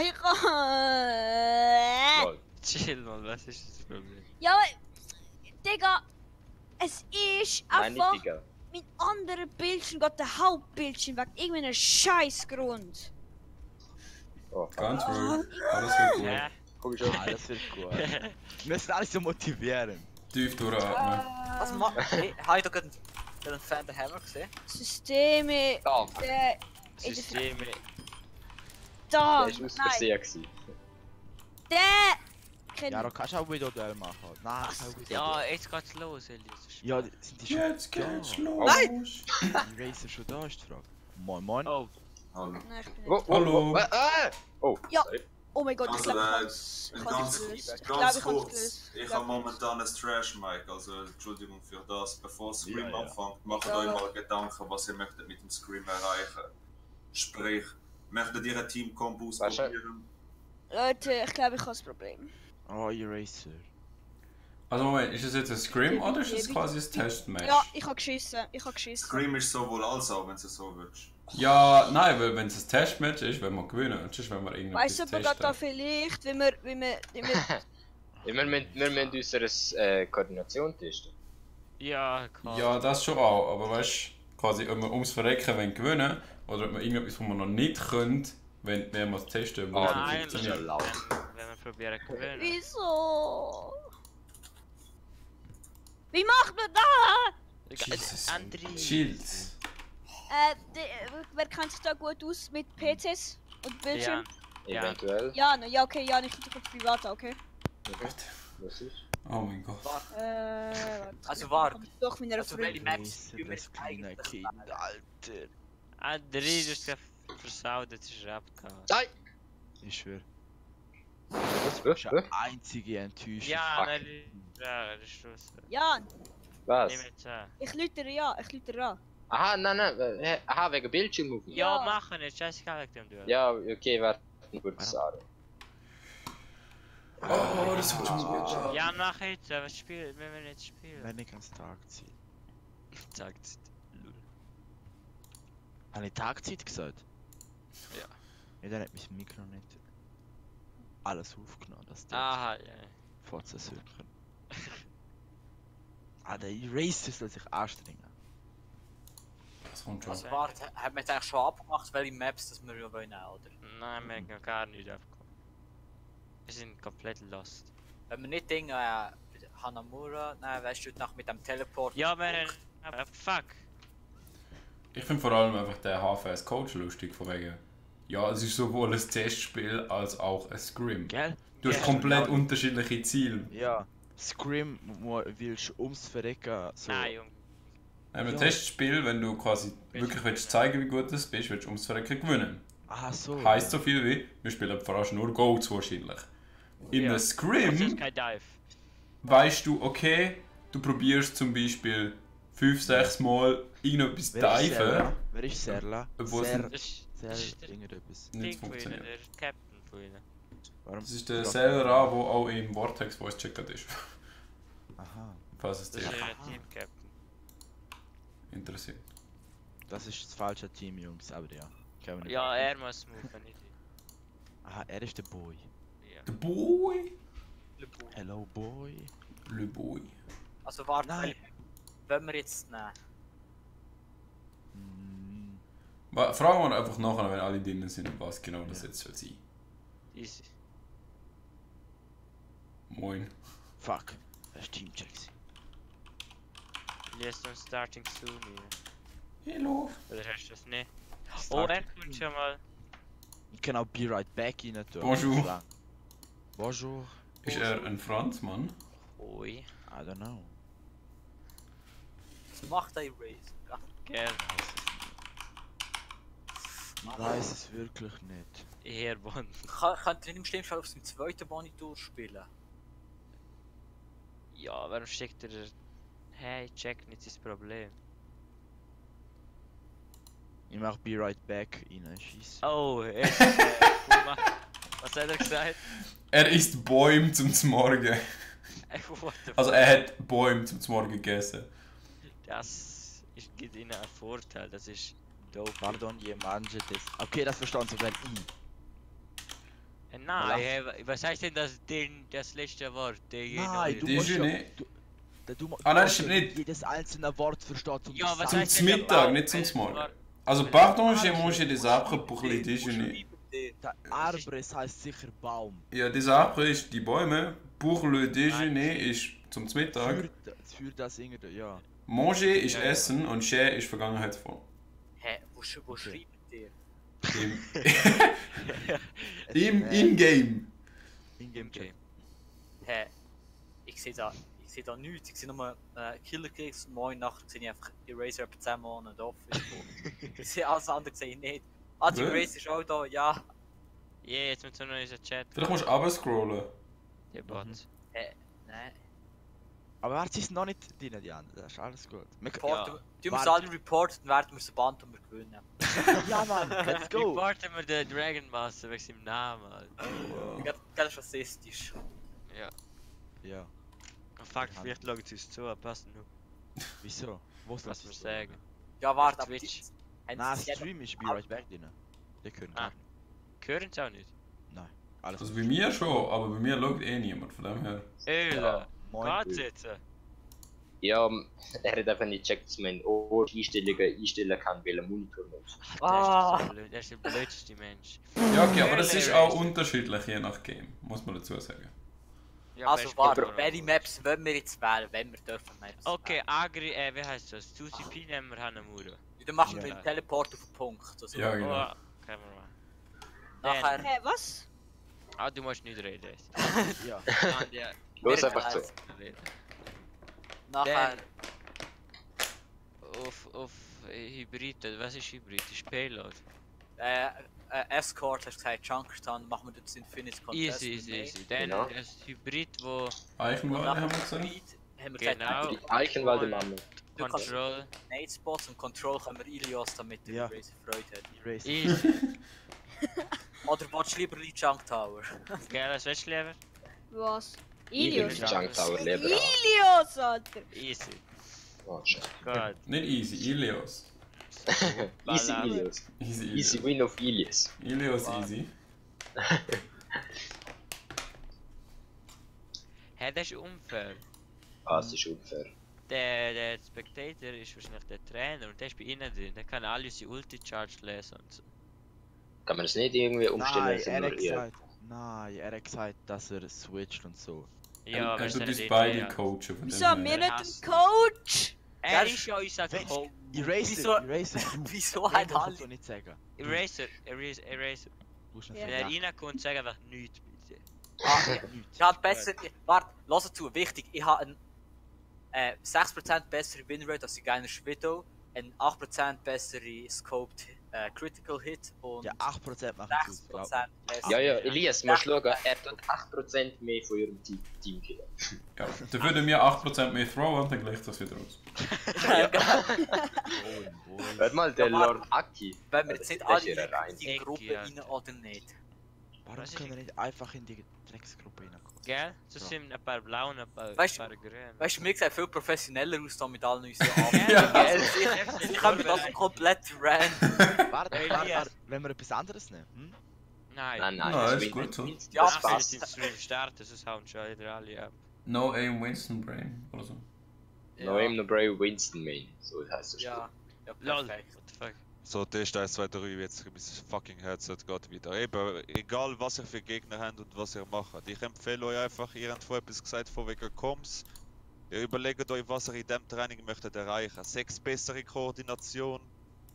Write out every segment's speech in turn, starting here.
ich kann... Chill mal, was ist das Problem? Ja, Digga, es ist Nein, nicht einfach Digga. mein anderer Bildschirm, geht der Hauptbildschirm weg, irgendeinen Scheißgrund. Oh, Ganz ruhig. Oh, Alles wird gut. Ja. guck schon. Ah, das wird gut. Wir müssen alles so motivieren. Tief durchatmen. Was macht. Hey, habe ich da gerade einen Fan der Hammer gesehen? Systeme... Da, Systeme. Da, der ist aus nein, Versehen gewesen. der... Ja, da kannst du auch wieder Duell machen. Nein, das ist auch wieder Ja, jetzt geht's los, Elias. Ja, sind die schon Jetzt geht's da? los. Nein! Die Racer schon da, ist die Frage. Moin, moin. Oh, Hallo. Nein, ich bin Oh, nicht. oh, Hallo. Oh, Ja. sorry. Oh mein Gott, ich Also, glaube, ich kann ganz, es gelöst. Ich ganz glaube, ich kann es kurz. gelöst. Ich habe momentan ein Trash-Mic, also Entschuldigung für das. Bevor Scream Ja, ja. anfängt, macht Ja. euch mal Gedanken, was ihr möchtet mit dem Scream erreichen. Sprich, möchtet ihr einen Team-Combo ausprobieren? Leute, ich glaube, ich habe das Problem. Oh, ihr Racer. Also Moment, ist es jetzt ein Scrim oder ist es quasi ein Testmatch? Ja, ich habe geschissen. Ich habe geschissen. Scream ist sowohl als auch, wenn du es so willst. Ja, nein, weil wenn es ein Testmatch ist, wenn wir gewinnen, sonst wenn wir irgendwas Weißt du, aber gerade da vielleicht, wenn wir... Ja, wir müssen unsere Koordination testen. ja, klar. Ja, das schon auch, aber weißt du, quasi, ob wir ums Verrecken gewinnen oder ob wir irgendetwas, was wir noch nicht können, wenn wir es testen, wo es nicht Nein, funktioniert. wenn wir probieren zu gewinnen. Wieso? Wie macht man das? Jesus. André. Chills. Wer kennt sich da gut aus mit PCs und Bildschirm? Ja. Eventuell. Ja, ja, okay, ja, ich gucke privat, okay. Was ist? Oh mein Gott. Warte. Also warte. Doch meiner Also welche Freundin. Maps Racer, das kleine Kind, Alter. André, du hast gerade versaut, jetzt ist er abgehauen. Nein! Ich schwör. Was? Das ist eine einzige Enttäuschung. Ja, Fuck. nein, ja, das ist Schluss. Jan, Was? Nimm jetzt an. ich lütere ja, ich lütere an. Aha, nein, aha, wegen Bildschirmmovement. Ja, Ja. machen jetzt, scheißegal wegen dem Duell. Ja, okay, warte kurz an. Oh, das wird schon gut. Ja, mach jetzt, was spielen, wenn wir jetzt spielen. Wenn ich ans Tagzeit. Sagt Lul. Habe ich Tagzeit gesagt? Ja. Ja, dann hat mein Mikro nicht alles aufgenommen, das dort Aha, ja. vorzusücken. Ah, der Racer soll sich anstrengen. Das kommt schon. Also warte, haben wir jetzt eigentlich schon abgemacht, welche Maps das wir ja wollen, oder? Nein, wir haben noch gar nicht abgekommen. Wir sind komplett lost. Wenn wir nicht Dinge, Hanamura, nein, weißt du, nach mit dem Teleport. Ja, wir haben... Aber fuck. Ich finde vor allem einfach den HFS Coach lustig, von wegen. Ja, es ist sowohl ein Testspiel als auch ein Scrim. Gell? Du hast Ja, komplett genau. unterschiedliche Ziele. Ja. Scrim willst du ums Verrecken so. Nein, Junge. Ein Ja. Testspiel, wenn du quasi wirklich willst zeigen, wie gut du bist, willst du ums Verrecken gewinnen. Ah, so. Heisst so viel wie, wir spielen fast nur Goats wahrscheinlich. In Ja. einem Das ist Scrim kein Dive. weißt du, okay, du probierst zum Beispiel 5-6 Mal irgendetwas Wer ist diven, Serla? Wer ist Serla? Obwohl es Ser, Das ist der irgendetwas. nicht Ding von ihnen, funktioniert. der Captain von ihnen. Warum? Das ist der Seller, der auch im Vortex Voice checkert ist. Aha. Falls es Das dich ist ihr Team-Captain. interessiert. Das ist das falsche Team, Jungs, aber ja. Können wir nicht Ja, machen. er muss moven, nicht ich. Aha, er ist der Boy. Ja. The Boy! Hello, Boy. Le Boy. Also warte, Nein. welche wollen wir jetzt nehmen? Fragen wir einfach nachher, wenn alle drinnen sind, was genau das Ja. jetzt soll sein. Easy. Moin. Fuck. Das ist Team Chelsea. Liest uns starting soon hier. Hallo. Oder hast du das nicht? Oh, er kommt schon mal. Ich kann auch Be Right Back rein tun. Bonjour. Bonjour. Ist er ein Franzmann? Ui. I don't know. Was macht der Race? Ja. Gern. Ich weiß es wirklich nicht. Ehrbond. Könnt ihr nicht im Stimmfall auf dem zweiten Monitor spielen? Ja, warum steckt er... Hey, check nicht das Problem. Ich mach Be Right Back rein, scheiße. Oh, er ist... was hat er gesagt? Er isst Bäume zum Morgen. What the Also er hat Bäume zum Morgen gegessen. Das gibt ihnen einen Vorteil, das ist dope. Pardon, je manje des. Okay, das verstand sogar ich. Nein, was heißt denn das letzte Wort? Nein, du musst Déjeuner. Ah nein, das stimmt nicht. jedes einzelne Wort versteht. Um Ja, was Zum heißt denn der Mittag, Baum? nicht zum Morgen. Also, pardon, j'ai mangé des arbres pour le déjeuner. Der Arbres heißt sicher Baum. Ja, des arbres ist die Bäume. Pour le déjeuner ist zum Mittag. Für das Ingrid, ja. Manger ist Essen und Cher ist Vergangenheitsform. Hä, wo schreibt ihr? In-game. In-game. Hä, ich sehe da nichts. Ich sehe nur Killer Kicks und morgen Nacht sehe ich einfach Eraser etwa 10 Monate Office. Ich sehe alles andere sehe ich nicht. Ah, die Was? Eraser ist auch da, ja. Ja, jetzt mit so einem Chat. Vielleicht musst du runterscrollen. Der Bot. Nein. Aber warte, sie sind noch nicht drin, die anderen. Das ist alles gut. Reporten, du musst Warte. alle reporten, dann werden wir so Band und wir gewinnen. Ja, Mann, let's go! Reporten wir den Dragon Master wegen seinem Namen, Alter. Das ist rassistisch. Ja. Ja, Oh, fuck, vielleicht schauen sie uns zu, passt nur. wieso? Wo ist Was das? wir sagen. Ja, warte, aber Twitch. Nein, sie- Stream ist Be Right Back drin. Die können Ah. Hören sie auch nicht? alles. Also bei mir schon, aber bei mir schaut eh niemand, von dem her. Öle. Moin. Geht's jetzt? Ja, er hat einfach nicht gecheckt, dass man in Einstellungen einstellen kann, welchen Monitor nutzt. Der ist der blödste Mensch. Ja, okay, aber das ist auch unterschiedlich je nach Game, muss man dazu sagen. Ja, Also weißt du, warte, warum? welche Maps wollen wir jetzt wählen, wenn wir dürfen Maps Okay, wählen? Agri, wie heißt das? 2CP nehmen wir Hanamura. Dann machen wir Ja. den Teleport auf den Punkt. Also Ja, Oh, genau. können wir machen. Nachher... Hä, was? Ah, du musst nicht reden. Ja. Ja. Los einfach zu. Nachher... Auf Hybrid, was ist Hybrid? Ist Payload. Escort hast du gesagt, Junkertown, machen wir das Infinite Contest. Easy. Dann Genau. das Hybrid, wo Eichenwald haben wir Nachher gesagt. Hybrid haben wir gesagt, Genau. Die Eichenwalde Mama. du kannst Control. Nade Spots und Control können wir Ilios, damit der Ja. Eraser Freude hat. Erase. Easy. Oder willst du lieber die Junk Tower? Gell, was willst du lieber? Was? Ich will Ilios? die Junk Tower lieber haben. Ilios, Alter! Easy. Oh, schade. Gut. Nicht easy, Ilios. Easy Voilà. Ilios. Easy Easy Ilios. win of Ilios. Ilios easy. Hey, das ist unfair. Das ist unfair. Der Spectator ist wahrscheinlich der Trainer und der ist bei ihnen drin. Der kann alle unsere Ulti-Charge lesen und so. Kann man das nicht irgendwie umstellen, Nein, dass er nur hat hier... gesagt, nein, er hat gesagt, dass er switcht und so. Ja, Er wir sind tut uns nicht beide mehr. coachen von Wieso, dem wir her. nicht Hass. den Coach? Er ist ja unser Wenn- Coach. Wieso- Eraser, du. Wieso Nein, hat das alle... kannst du nicht sagen. Eraser. Du musst nicht Ja. Wenn er sagen. reinkommt, sag einfach nichts bitte. Nichts. Ich habe besser... Warte, lass zu, wichtig. Ich habe eine 6% bessere Winrate als die Geiner's Widow, eine 8% bessere Scoped Critical Hit und Ja, 8% machen sie aus, glaub 6% besser. Ja, ja, Elias, musst schauen, er tut 8% mehr von ihrem Team killen. Ja, dann würden wir 8% mehr throwen und dann gleicht das wieder aus. Wohl. Hört mal, der Ja, warte. Lord Aki. Wenn wir jetzt nicht Das alle ist ja rein. in die Ecke, Gruppe ja. rein oder nicht. Warum Was ist können wir nicht einfach in die Drecksgruppe reinkommen? Gell? So Ja. sind ein paar blau und ein paar, Weißt du- paar grün. Weißt du, mir sieht viel professioneller aus da mit allen unseren Armen. Ja. Ich kann mit das komplett random. Warte, wenn wir etwas anderes nehmen? Hm? Nein. Nein, nein, Ja, das ist gut so. Ja, Das Ach, passt. wir den Stream starten, sonst hauen schon wieder alle ab. No aim Winston Brain oder so. No aim, no brave, Winston Main. So heißt das. Ja, ja, Lol, perfekt. what the fuck. So, Test 1, 2, 3, jetzt mein fucking Headset geht wieder. Eben, egal was ihr für Gegner habt und was ihr macht. Ich empfehle euch einfach, ihr habt vorher etwas gesagt von wegen Comms. Ihr überlegt euch, was ihr in diesem Training möchtet erreichen. 6 bessere Koordination,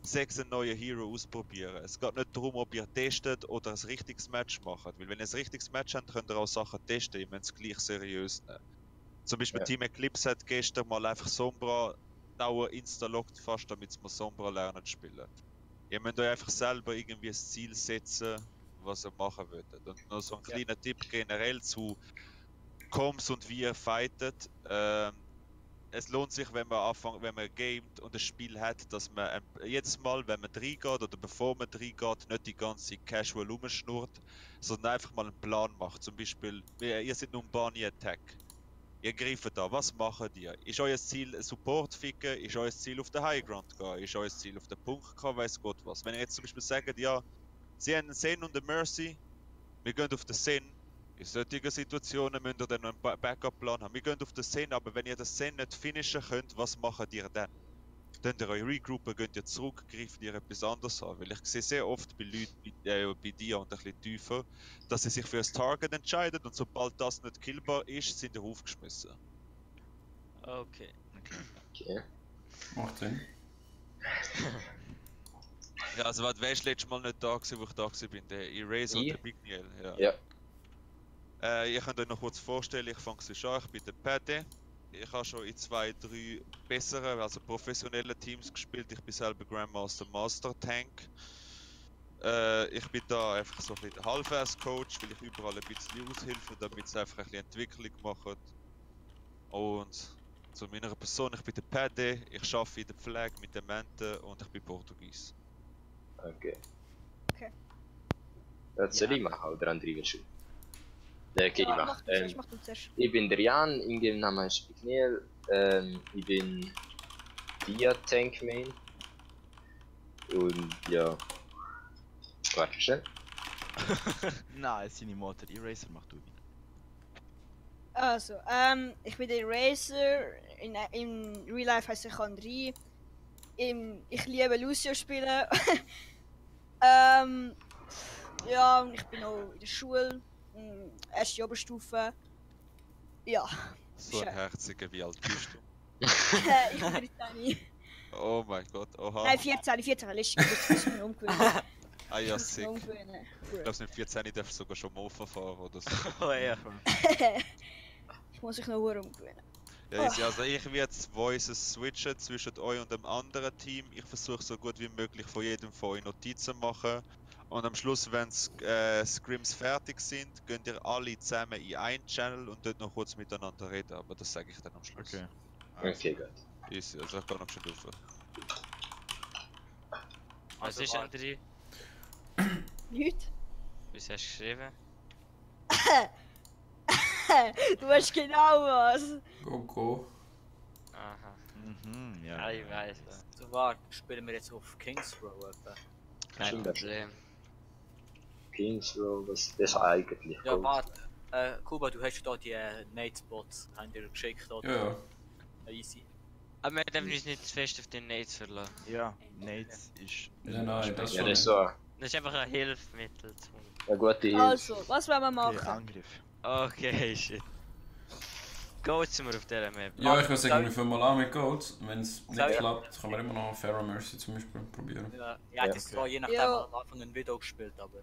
6 einen neuen Hero ausprobieren. Es geht nicht darum, ob ihr testet oder ein richtiges Match macht. Weil wenn ihr ein richtiges Match habt, könnt ihr auch Sachen testen, ihr müsst es gleich seriös nehmen. Zum Beispiel Ja. Team Eclipse hat gestern mal einfach Sombra dauer insta-lockt fast, damit sie mal Sombra lernen zu spielen. Ihr müsst euch einfach selber irgendwie ein Ziel setzen, was ihr machen würdet. Und noch so ein kleiner Tipp generell zu Comms und wie ihr fightet. Es lohnt sich, wenn man anfängt, wenn man gamet und ein Spiel hat, dass man jedes Mal, wenn man reingeht oder bevor man reingeht, nicht die ganze Zeit casual rumschnurrt, sondern einfach mal einen Plan macht. Zum Beispiel, ihr seid nun Barney Attack. Ihr greift da, was macht ihr? Ist euer Ziel Support ficken? Ist euer Ziel auf den Highground gehen? Ist euer Ziel auf den Punkt gehen? Weiss Gott was. Wenn ihr jetzt zum Beispiel sagt, ja, sie haben einen Zen und eine Mercy, Wir gehen auf den Sen. In solchen Situationen müsst ihr dann noch einen Backup-Plan haben. Wir gehen auf den Sen, aber wenn ihr den Sen nicht finishen könnt, was macht ihr dann? Dann ihr euch regroupen, geht ihr zurück, greift ihr etwas anderes an. Weil ich sehe sehr oft bei Leuten, bei dir und ein bisschen tiefer, dass sie sich für ein Target entscheiden und sobald das nicht killbar ist, sind sie aufgeschmissen. Okay. Okay. Macht Sinn. Ja, also wer ist letztes Mal nicht da gewesen, wo ich da gewesen bin? Der Eraser und Ich? der Big Niel. Ja. Ja. Ihr könnt euch noch kurz vorstellen, ich fange es an, ich bin der Paddy. Ich habe schon in 2, 3 besseren, also professionellen Teams gespielt. Ich bin selber Grandmaster Master Tank. Ich bin da einfach so ein bisschen der Halbvers-Coach, weil ich überall ein bisschen aushelfe, damit es einfach ein bisschen Entwicklung macht. Und zu meiner Person, ich bin der Paddy, ich arbeite in der Pflege mit den Menten und ich bin Portugies. Okay. Okay. Das soll ich machen, oder andere willst du? Okay, ich mach. Mach du zuerst. Ich bin der Jan, Ingame-Name ist Bigniel. Ich bin Dia Tank Main. Und ja. Warte schnell. Nein, seine Mutter. Eraser macht du wieder. Also, ich bin der Eraser. In Real Life heiße ich André. Ich liebe Lucio spielen. Ja, und ich bin auch in der Schule. Erste Oberstufe. Ja. So ein Herziger, wie alt bist du? Ich bin 13. Oh mein Gott, oha. Nein, 14. Letztes muss ich mich umgewöhnen. Ah ja, Ich muss mich sick. umgewöhnen. Ich glaube, mit 14 darfst du sogar schon Mofa fahren oder so. Oh ja. Ich muss mich noch umgewöhnen. Ja, easy. Also ich werde jetzt Voices switchen zwischen euch und dem anderen Team. Ich versuche so gut wie möglich von jedem von euch Notizen machen. Und am Schluss, wenn Scrims fertig sind, könnt ihr alle zusammen in einen Channel und dort noch kurz miteinander reden. Aber das sage ich dann am Schluss. Okay. Okay, gut. Easy, also ich kann noch schon rauf. Was ist André? Nicht? Was hast du geschrieben? Du weißt genau was. Go. Aha. Mhm, Ja, ja. ich weiß. So, warte, spielen wir jetzt auf Kings Row etwa? Kein Stimmt. Problem. Kings Row, was das eigentlich? Ja, warte. Kuba, du hast da die Nate-Spots, haben dir geschickt, oder? Ja. Easy. Aber wir dürfen uns nicht zu fest auf den Nates verlassen. Ja, Nates ist. Ja, nein, das Ja, schon. das ist so. Das ist einfach ein Hilfsmittel. Eine gute Hilfe. Also, was wollen wir Okay, machen? Angriff. Okay, shit. Goats sind wir auf dieser Map. Ja, ich würde sagen, wir fangen mal an mit Goats. Wenn es nicht Ja. klappt, kann man immer noch Pharaoh Mercy zum Beispiel probieren. Ja, ich Ja, hätte es zwar je nachdem Ja. am Anfang ein Video gespielt, aber...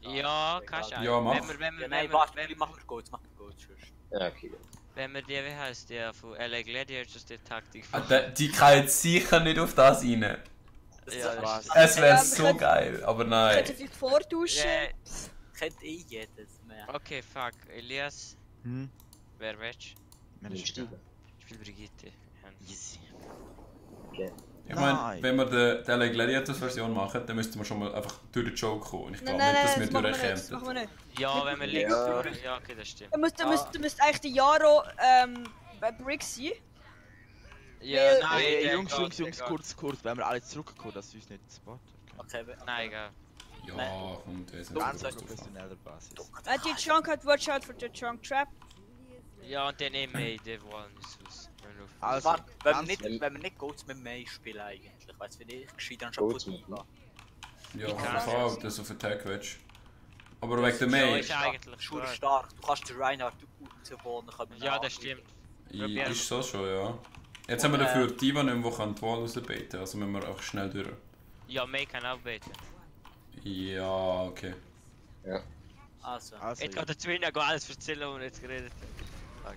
Ja, kannst du Ja, mach. Ja, nein, warte, machen wir Goats, sonst. Ja, okay, gut. wenn wir die, wie heißt der, von LA Gladiators, die Taktik Die kann jetzt sicher nicht auf das rein. Ja, Was? Es wäre Ja, so wir können- geil, aber Ich nein. könnte vielleicht vortauschen. Kennt eh jedes mehr. Okay, fuck. Elias, Hm? wer willst Mir Nicht ist egal. Stiegen. Ich spiele Brigitte. Easy. Okay. Ich meine, Nein. wenn wir die LA Gladiators Version machen, dann müssten wir schon mal einfach durch den Joke kommen. Und ich glaube Nein, nicht, dass das wir machen wir nicht. Das durchkämpfen. machen wir nicht. Ja, wenn wir links Ja. durch. Ja, okay, das stimmt. Da müsste eigentlich der Jaro bei Brick sein. Ja, Weil- nein, Hey, der Jungs, geht. kurz. Wenn wir alle zurückkommen, dass wir uns nicht spotten. Okay, Nein, egal. Ja, und wir sind Ganz so auf professioneller Basis. Die Chunk hat Watch out for the Chunk Trap. Ja, und dann eben der wollen es. Also, Warte, wenn ganz- wir nicht Goats mit May spielen eigentlich. Weißt du, wie ich gescheit dann Goats schon mit Putin Ja, Ich auf kann jeden Fall, es. das auf Attack willst. Aber wegen der Ja, May, ist eigentlich Schule stark. stark. Du kannst den Reinhardt rausbauen. Ja, das stimmt. ist so schon, ja. Jetzt haben wir dafür Diva nicht mehr, die kann die Wall rausbeten, also müssen wir einfach schnell durch. Ja, May kann auch beten. Ja, okay. Also. Also, Jetzt geht der Twin auch alles erzählen, was wir jetzt geredet haben.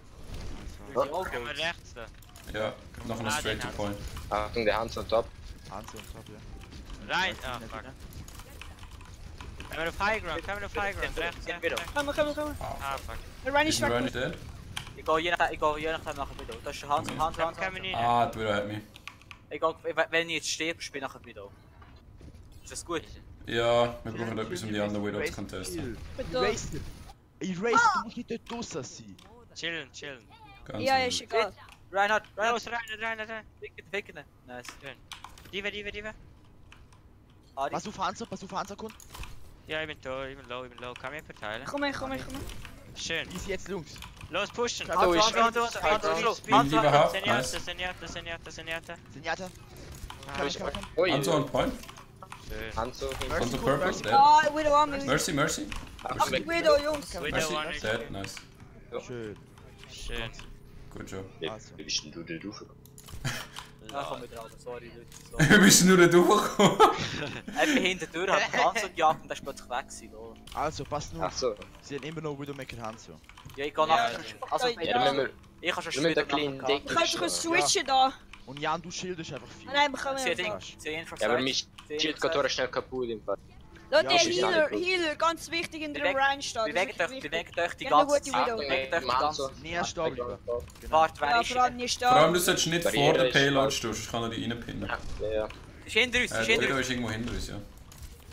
Ja. Oh, Können wir Goats. rechts da? Ja, noch ein Ah, straight den to hat's. point. Achtung, der Hans on top. Hans und Top, ja. Rein! Ah, fuck. Können wir auf High Ground? Rechts, Ja, rechts, wieder. rechts. Komm. Ah, fuck. Der Run Ist ist der Run weg. nicht dead? Ich gehe je nachdem nachher wieder. Das ist Hans. Können wir rein? Ah, die hat mich. Wenn ich jetzt sterbe, spiele ich nachher wieder. Ist das gut? Ja, wir brauchen etwas, um die anderen Widows zu contesten. Bitte. Eraser! Eraser, du musst nicht dort draussen sein! Chillen. Ganz Ja, ruhig. ist egal. Reinhardt. Los, rein. Ficken. Nice. Diva. Ari. Pass auf Hansa, kommt! Ja, ich bin da, ich bin low. Kann mich verteilen? Komm her. Schön. Easy jetzt, Jungs. Los, pushen! Da ist Bin lieber half. Zenyatta. Zenyatta. Ui, Hanzo on point. Schön. Hanzo hinten. Hanzo purple. Dead. Ah, Widow an mich. Mercy. Widow, Jungs. Widow Mercy. one ist Dead. Nice. Schön. schön. Good job. Wie bist denn du da raufgekommen? Ja, komm wieder raus, sorry Leute. Du Sorry. bist nur nicht hochgekommen. Ich bin hinter der Tür, hab ganz so gejagt und dann ist plötzlich weg gewesen, lol. Also, passt nur. Ach so. Sie haben immer noch Widowmaker Hanzo. Ja, ich kann nachher... Also, Ja, Ja, dann müssen ich kann schon wir mit der später kleinen nachher- Decke. Kannst du switchen da? Und Jan, du schildest einfach viel. Nein, wir können Sie hat nicht. Ja, aber mein Schild geht durch schnell kaputt im Fall. Leute, Ja, Healer, ganz wichtig in der Bewegt- Range steht. Bewegt euch die Gerne ganze gute Zeit. Widow. Bewegt euch die ganze Zeit. Nie stehen bleiben. Warte, wer Ja, ist... vor allem nicht Vor allem, da. du solltest nicht Barriere vor der ist Payload stark. stehen, sonst kann er dich reinpinnen. Ja. Ist hinter uns, ist hinter Widow uns. ist irgendwo hinter uns, ja.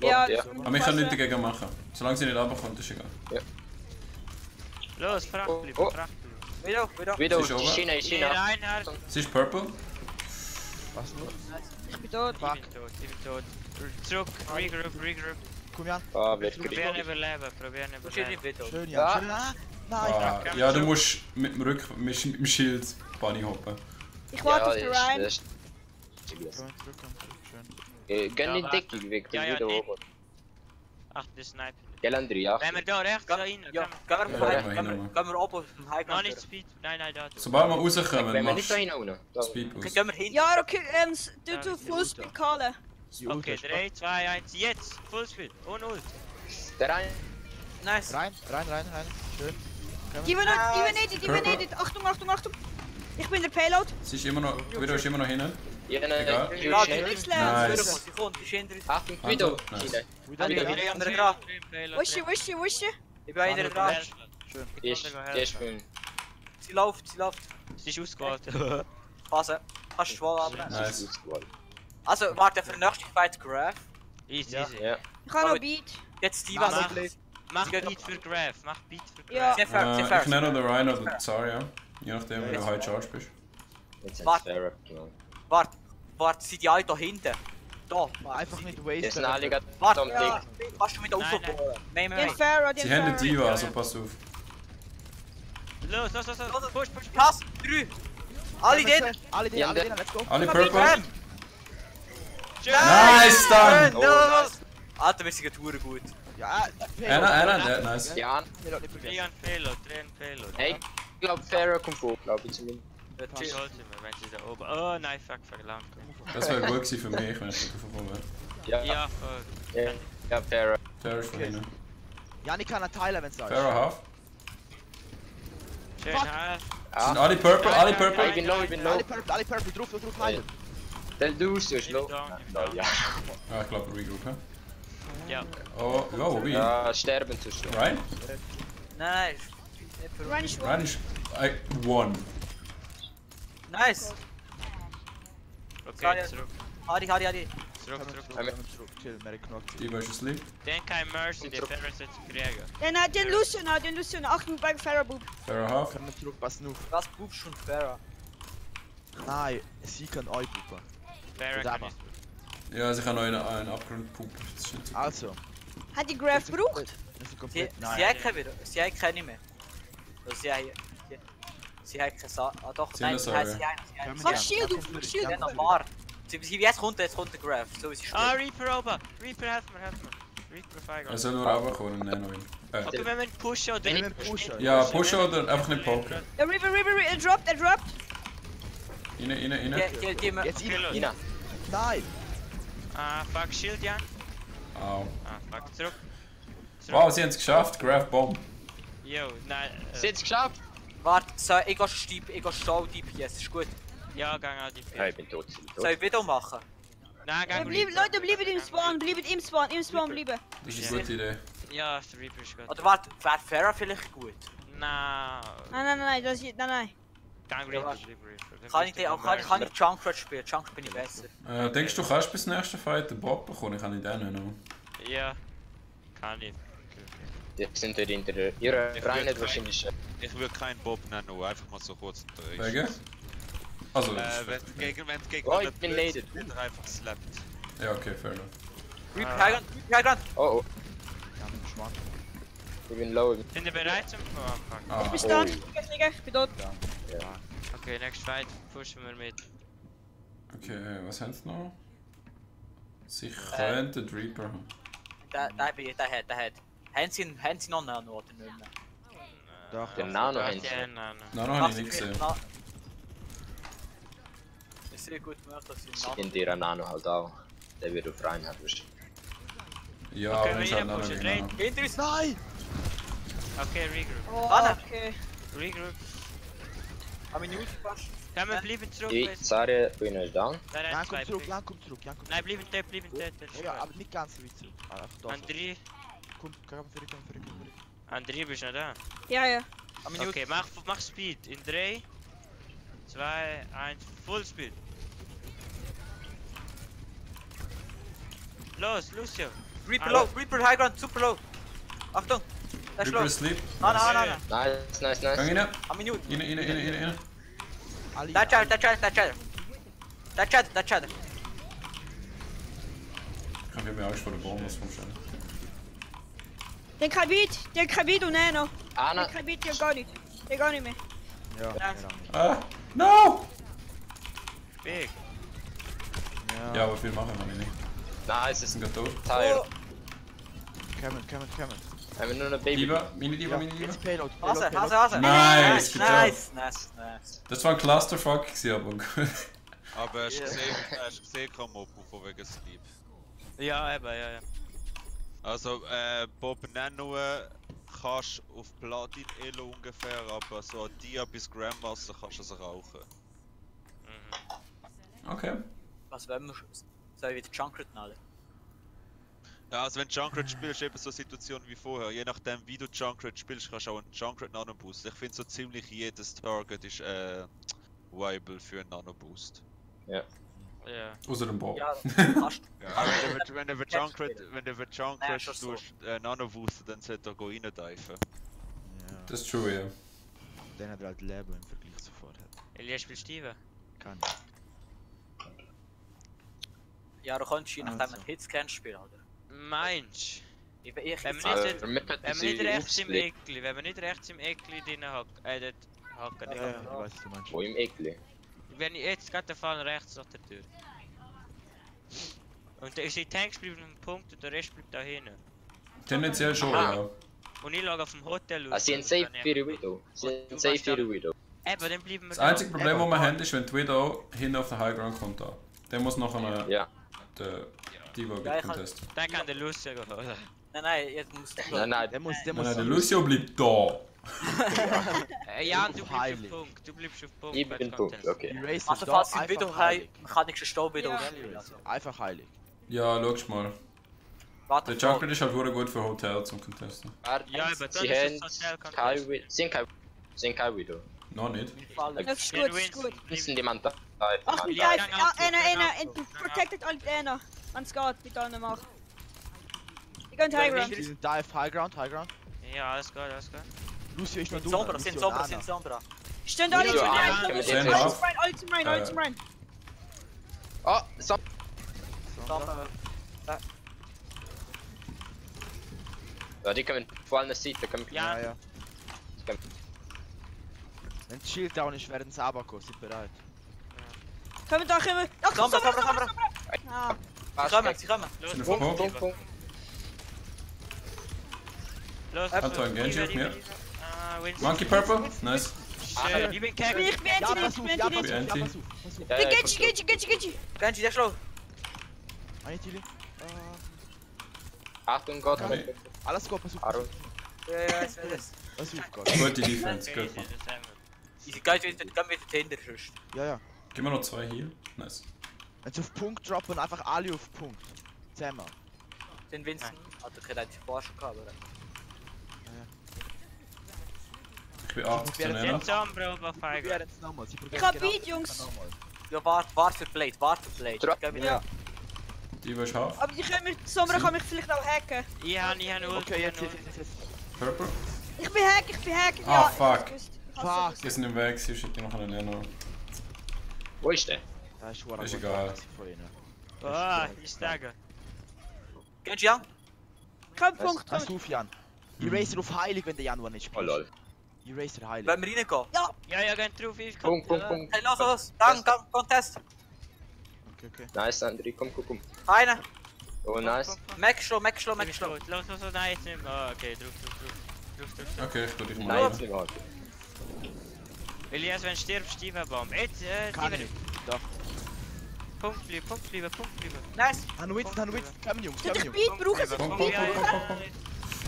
Ja, Ja. Aber wir können nichts dagegen machen. Solange sie nicht runterkommt, ist egal. Los, Fracht bleiben, Oh. Fracht bleiben. Wieder. Wieder Sie ist die oben. Schiene, die Hier Schiene. rein, Herr. Sie ist purple. Was nur? ich bin tot. Ich bin tot. Zurück, regroup. Komm Jan. Ah, wird Probieren gekriegt. überleben. Du stehst nicht wieder. Schön, Ja. Jan. Schön. Ah, nein. Ah, ja, du musst mit dem Schild Bunny hoppen. Ich warte auf den das Ryan. ist- Komm zurück. Schön. Gönn in Ja, die Deckung weg, Ja, dann ja, wieder nicht. oben. Ach, der Sniper. Gell, André, ja. Wenn wir da rechts Ja, rein, ja, können gehen Ja, wir ja, vom ja, High- gehen wir oben auf dem wir... High Noch Ground. nicht Speed. Nein, da. Sobald wir Wenn rauskommen, wir nicht machst da du hinein. Da. Speed Boost. Gehen wir hinten. Ja, okay, du Ja, Fullspeed callen. Die Ult Okay, ist 3, 2, 1, jetzt! Fullspeed, und Ult! Der eine. Nice. rein. Schön. Die wir nicht. Achtung. Ich bin der Payload. Sie ist immer noch, Widow ist immer noch hinten. Jene, Egal. die Ja, schnell. Nice. Sie kommt, die ist hinter uns. Achtung, wieder. Nice. Schiene. Wieder. Ich bin hinter dran. Wo ist sie? Ich bin hinter dran. Die ist für Sie läuft. Sie ist ausgewählt. Passen. Kannst du voll abnehmen. Nice. Also, warte, für den nächsten Fight Graph. Easy, Ja. easy. Ja. Ich habe noch Beat. Jetzt die Mach- was. Mach Sie geht Beat für Graph, mach Beat für Ja. Graph. Sehr fair, sehr Ich fair. nenne den Ryan oder Zarya. Je nachdem, wie du Ja. High Charge bist. Jetzt Warte. hat's fair genommen. Warte, sind die alle da hinten? Da. Einfach nicht Die wasten. sind alle gerade Warte, am ja. Dick. kannst du mit Nein, aufbohren? Nein, Den nein. Farah, den Sie haben eine Farah. Diva, also pass auf. Los, push. Pass, 3. Alle den. Alle den, let's go. Alle purple. Schön! Nice, dann! Oh, nice. Alter, wir sind Touren gut. Ja, Einer, der, nice. Ja, Payload nicht vergessen. Drehen Payload. hey, ich glaube, Farah kommt vor, glaube ich zumindest. Ja, chill. Holt sie mir, wenn sie da oben... Oh nein, fuck, lang. Das wäre gut gewesen für mich, wenn ich da gekommen wäre. Ja, Ja, voll. ja, Farah. Farah ist von hinten. Ja, ich kann einen teilen, wenn es da ist. Farah half. Schön, Fuck. Sind Ja, alle purple, alle ich purple. bin low, ich bin low. Alle purple, drauf, heilen. Der Dude ist low. down. Ja, Ah, ich glaube, Regroup, hä? Ja. Oh, wie? ja, sterben zu schnell. Ryan? Nein. Ryan ist Ryan ist... One. Nice. Okay, zurück. Hadi. Zurück. Chill, Mary knockt. Diva ist asleep. Den kein Mercy, den Ferris jetzt kriegen. Den Lucian. Achtung bei Farah Boob. Farah half. Kann nicht zurück, pass nur. Was buchst schon Farah? Nein, sie kann euch puppen. Ferris Das kann aber. ich... Ja, sie kann noch einen Abgrundpup. Das ist nicht so gut. Also. Hat die Graph gebraucht? Das ist Sie komplett. haben keine wieder. Sie haben keine mehr. Also sie haben keine Sa... Ah doch, Sie haben nein, eine sie haben Saga. Mach Shield auf, mach Shield Ja, auf. noch Bart. Jetzt kommt der Graph. So ist es Ah, schlimm. Reaper oben! Reaper, helf mir! Reaper, feige. Er soll nur runterkommen und dann noch ihn. Okay, wenn wir ihn pushen oder Wenn nicht ich pushen. Ja, pushen oder einfach nicht poken. Der River, er droppt. Rein. Die Jetzt Okay, los. Ina. Nein! Ah, fuck, Shield, Jan. Au. Ah, fuck, zurück. Wow, sie haben es geschafft. Graph Bomb. Yo, nein. Sie hat's geschafft. Warte, so, ich gehe Stall DPS, ist gut. Ja, gang an die Ja, ich bin tot. Soll ich wieder machen? Nein, gang Leute, bleibt im Spawn bleiben. Das ist eine gute Idee. Ja, der Reaper ist gut. Oder warte, wäre Farah vielleicht gut? Nein. Nein, das hier, nein. Gang Ja, Reaper, warte. Reaper. Kann ich den auch kann ich Junkrat spielen? Junkrat bin ich besser. Denkst du, du kannst bis zum nächsten Fight den Bob bekommen? Ich kann nicht den noch. Ja. Kann ich. Die sind dort hinter der... Ihre Ich Reine würde wahrscheinlich... Ich würde keinen Bob nennen, nur einfach mal so kurz unterwegs. Wegen? Also, Wenn du gegen Oh, ich bin naded. wird er einfach slappt. ja, okay, fair enough. Reaper High Ground. Oh, oh. Mann. Ich bin low. Sind ihr bereit zum... Oh, fuck. Ah, Ich bin da, ich bin dort. Okay, next fight pushen wir mit. okay, was haben sie noch? Sie könnten den Reaper haben. Der hat. Haben sie noch Nano oder nicht mehr? Doch, Der Nano Ja, haben sie. nein. Nein, noch habe ich nicht gesehen. Ist sehr gut gemacht, dass sie Ich Nano... in dir Nano halt auch. Der wird auf Reinhard bestimmt. Ja, Okay, aber wir ich habe noch pushen nicht rein. genau. Hinter uns! Nein! Okay, regroup. Oh, Anna. okay. Regroup. Eine Minute fast. Komm, wir bleiben zurück. Ich, Zarya, bin ich down. Da Jan, rechts komm zwei zurück, Picks. Jan, komm zurück, Jan, komm Nein, zurück. bleiben dort. Ja, aber nicht ganz so weit zurück. Einfach da. so. André, Komm, komm, für dich. André, bist du noch da? Ja, ja. Eine Minute. Okay, mach Speed. In 3, 2, 1, Full Speed. Los, Lucio. Reaper low, Reaper high ground, super low. Achtung! Der ist Reaper low. asleep. Nein. Nice. Gang rein. Eine Minute. Rein. Ali, Der Shadow. Ich habe mir Angst vor der Bonus vom Schein. Den Kabit und Nano. Anna, Den Kabit, der gar nicht. Der gar nicht mehr. Ja, Ja. genau. No! Big. Ja, aber viel machen wir nicht. nice, Sie ist sind gerade tot. Zarya. Kommen. Haben wir nur eine Baby? Diva, Diva. Jetzt Payload. Hase. Nice, good job. Nice. Das war ein Clusterfuck gewesen, aber gut. Aber hast du gesehen, Kamopo, von wegen Sleep. Ja, eben, ja. Also, Bob Nano kannst auf Platin Elo ungefähr, aber so Dia bis Grandmaster kannst du es rauchen. Okay. Was wollen wir? Soll ich wieder Junkrat alle? Ja, also wenn du Junkrat spielst, eben so eine Situation wie vorher. Je nachdem wie du Junkrat spielst, kannst du auch einen Junkrat Nano Boost. Ich finde so ziemlich jedes Target ist viable für einen Nano Boost. Ja. Außer dem Bob. Ja, fast. Ja, aber wenn du mit Junkrat schon so. tust, Nano boosten, dann sollte er rein diven. Ja, Das ist true, ja. dann hat er halt Leben im Vergleich zu vorher. Elias spielt Steven. Kann. Ja, du kannst je nachdem Also. einen Hitscan spielen, oder? Meinst Ich Wenn wir jetzt nicht- Also, Wenn wir nicht rechts im Eckli. Eckli, wenn wir nicht rechts im Eckli drin hocken, dort hocken, Ja, ich weiß, was du meinst. Wo im Eckli? wenn ich jetzt gerade fahren rechts nach der Tür. Und der unsere Tanks bleiben auf dem Punkt und der Rest bleibt da hinten. Tendenziell schon, ja. Und ich schaue auf dem Hotel aus. Ah, sie haben safe für ihre Widow. Sie haben safe für ihre Widow. Eben, dann bleiben wir Das da. einzige Problem, das wir haben, ist, wenn die Widow hinten auf der High Ground kommt. Da. Der muss nachher Ja. der Diva Ja, ich contesten. Dann kann der Lucio gehen, oder? Nein, jetzt musst du. Nein, Der muss Nein, der Lucio bleibt da. Ja, und du Auf bleibst heilig. auf Punkt. Du bleibst auf Punkt. ich wenn bin es Punkt, Contest. okay. Eraser Also, da, falls sie einfach wieder haben, heilig. mechanische Stau wieder Ja. ausspielen. Also. Einfach heilig. Ja, schau mal. Warte, Der Junkrat ist halt wirklich gut für Hotel zum Contesten. Ja, aber dann Sie ist haben das Hotel keine Contest. Widow. Sie haben keine Widow. Noch nicht. Das ist gut, das ist gut. Wissen jemand da? Ach, mit Ja, Dive, gang auf, gang einer, auf. protected alle einer. Wenn es geht, mit einer macht. Ich gehe in High Ground. Sie sind Dive, High Ground. Ja, alles gut, alles gut. Lucio ist noch Sind dumm. Sombra, sind Sombra, sind Sombra. Stehen alle Ja, zum ja, Rein, können wir alle den zum drauf? Rein, alle zum Rein, alle zum Rein. Oh, so. Sombra. Ja, die können vor allen Seiten können. Ja. Ja. Wenn das Shield down ist, werden sie Abako. Sind bereit. Kommen da, kommen. Ach, Sombra, Sombra, Sombra, Sombra. Ah, Sie kommen. Los, Sind wir Punkt, vor? Punkt, Punkt. los. Anton, Genji auf mir. Winston. Monkey Purple? Nice. Ich bin Kevin. ich bin pass Anti, auf, ich bin Anti. pass auf. Ja, Der ja, Genji. Genji, der ist low. Eine Tilly. Achtung, Gott. Okay. Alles gut, pass auf. Aaron. Ja, ich weiß es. Pass auf, Gott. Gute Defense, gut. Ich gehe wieder hinter, sonst. Ja. Gib mir noch 2 hier. Nice. Wenn sie auf Punkt droppen, einfach alle auf Punkt. Zusammen. Den Winston. Hat er relativ Porsche gehabt, oder? Ich bin 80 zu Wir nennen. Den Sombra auf Feiger. Probieren es nochmal. Sie probieren Ich hab es genau Beat, Jungs. nochmal. Ja, wart für Blade, Dra- Geh wieder. Ja. Diva ist half. Aber die können mich, Sombra kann mich vielleicht auch hacken. Ich habe Ult. Okay, jetzt. Purple? Ich bin Hack. Ah, Ja, fuck. ich hab's gewusst. Fuck. Die sind im Weg, sie schickt noch einen Nano. Wo ist der? Da ist schon Ist egal. von ihnen. Ah, ich stagge. Genji an. Ich Komm, Punkt, Pass komm. auf, Jan. Eraser auf heilig, wenn der Januar nicht Oh spielt. lol. Eraser heilig. Wenn wir reingehen. Ja, geht drauf, ich Punkt, Punkt, Punkt. Hey, los. Gang, Contest. Okay. Nice, André, komm. Einer. Oh, nice. Max Slow. Los, nein, jetzt nicht mehr. Oh, okay, drauf. Okay, ich tu dich Nein, mal. jetzt nicht mehr. Elias, wenn du stirbst, Stiefenbaum. Jetzt, Kann ich Stiefel. nicht. Doch. Punkt bleiben. Nice. Han Winston. Kommen, Jungs, Soll kommen, ich Jungs. Beat brauchen? Soll Punkt, ich Punkt, Beat Punkt, brauchen? Punkt, Punkt.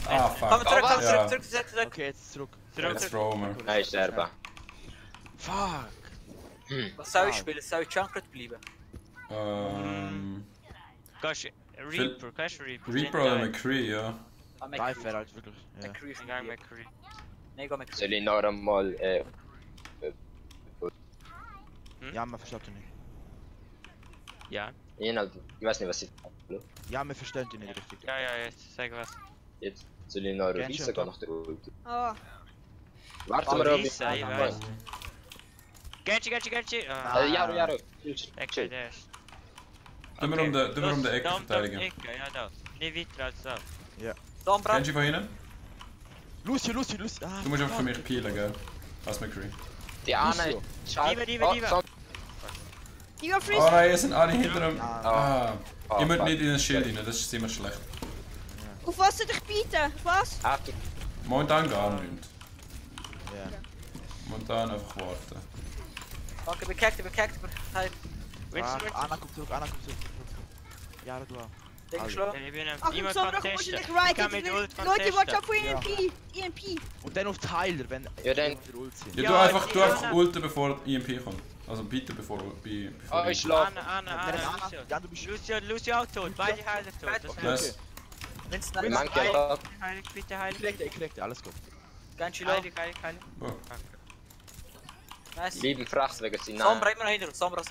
Ah, Komm fuck. zurück. Okay, jetzt zurück. Jetzt Roamer. Nein, sterben. Fuck. Was soll ich spielen? Soll ich Junkrat bleiben? Gehst du Reaper? Reaper oder McCree, ja. Ah, Live wäre halt wirklich. Ja. McCree ist Gang nicht. McCree. Nein, geh McCree. Soll ich noch einmal, Ja, man versteht ihn nicht. Ja. ich weiß nicht, was ich. Ja, man versteht ihn nicht richtig. Ja, jetzt, sag was. Jetzt soll ich noch Genshin Revisa gehen doch. nach der Ulti. Ah, Warte mal, Robin. Revisa, ich weiß. Genji! Jaro. Chill. Tun wir um die Ecke verteidigen. Ja, da. Nicht weiter als da. Sombra. Genji von hinten? Lucio. Ah, Du musst einfach für mich peelen, gell? Als McCree. Die Anna Lucio. ist schade. Diva. Tiger Oh Freeze. nein, ihr sind alle hinter ihm. Ah. Ihr müsst nicht in das Schild rein, das ist ziemlich schlecht. Auf was soll ich bieten? Auf was? Achtung. Momentan gar nicht. Ja. Momentan einfach warten. Okay, bekackt. Halt. Winston, Anna kommt zurück. Ja, du auch. Ding Slow. Ich bin Achtung, niemand Sombra, du musst contesten. dich Ich right. kann mit Ult Leute, watch out contesten. for EMP. Und dann auf Tyler, wenn Ja, dann- der Ult sind. Ja, Ja, du die einfach Anna. ulten bevor EMP kommt. Also bitte bevor Oh, EMP. ich schlaf. Anna, Anna, Jan, du bist Lucio auch tot, beide Heiler tot. Das Nice. Winston. Manke hat. heilig, bitte heilig. korrekt, alles gut. Ganz schön low. Heilig. Oh. Nice. Lieben Fracht wegen seinen Sombra immer noch hinter uns. Sombra.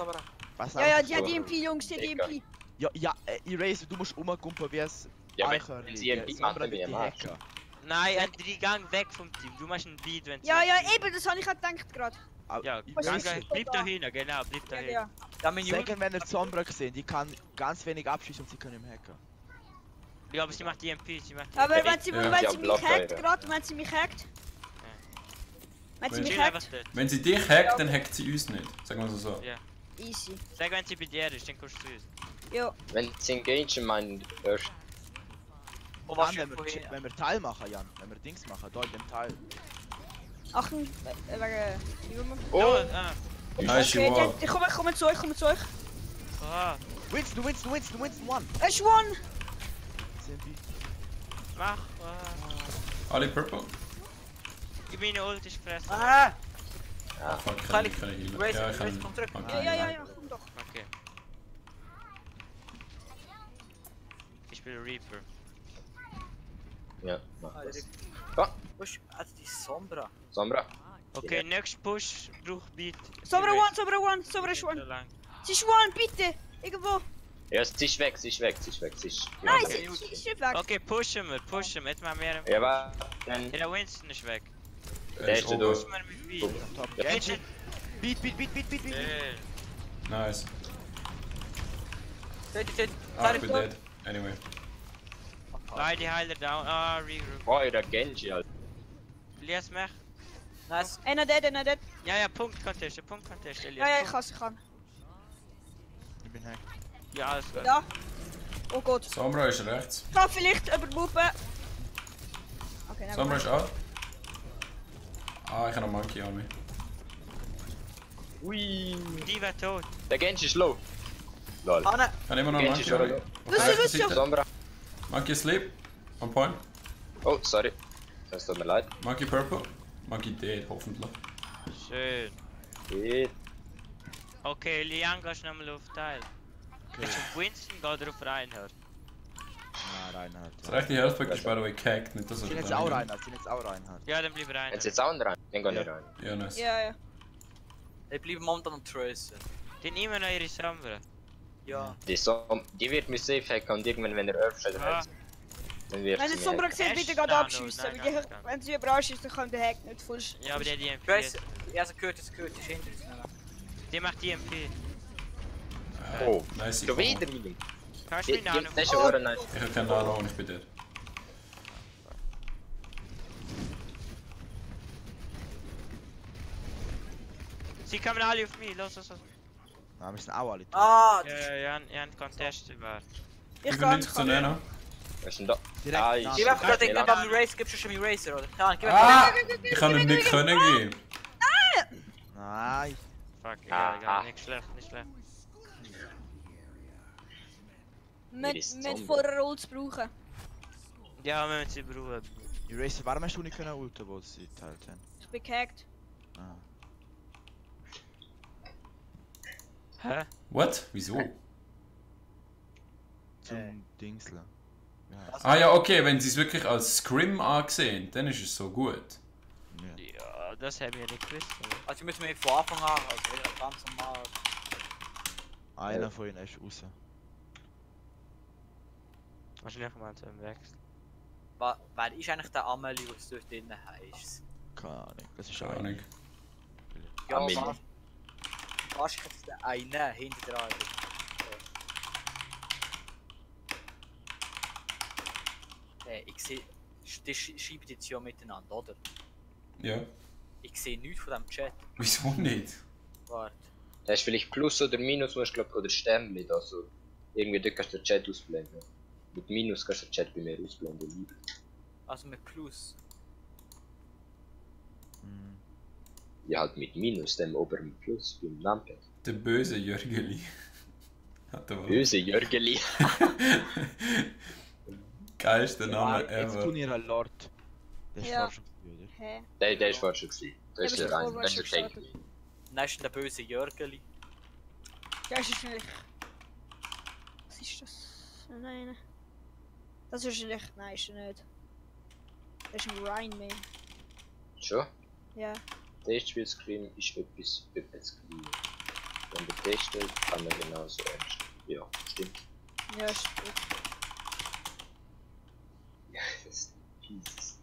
Was Ja, auch- die hat EMP, Jungs, die hat EMP. Ja, Eraser, du musst umkumpen, wie es Ja, Eicher wenn sie EMP liegt. machen, Sombra dann wird die bin ich hacken. Nein, André, gang weg vom Team. Du machst einen Beat, wenn Ja, eben, das habe ich auch gedacht gerade. Aber Ja, Was ist Eraser, das? bleib da hinten, genau, bleib da hinten. Ja. Ja, meine Jugend. sagen, wenn ihr Sombra gesehen, die kann ganz wenig abschießen und sie können ihn hacken. Ja, aber sie macht EMP, sie macht Aber EMP. wenn sie, Ja. wenn Ja, sie mich Blocker, hackt, ja. gerade, wenn sie mich hackt. Wenn sie mich Chill einfach hackt, dort. Wenn sie dich hackt, dann hackt sie uns nicht. Sagen wir so. Ja. easy. Sag, wenn sie bei dir ist, dann kommst du zu uns. Ja. Wenn sie engagen, meinen erst. Oh, Jan, was wenn wir Teil machen, Jan, wenn wir Dings machen, da in dem Teil. Achtung, wegen. Oh! Nice, Okay, wow. ich komme zu euch. Ah, Winston, one! Es ist one! CMP. mach. Alle purple? Gib mir eine Ult, ich fresse. Ah! Ah, fuck, ich Kann kann nicht healen. Razer, Ja, ich Razer, kann. komm zurück. Okay. Ja, komm doch. Okay. Ich spiele Reaper. Ja, mach Ah, das. Was ist also die Sombra? Sombra. Okay, Ja. next Push, braucht Beat. Sombra one, Sombra ist one. Sie ist one, bitte! Irgendwo! Ja, sie ist weg. Sie ist. Nein, Okay. sie ist nicht weg. Okay, pushen wir. Jetzt machen wir mehr. Ja, aber dann. Ja, der Winston ist weg. Der ist over. durch. Pushen wir mit Beat. Top. Ja. Genshin. Beat. Nice. Steht. Ah, ich bin dead. Anyway. Beide Heiler down. Ah, regroup. Oh, der Genji, Alter. Elias, mach. Nice. Einer dead. Ja, Punkt Contest, Elias. Ja, ich kann. Ich bin hack. Ja, alles gut. Ja. Oh Gott. Sombra ist rechts. Ich kann vielleicht überbuppen. Okay, nein. Sombra ist out. Ah, ich habe noch Monkey an mich. Ui. Die war tot. Der Genji ist low. Lol. Anna. Ich habe immer noch Genji ist Monkey an schon mich. low. Auf der rechten Lucio. Seite. Sombra. Monkey asleep. On point. Oh, sorry. Das tut mir leid. Monkey purple. Monkey dead, hoffentlich. Schön. Geht. Okay, Liang, gehst nochmal auf Teil. Okay. Ist auf Winston, geht er auf Reinhardt. Na, Reinhard. Das rechte Health Pack ist by the way cacked, nicht dass er Sind jetzt da auch reingeht. Reinhard. Ja, dann bleib Wenn Reinhardt. sie jetzt auch rein, dann gehen wir Ja. rein. Ja, nice. Ja. Ich bleibe momentan am Tracer. Die haben immer noch ihre Sombra. Ja. Die wird mich safe hacken und irgendwann, wenn er öffnet, Ah. dann wird Wenn sie ihr mich Sombra hacken. seht, bitte Echt? gerade Nein, abschiessen. nein, Weil nein, die- nein. Wenn sie überrascht ist, dann kann der Hack nicht voll. Ja, aber der die MP. Tracer. Ja, es gehört, ist hinter uns. Die macht die MP. Oh, Nice. schon wieder, William. Kannst du mich noch Das ist aber nice. Ich habe keine Nano und ich bin dead. Sie kommen alle auf mich, los. Nein, wir sind auch alle tot. Ah! Ja, ein Contest war. Ich kann 95 zu 9. Was ist denn da? Direkt Ah, nach- Gib einfach gerade schnell den an. beim Eraser, gibst du schon einen Eraser, oder? Ja, gib Ah! einfach. Ich kann ihn nicht können geben. Nein. Fuck, Ah, egal, nicht schlecht. Mit Zombie. Vorrolls brauchen. Ja, wir müssen sie brauchen. Eraser, warum hast du nicht können ulten, wo sie geteilt haben? Ich bin gehackt. Ah. Hä? What? Wieso? Zum Dingsle. Ja. Ah ja, okay, wenn sie es wirklich als Scrim angesehen, dann ist es so gut. Ja. Ja, das haben wir nicht gewusst. Also müssen wir von Anfang an, also wieder ganz normal. Einer von ihnen ist raus. Wahrscheinlich mal zum Wechsel. Wer ist eigentlich der Amelie, der es dort drinnen heisst? Keine Ahnung, das ist Keine einer. Ahnung. Ja, Amelie. was ist jetzt der eine hinter dran? Ich sehe, die schreiben jetzt ja miteinander, oder? Ja. Ich sehe nichts von dem Chat. Wieso nicht? Warte. Da ist vielleicht Plus oder Minus, musst, glaub, oder Sternchen. Also, irgendwie dort kannst du den Chat ausblenden. Mit Minus kannst du den Chat bei mir ausblenden. Lieber. Also mit Plus. Hm. Ja, halt mit Minus, dem oberen Plus beim Numpad. Der böse Jörgeli. Hat er was? Böse Jörgeli. Geilster Name Jetzt tun ever. ihr einen Lord. Der ist Ja. falsch oder? Hä? Der ist vorher schon gewesen. Das ist Ja, der aber rein. Das ist der Tank. Dann ist der böse Jörgeli. Ja, ist wahrscheinlich. Was ist das? Nein. Das ist wahrscheinlich. Nein, ist er nicht. Das ist ein Ryan Man. Schon? Ja. Testspielscreen ist etwas Kleines. Wenn der testet, kann er genauso ernst. Ja, stimmt. Ja, ist gut. Ja, das ist Jesus.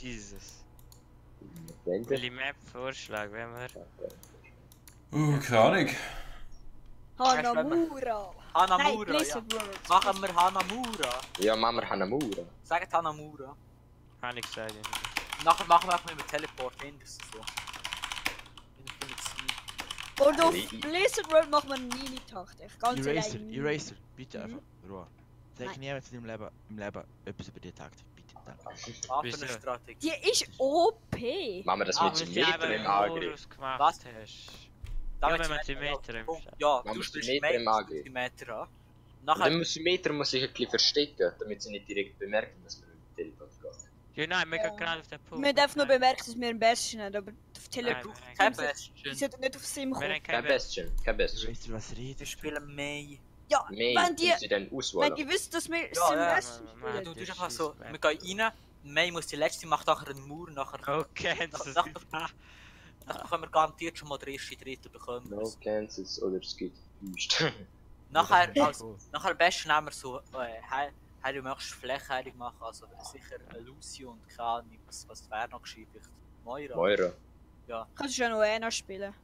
Jesus. Wenn Will ich Map Vorschlag, wenn wir. Keine Ahnung. Hanamura! Nein, Hanamura, ja. Blizzard World. Machen wir Hanamura. Ja, machen wir Hanamura. Sagt Hanamura. Kann ich sagen. Nachher machen wir einfach mit dem Teleport hin, das ist so. Ich bin jetzt nie. Und auf Nein. Blizzard World machen wir eine Mini-Taktik. Ganz Eraser, allein. Eraser, bitte Mhm. einfach. Ruhe. Sag Nein. niemals in deinem Leben etwas über die Taktik, bitte. Danke. Was für eine Wieso? Strategie. Die ist OP! Machen wir das Ah, mit weil dem sie Meter eben im Angriff. Modus gemacht Was? hast. Damit wenn man sie die Meter im Punkt. Start. Ja, Machen du wir spielst die Meter im Angriff. die Meter an. Und Nachher, dann muss Meter muss sich ein bisschen verstecken, damit sie nicht direkt bemerken, dass wir mit dem Teleport gehen. Ja, nein, wir Ja. gehen gerade auf den Punkt. Wir dürfen nur bemerken, dass wir am besten haben, aber auf Teleport. Nein, kein Die Bastion. sollten nicht auf Sim Wir kommen. haben Kein kein Bastion, kein Bastion. Eraser, was Wir redest du? spielen May. Ja, Mehr wenn die, tun sie dann wenn auswählen. die wissen, dass wir Ja, Sim ja, Bastion man- spielen. Du das tust einfach ist so, Map. wir gehen rein, May muss die letzte, macht nachher einen Mauer, nachher Okay, das ist. nachher können wir garantiert schon mal den ersten Drittel bekommen. No Kansas oder es gibt Wüst. Nachher, Ja, als, nachher am besten nehmen wir so, hey, du möchtest flächheilig machen, also sicher Lucy und keine Ahnung, was wäre noch geschrieben? Moira? Moira. Kannst du ja noch einer spielen.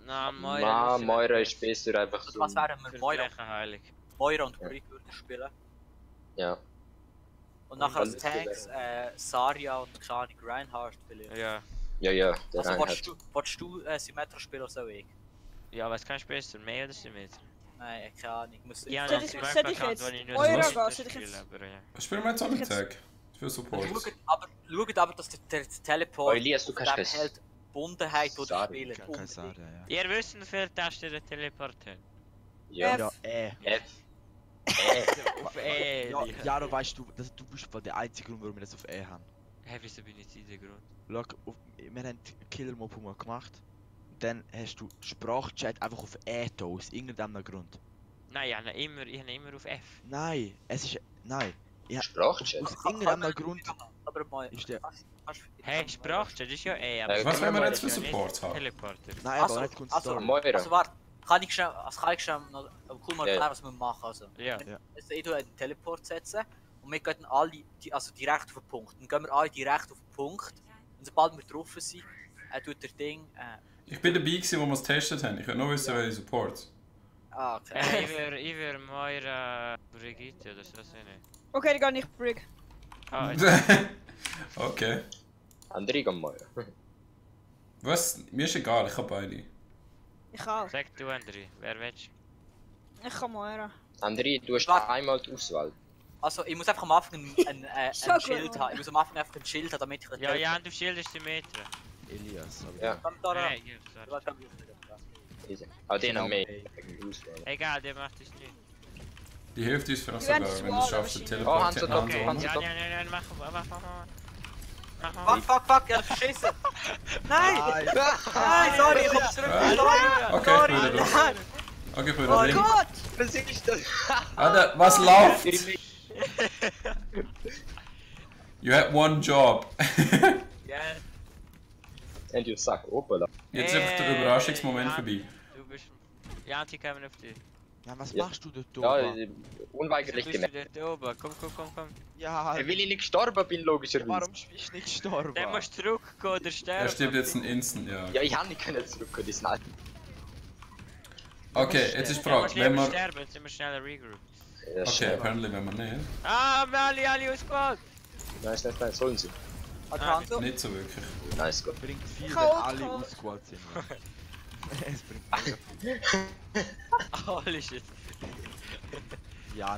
Nein, Ma, Moira ist besser einfach Also so. was wären wir? Für Moira, Flächenheilig. Moira und Ja. Brick würden spielen. Ja. Und nachher als alles Tanks, Saria und keine Ahnung, Reinhardt vielleicht. Ja. Ja, ja, der Also Reinhardt. willst du Symmetra spielen oder so ich? Ja, was kannst du besser? Mehr oder Symmetra? Nein, keine Ahnung, ich muss... Ja, Soll noch ich- zwei soll ich Accounts, jetzt wo ich nur Euro Symmetra gehen? Soll ich spiele, jetzt- aber ja. Was spielen wir jetzt am Tag? Für Support. Schaut aber, dass der Teleport Oh, Elias, du auf kannst dem es- hält Bundenheit, die du Saria, spielen. Kein unbedingt. Saria, ja. Ihr wisst, wie viele Tasten der Teleport hat? Ja. Ja, F. Auf E. Ja, ja, du weißt du, du bist voll der einzige Grund, warum wir das auf E haben. Hä, wieso bin ich jetzt in der Grund? Schau, wir haben Killer Mob mal gemacht. Und dann hast du Sprachchat einfach auf E da, aus irgendeinem Grund. Nein, ich habe immer auf F. Nein, es ist. Nein. Ja, Sprachchat. aus irgendeinem Grund Aber mal... ist der. Hey, Sprachchat ist ja E, Was wollen wir das jetzt für ist ja nicht Supports haben? Teleporter. Nein, Also, aber nicht kommt also, Story. Moira. Also warte, kann ich schnell noch cool mal Ja, ja. erklären, was wir machen. Also, Ja. also ich tue einen Teleport setzen und wir gehen alle direkt auf den Punkt. Dann gehen wir alle direkt auf den Punkt und sobald wir drauf sind, tut der Ding... Ich bin dabei gewesen, wo wir es getestet haben. Ich will nur wissen, welche Supports. okay. Ich wäre Moira Brigitte oder so, weiß ich nicht. Okay, dann gehe ich Brick. Ah, Okay. André, komm mal. Was? Mir ist egal, ich hab beide. Ich auch. Sag du, André, wer willst Ich kann Moira. André, du hast Warte. einmal die Auswahl. Also, ich muss einfach am Anfang ein So gut. Schild haben. Ich muss am Anfang einfach ein Schild haben, damit ich du? Ja, ja, du schildest die Meter. Elias. Aber Ja, Komm da rein. Hey, hier, sorry. Du weißt, wie ich easy. Aber den haben wir Hey. wegen der Auswahl. Egal, der macht es nicht. Die hilft uns vielleicht Wir werden sogar, das wenn du es Wall schaffst, den wahrscheinlich. Oh, Hans, Teleportieren. doch, Hans, Ja, doch. ja, mach mal. Fuck, ich hab verschissen! Nein! Nein, sorry, ich komm zurück! Ah, Sorry! Okay, Sorry! Brüder, los. Nein! Okay, Oh Brüder, Ding. Gott! Was ist das? Alter, was läuft? You had one job. Ja, And you suck, opala. Jetzt ist einfach der Überraschungsmoment vorbei. du bist... Ja, die kommen auf dich. Ja, was Ja. machst du dort Ja, oben? unweigerlich Wieso bist gemerkt. du dort oben? Komm. Ja, Weil ich nicht gestorben bin, logischerweise. warum bist du nicht gestorben? Dann musst du zurückgehen oder sterben. Er stirbt jetzt ein Instant, ja. Ja, ich habe nicht können zurückkommen, die Sniper. Okay, jetzt ist die Dann Frage, musst du wenn lieber wir... sterben, jetzt sind wir schneller regroup. Ja, Okay, schnell. apparently wenn wir nicht. Ah, wir alle ausgebaut! Nice, holen sie. Alfonso, Nicht so wirklich. Nice, gut. Bringt viel, wenn Chaos, alle Chaos. ausgewählt sind. Es bringt mega viel. Holy shit. Ja,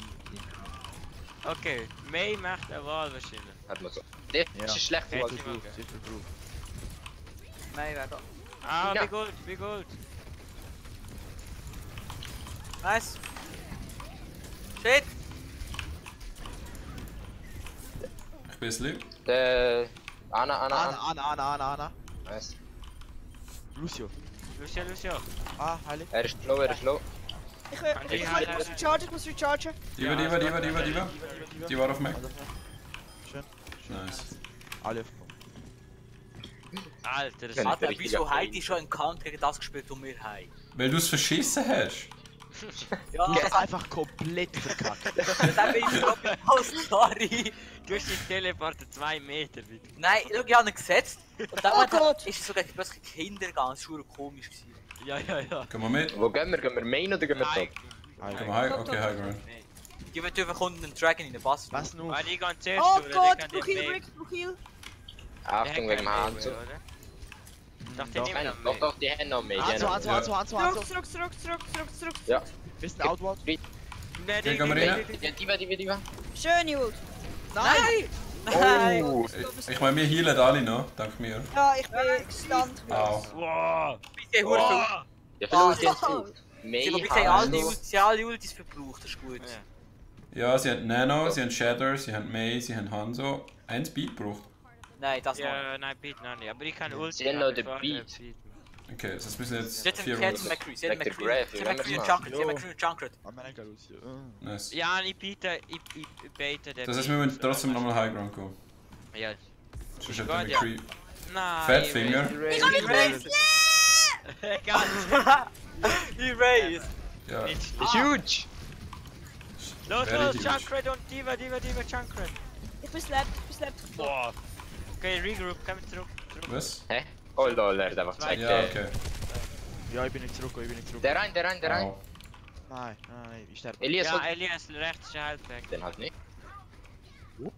Okay, May macht eine Wahl wahrscheinlich. Hat man so. Der Ja. ist schlecht Okay. geworden. sicher drauf, sicher drauf. nein, wer da? Ah, Ja. wie gut. Nice! Shit! Ich bin lieb. Der... Anna. Anna. Nice. Lucio. Lucio. Ah, heilig. Er ist low. Ich muss rechargen. Diva. Die war auf mich. Schön. Nice. Alle auf Alter, das Ja, ist Alter, richtig wieso geil. haben die schon einen Count gegen das gespielt, wo wir haben? Weil du es verschissen hast. Ja, Du hast einfach komplett verkackt. dann bin ich glaube ich oh, sorry! Du hast den Teleporter 2 Meter weit. Nein, schau, ich habe ihn gesetzt und dann Oh Gott. ist es sogar plötzlich Kinder gegangen, das war verdammt komisch. Gewesen. Ja. Gehen wir mit? Wo gehen wir? Gehen wir main oder gehen wir top? Gehen wir high? Okay, high ground. Die wird einfach unten einen Dragon in den Bass. Was nun? Weil die gehen zuerst Oh durch, Gott, dann Blue kann die Kill, May- Blue Kill. Achtung wegen dem Hand. Oder? Doch, die Doch. nehmen Nein, noch May. doch, die haben noch mehr. die haben noch mehr. Zurück. Ja. Bist ein Outward? Nein, Okay, gehen wir rein? Diva. Schöne Ult. Nein! Nein! Oh! Ich meine, wir healen alle noch, dank mir. Ja, ich bin gestunt. Au. Wow! Bitte, Hurfe! Ja, verloren sie jetzt Oh. gut. Sie May haben Hans. alle Ultis verbraucht, das ist gut. Ja. Ja, sie haben Nano, sie haben Shatter, sie haben May, sie haben Hanzo. Ein Speed braucht. Nein, das noch. Ja, nein, Beat noch nicht. Aber ich kann Ulti. Sie haben noch machen, den bevor Beat. der Okay, also das müssen jetzt Sie hat 4 einen Rolls. McCree, sie hat einen Dr. McCree, Graf, sie wie hat wollen einen wir McCree das und Junkrat, sie hat einen McCree und Junkrat. Ah, mein Enkel, Lucio. Nice. Ja, ich biete, ich bete den. Das heißt, wir müssen trotzdem nochmal High Ground gehen. Ja. Sonst hat Gut, der ja. McCree. Nein. Fatfinger. Ich kann nicht Erase! Egal. Erase! Ja. Nicht Ist huge! Los, Very huge. Junkrat und Diva, Junkrat. Ich bin slapped. Boah. Okay, regroup, komm zurück. Was? Hä? Oh lol, er hat einfach gezeigt. Ja, okay. Ja, ich bin nicht zurück. Der rein. Au. Nein, ich sterbe. Elias, Ja, Elias, rechts ist halt weg. den halt nicht. Die.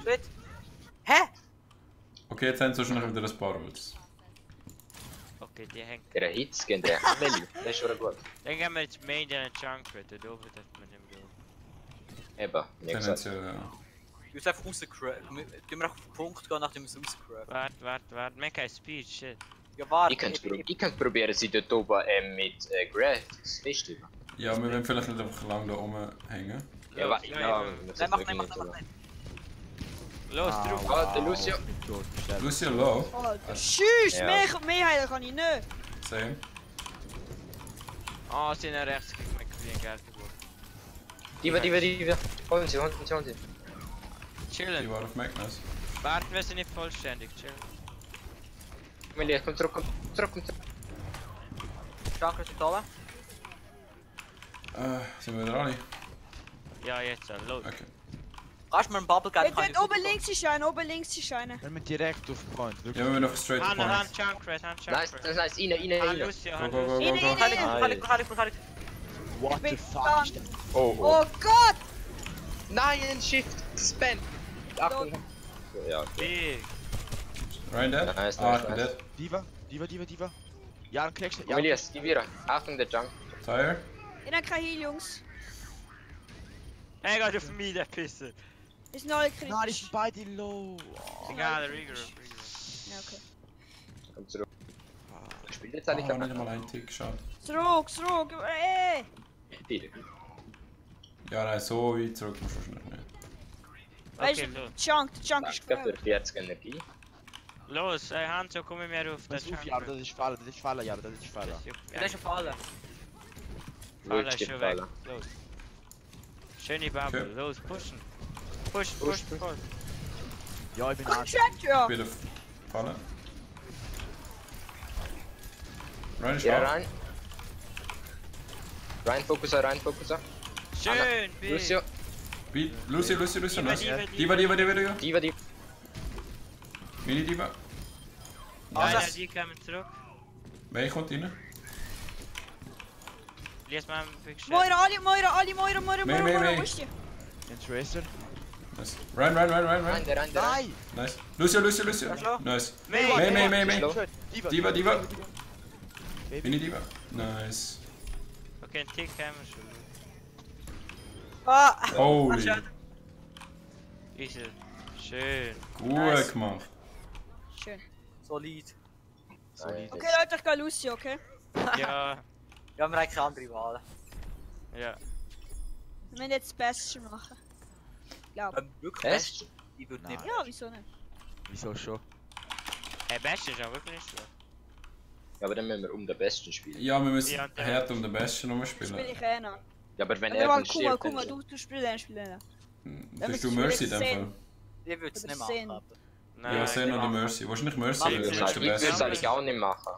Shit! Hä? Okay, jetzt haben sie wahrscheinlich wieder ein paar Rolls. Okay, die hängt. Der Hits gehen der Amelie. Das ist schon gut. Dann gehen wir jetzt Main den Junkrat, da oben darf man nicht mehr. Eben, wie gesagt. Tendenziell, ja. Du musst einfach rauscraften. Tun wir auf den Punkt gehen, nachdem wir es rauscraften. Warte, man kein Speed, shit. Ja, warte. Ich könnte probieren, sie dort oben mit Graf zu fest. Ja, wir wollen vielleicht nicht einfach lang da oben hängen. Ja, Los, Nein, mach nicht. Los, drauf. Ah, der Lucio. Lucio low. Alter, tschüss, Ja. mehr heilen kann ich nicht. Same. Ah, sie sind rechts gegen McCree in Geld geworden. Diva. Holen sie. Die Chillen. war auf Magnus. Warten, wir sind nicht vollständig, chillen. Amelie, komm zurück. Junkrat ist alle. Sind wir wieder alle? Ja, jetzt, los. Okay. Kannst du mir einen Bubble geben? Dort oben links ist einer, Wenn wir direkt auf Point. Ja, wir müssen einfach straight to Han point. Junkrat. Nice, rein. Han Lucio, Han Go, go, Lucio. go, go. Kann ich. What the bin fuck? gestunt. Oh. Oh Gott! Nein, Shift. Spam. Achtung. Ja, okay. Big. Ryan dead? Nice, Ah, nice, ich bin nice. dead. Diva. Ja, dann kriegst du. Komm, Elias, gib ihr. Achtung, der Junk. Tire? Ich habe kein Heal, Jungs. Hey, geht auf mich, der Pisser. Wir sind alle kritisch. Nein, die sind beide low. Egal, Rigor. Ja, okay. Komm zurück. Ich spiele jetzt eigentlich Oh, nicht mal einen Tick, schade. Zurück, ey! Bitte. Ja, nein, so weit zurück musst du wahrscheinlich nicht. Weißt Okay, du, los. Junk ist Danke für gut. 40 Energie. Los, Hanzo, komm mit mir auf. Pass auf, ja, das ist Fehler, ja, das ist Fehler. Ja, das ist auf alle. Fahler Ruhig ist schon weg. gefallen. Los. Schöne Bubble. Okay. Los, pushen. Push. Ja, ich bin Komm, Arsch. Chat, ja! Wieder fallen. Ryan ist Ja, auf. rein. Rein, Fokuser. Schön, Big. Lucio. Lucio, Diva, nice. Diva, Diva. Diva. Mini Diva. Nein, die kommen zurück. Wer kommt rein? Lies mal Big Shot. Moira, Mei. wo ist die? Ein Tracer. Nice. Ryan. Rein. Nein! Nice. Lucio. Nice. Mei. Slow. Diva. Mini Diva. Nice. Okay, ein Tick haben wir schon. Ah! Holy. Isel. Schön. Gut gemacht. Schön. Solid. Solid. Okay, Leute, ich gehe Lucio, okay? Ja, Ja, wir haben keine andere Wahl. ja. Wir müssen jetzt das Beste machen. Glaub. Wirklich Best? best? Ich würde nicht. Ja, wieso nicht? Wieso schon? Hey, Best ist auch wirklich nicht schlecht. Ja, aber dann müssen wir um den Besten spielen. Ja, wir müssen Ja, der- hart um den Besten Spiel spielen. ich eh noch. Ja, aber wenn Aber er mal, dann guck mal, stirbt, dann... du spielst den. Bist du Mercy in dem Fall? Ich würde es Aber nicht sehen. machen. Nein, Ja, Sen oder machen. Mercy. Wahrscheinlich Mercy, Mach weil ich du Ich bist der würde es Beste. eigentlich auch nicht machen.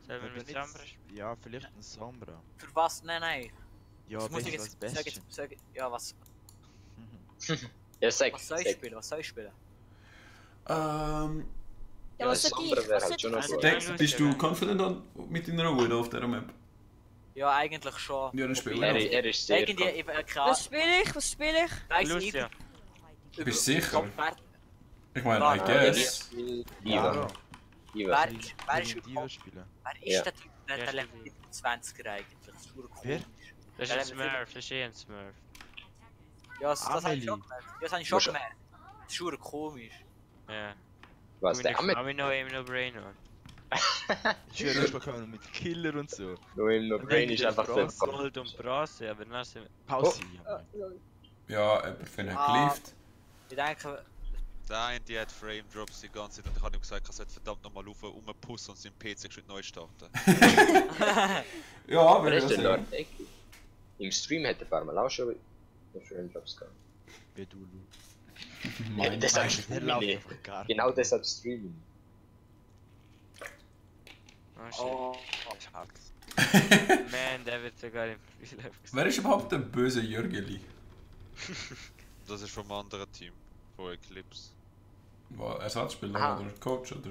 Sollen wir mit Sambra spielen? Ja, vielleicht ein Sombra. Für was? Nein. Ja, Das muss ich besser als jetzt Bestien. sagen. Ja, was Ja, sag. soll ich spielen? Was soll ich spielen? Ja, was das soll andere ich? wäre Was halt soll schon ich? noch Dex, gut. Bist du confident mit deiner Wood auf dieser Map? Ja, eigentlich schon. Ja, dann spielen Wobei- wir. Er ist sehr... Irgendwie, ich klar. Was spiele ich? Weiss ich, Lucia. Bist du sicher? Wer Ich meine, I Ja, guess. Diva. Diva. ist Diva überhaupt... spielen. Wer Ja. ist der Typ, der Ja, Level 20er eigentlich? Das ist super Wer? komisch. Das ist ein Smurf, das ist eh ein Smurf. Ja, das habe ich Amelie. schon gemerkt. Ja, das habe ich schon Muss- gemerkt. Das ist super komisch. Ja. Was, der Amet? Aber noch eben noch Brain on. Ich höre erst mal kommen mit Killer und so. Nur im No Brain ist einfach der Kopf. Gold und Bronze, aber dann sind Pause. Ja, jemand für ihn Ah. geliefert. Ich denke, Der eine, die hat Frame Drops die ganze Zeit und ich habe ihm gesagt, er sollte verdammt nochmal rumpussen und seinen PC geschwind neu starten. Ja, aber Wer das ist denn ja. dort? Ecki. Im Stream hat er ein paar Mal auch schon Jobs gehabt. Wie du, Lu. Ja, deshalb Er streamen läuft wir. einfach gar nicht. Genau deshalb streamen. Oh shit. oh, Man, der wird sogar im Real Life Wer ist überhaupt der böse Jürgeli? Das ist vom anderen Team, von Eclipse. Ersatzspieler Aha. oder Coach oder?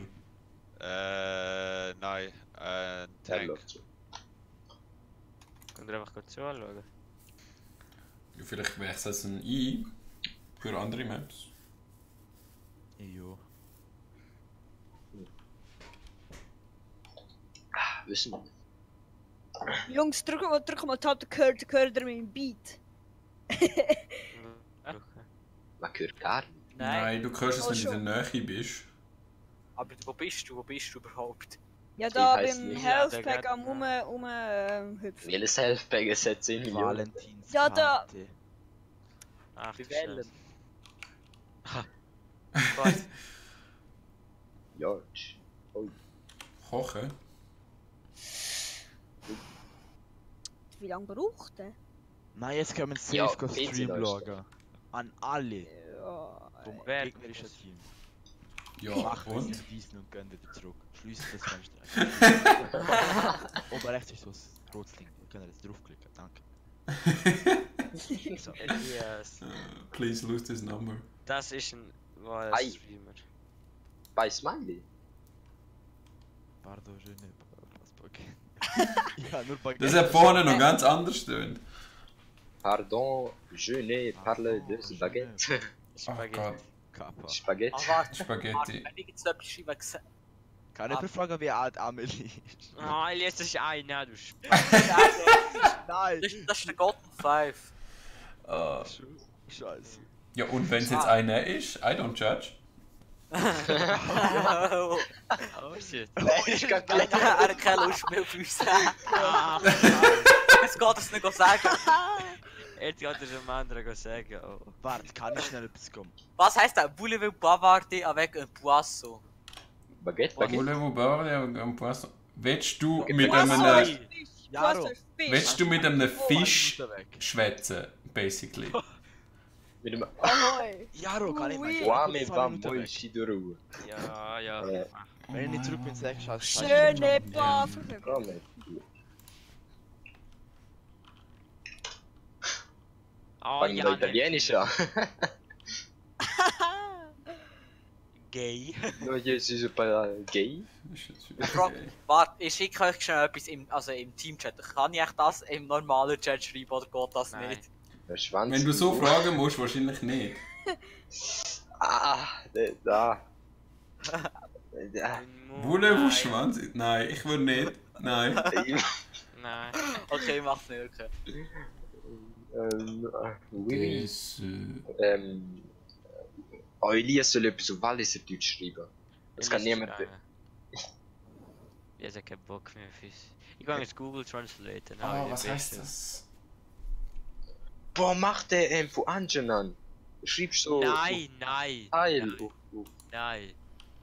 Nein, Der Tank. läuft so. Könnt ihr einfach kurz zuschauen? Ja, vielleicht wechselt es ein ein für andere Maps. Jo. Wissen wir. Jungs, drück mal Tab, dann hört ihr meinen Beat. Man hört gar nicht. nein. Du hörst es, Oh, wenn du schon. in der Nähe bist. Aber wo bist du? Wo bist du überhaupt? Ja, Ich da weiss beim nicht. Health Ja, der Pack geht- am hüpfen. Welches Healthbag es hat 10 Millionen? Valentins Ja, da- Karte. Ach, du Bei Wellen. Scheiße. George. Kochen? Wie lange braucht der? Nein, jetzt können wir Ja, safe PC Stream läuft. schauen. An alle Ja. vom Wer- gegnerischen Team. Ja, Machen wir und? es diesen und gehen wieder zurück. Schließen das Fenster. Oben rechts ist so ein rotes Ding. Wir können jetzt draufklicken. Danke. So. Elias. Please lose this number. Das ist ein Ei. Streamer. Bei Smiley? Pardon, je ne pas Baguette. Ja, nur Baguette. Das hat vorne noch ganz anders tönt. Pardon, je ne parle de ce baguette. Oh Spaghetti. Gott. Kappa. Spaghetti. Ah, warte, Spaghetti. wenn ich jetzt noch etwas schreibe, Kann ich fragen, wie alt Amelie ist? Ah, jetzt ist einer, du Nein! das ist der Gotten 5. Ah. Scheiße. Ja, und wenn es jetzt einer ist, I don't judge. Oh, Oh shit. Ich kann er hat keine Lust mehr auf uns. Ah, Jetzt geht es nicht sagen. jetzt geht er zum anderen sagen. Oh. Warte, kann ich schnell etwas kommen? Was heisst das? Voulez-vous bavarder avec un poisson? Baguette, Voulez-vous parler un poisson? Willst du Okay, mit Poisson einem, Jaro. willst du mit einem Fisch schwätzen, basically? Mit dem Ahoi. Jaro, kann ich Ui. mal Guame 2 va Minuten muy weg. Shidoru. Ja, ja. Wenn ich nicht zurück bin, sag ich halt Schöne Paffer. Come. Oh Fangen ja. wir Italienisch an. Gay. No, yes, ist pas gay. Warte, ich schicke euch schnell etwas im Teamchat. Kann ich echt das im normalen Chat schreiben oder geht das Nein. nicht? Der Schwanz. Wenn du so fragen musst, wahrscheinlich nicht. Ah, da. Voulez-vous Schwanz? Nein, ich würde nicht. Nein. Nein. Okay, mach's nicht, okay. Oui. Das, Elias soll etwas auf Walliser Deutsch schreiben. Das kann niemand. Ich habe keinen Bock mehr auf uns. Ich gehe jetzt Google Translate. Oh, was heißt das? Boah, mach der von Anjanan. Schreibst so. Nein, nein. Teil Nein. Nein.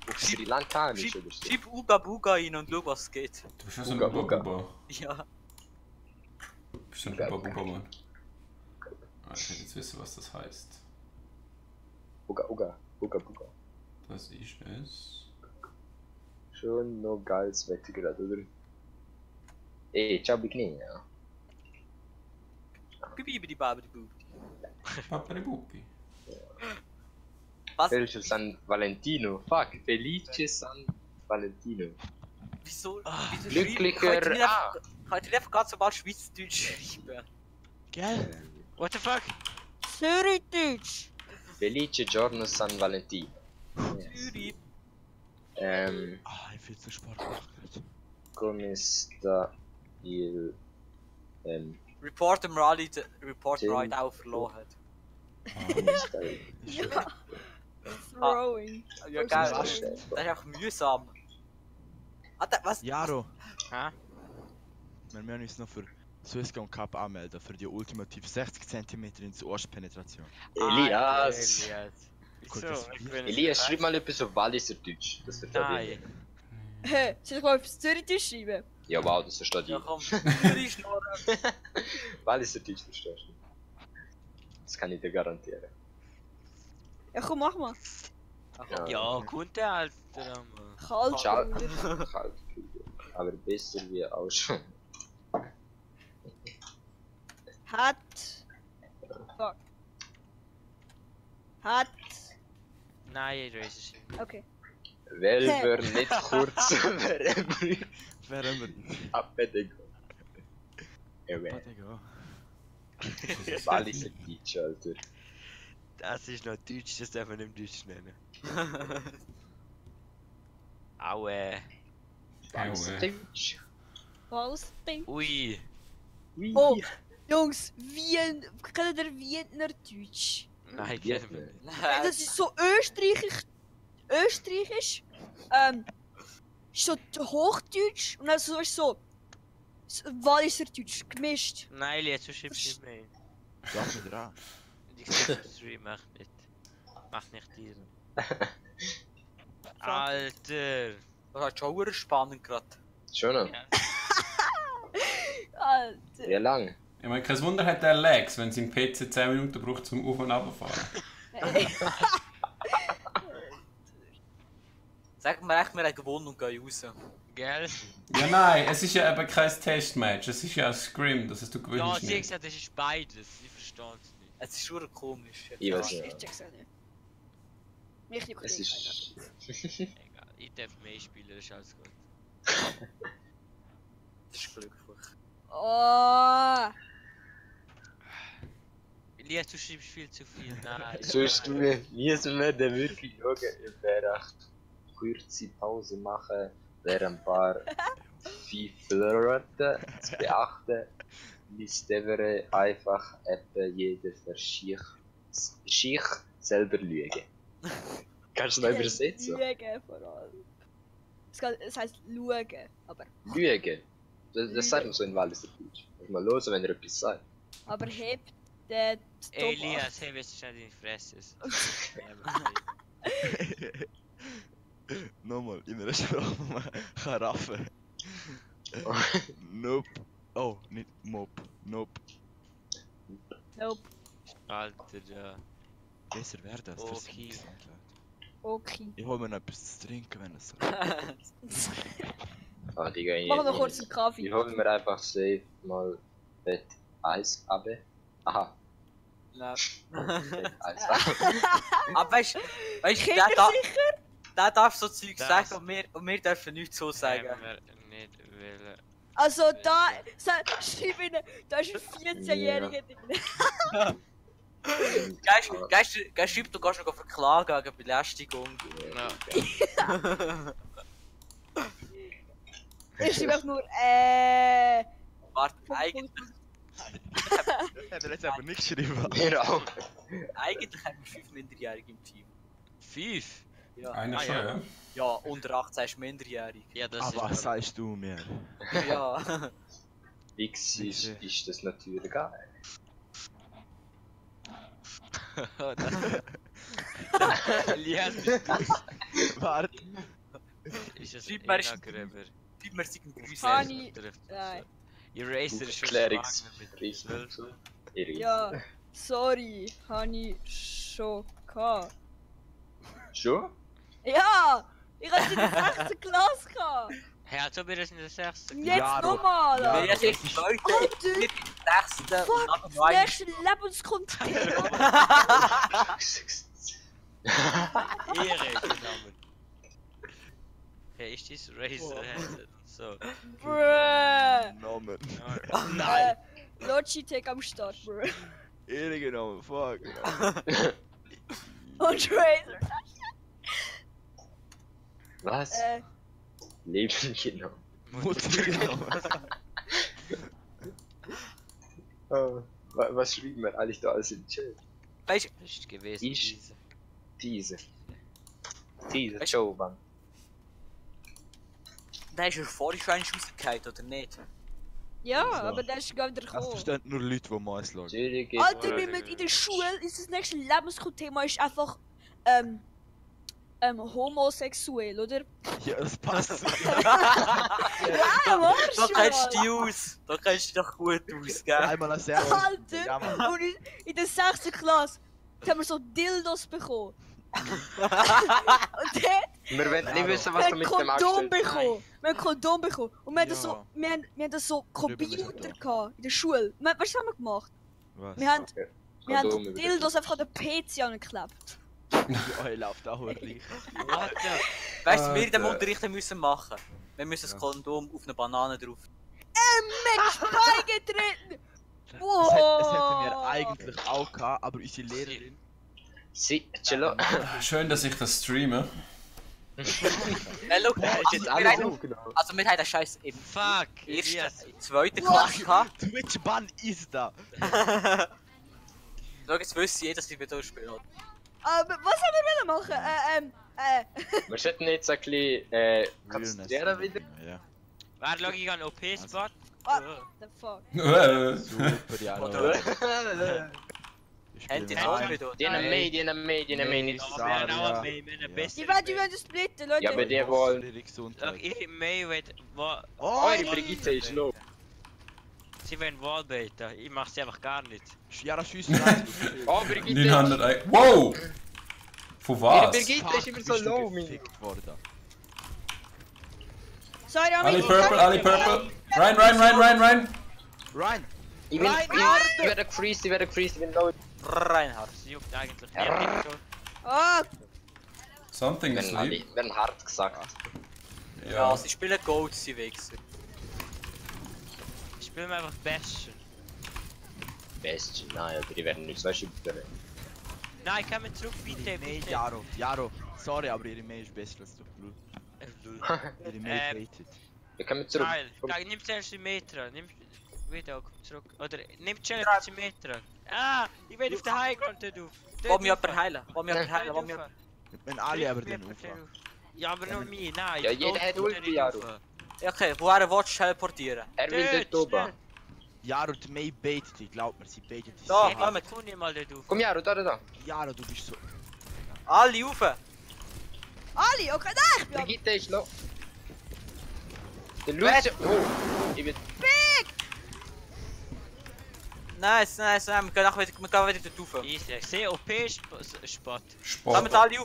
auf Sri Lankanisch oder so. Schreib Uga Buga rein und schau, was geht. Du bist ja so ein Uga, Uga. Uba-Buba. Ja. Du bist so ein Uba-Buba, Mann. Ah, ich will jetzt wissen, was das heißt. Uga. Das ist es. Schon noch geiles Wetter gerade, oder? Ey, ciao Bikini, ja. Bibidi babidi bu. Paparibupi. Was? Felice San Valentino. Fuck, Felice San Valentino. Wieso? Glücklicher. Könnt ihr einfach ganz normal Schweizerdeutsch schreiben? Gell? What the fuck? Zürichdeutsch. Felice Giorno San Valentino. Zürich. Ah, ich will zu Sport machen. Come sta il. Report im Rally, Report Tim. Ride auch verloren hat. Come sta il. Ja. Throwing. Ja, geil. Das ist einfach mühsam. Was? Jaro, Hä? wir müssen uns noch für Swisscom und Cup anmelden, für die ultimativ 60 cm ins Ohrspenetration. Elias! Wieso? das- Ich bin Elias, schreib mal etwas auf Walliser Deutsch. Das versteht Nein. jeder. Hä? Soll ich mal auf Zürichdeutsch schreiben? Ja, wow, das versteht Ja jeder. komm, Zürich schnorren. Walliser Deutsch verstehst du. Das kann ich dir garantieren. Ja, komm, mach mal. Ja, kommt der Alter. Mann. Kalt, Ciao. Bruder. Kalt, aber besser wie auch schon. Hat. Fuck. Hat. Nein, ich weiß es nicht. Okay. Welver nicht kurz Wären wir. Abbedeckung. Warte, go. Walliser Deutsch, Alter. Das ist noch Deutsch, das darf man nicht Deutsch nennen. Aue. Walliser Deutsch. Was? Ding. Ui. Oh, Jungs, kennt ihr Wienerdeutsch? Nein, Ja. kennen wir nicht. Das ist so österreichisch. So Hochdeutsch und also so Walliserdeutsch gemischt. Nein, jetzt schreibst du nicht mehr. Sag mir dran. Ich sehe den Stream, mach nicht. Mach nicht dir. Alter. Das ist schon spannend gerade. Schon noch? Alter. Wie lang? Ich meine, kein Wunder hat der Lex, wenn sein PC 10 Minuten braucht zum Auf- und Abfahren. Sagen wir echt, wir haben gewonnen und gehen raus. Gell? Ja, nein, es ist ja eben kein Testmatch, es ist ja ein Scrim, das heißt, du Ja, gewinnst sie hat nicht. gesagt, das ist beides. Ich verstehe es nicht. Es ist schon komisch. Ich weiß Ich nicht. check's auch nicht. Mich juckt Es nicht. ist. Egal, ich darf mehr spielen, das ist alles gut. Das ist glücklich. Oh. Elias, du schreibst viel zu viel. Nein. Sonst müssen wir dann wirklich schauen, ob wir echt kurze Pause machen, während ein paar Flirten zu beachten. Müssten wir einfach eben jeder für sich selber lügen. Kannst du noch übersetzen? Lügen vor allem. Es heisst schauen, aber... Lügen? Das sagt man so in Walliser Deutsch. Muss mal hören, wenn er etwas sagt. Aber hebt den Elias, hey, willst du nicht in die Fresse? Nochmal, in einer Sprache, wo man kann raffen. Nope. Oh, nicht Mob. Nope. Nope. Alter, ja. Besser wäre das. Okay. Das ist nicht Okay. ich hol mir noch etwas zu trinken, wenn es so Ah, Digga, Mach noch kurz einen Kaffee. Ich hol mir einfach safe mal Bett Eis ab. Aha. Nein. Bett Eis ab. Aber weißt du, Kindersicher? der darf so Zeug Das- sagen und wir dürfen nichts so sagen. Haben wir nicht wollen. Also da... Schreib ihnen, da ist ein 14-Jähriger drin. Gehst du kannst noch verklagen wegen Belästigung. Ja. Ich schreibe einfach nur, Warte, eigentlich Hätte er jetzt aber nicht geschrieben. Genau. haben wir 5 Minderjährige im Team. 5? Ja, Einer schon, ja. ja. ja unter 18 ist minderjährig. Ja, das Aber was ist... sagst du mir? Ja. X ist das natürlich geil. Elias, bist du... Warte. Ist das Schreib mal- Gräber? Gib mir siegen Grüße. Hani... Nein. Eraser ist schon Klärungsbericht. schwanger mit 12. Ja, sorry, habe ich schon gehabt. Schon? Ja! Ich hatte in der 6. Klasse gehabt! Hey, als ob wir das in der 6. Jetzt Jaro. nochmal! Ja. Wer ist jetzt die Leute? Alter! Nicht die 6. Fuck, und das noch eine. nächste Lebenskontinuum! Ehre, genommen. Hey, ist das Razorhead? So. Bruh! Nomen. Nein! Logitech am Start, bruh. Ehre genommen, fuck. Und Razer! Was? Leben genommen. Mutter genommen. Oh, was schrieben wir eigentlich da alles im Chat? Weißt du, Das ist gewesen. Ich- diese. Diese Weißt- Joe, Mann. der ist ja vorhin schon rausgefallen, oder nicht? Ja, So. aber der ist gar wieder Das gekommen. verstehen nur Leute, die Maus schauen. Zürich geht Alter, vor- wir müssen in der Schule, ist das nächste Lebenskonthema ist einfach, homosexuell, oder? Ja, das passt. Ja, Da weißt kennst du dich aus. Da kennst du dich doch gut aus, gell? Einmal ein sehr Alter! Ja, Mann. Und in der 6. Klasse haben wir so Dildos bekommen. Und dann Wir wollen nicht wissen, wir was du haben mit dem Kondom angestellt bekommen. Wir haben Kondom bekommen. Und wir haben das Ja. so, wir haben das so Darüber müssen wir Computer doch. gehabt, in der Schule. Weißt du, was haben wir gemacht? Was? Wir haben, wir haben Kondom über- Dildos einfach an den PC angeklebt. Ja, ich laufe auch gleich. What the... Weißt du, wir in dem Alter. Unterricht müssen machen. Wir müssen das Kondom auf eine Banane drauf. Mensch, beigetreten! Es Wow! hätten wir eigentlich auch gehabt, aber unsere Lehrerin. Si, cello. Schön, dass ich das streame. Look, Ist jetzt alles aufgenommen. also wir haben den Scheiß im Fuck! ersten, Elias! in zweiten Klasse gehabt. Twitch-Ban ist da! Schau, jetzt wüsste jeder, dass ich wieder spielen. Aber was haben wir machen? Wir sollten jetzt ein bisschen konzentrieren wieder. Ja. Warte, schau, ich habe einen OP-Spot. What the fuck? Super, ja. Oder? Ich Habt ihr spiele auch ein. wieder? Die haben mehr, die haben mehr, die haben mehr. Nicht. Aber wir haben auch Ja. mehr, wir haben Ja. besser. Die werden splitten, Leute. Ja, aber die wollen. Ihre Schau, Gesundheit. ich mehr will... Eure Brigitte ist low. Sie wollen Wallbaiter, ich mach sie einfach gar nicht. Ja, das schießt rein. Oh, Brigitte! 900 Wow! Von Ihre was? Brigitte ist immer so low, mein. gefickt worden. Sorry, Ali Purple, Ali Purple. Rein. Ryan! Ich werde gefreezed, ich bin low. Reinhard. Das juckt eigentlich nicht. Ah, Something is Wenn sleep. werden hart gesagt. Ja, Ja. sie spielen Gold, sie wechseln. Ich spiele mir einfach Bastion. Bastion, nein, oder die werden nicht so schüchtern. Nein, komm zurück, bitte, Nee, bitte. Jaro, sorry, aber ihre Mail ist besser als du. Ihre Mail baitet. Wir kommen zurück. Geil. Nimm zuerst die Meter. Nimm wieder, komm zurück. Oder nimm schnell die Meter. Ah, ich will auf den Highground dort auf. Wollen wir jemanden heilen? Wollen wir jemanden heilen? Wollen wir... Wenn alle aber den Ufer. Ja, aber nur mir, nein. Ja, jeder hat Ulti, Jaro. Ja, okay, woher willst du teleportieren? Er will dort oben. Jaro, die Mail baitet dich, glaub mir, sie baitet dich. Da, sehr. komm. Komm nicht mal dort auf. Komm, Jaro, da. Jaro, du bist so... Alle rauf! Ali, okay, nein, ich bin Brigitte ist low. Der Lucio... Oh, ich bin... Nice, wir gehen wieder dort rauf. Easy, ich sehe OP-Spot. Kommen alle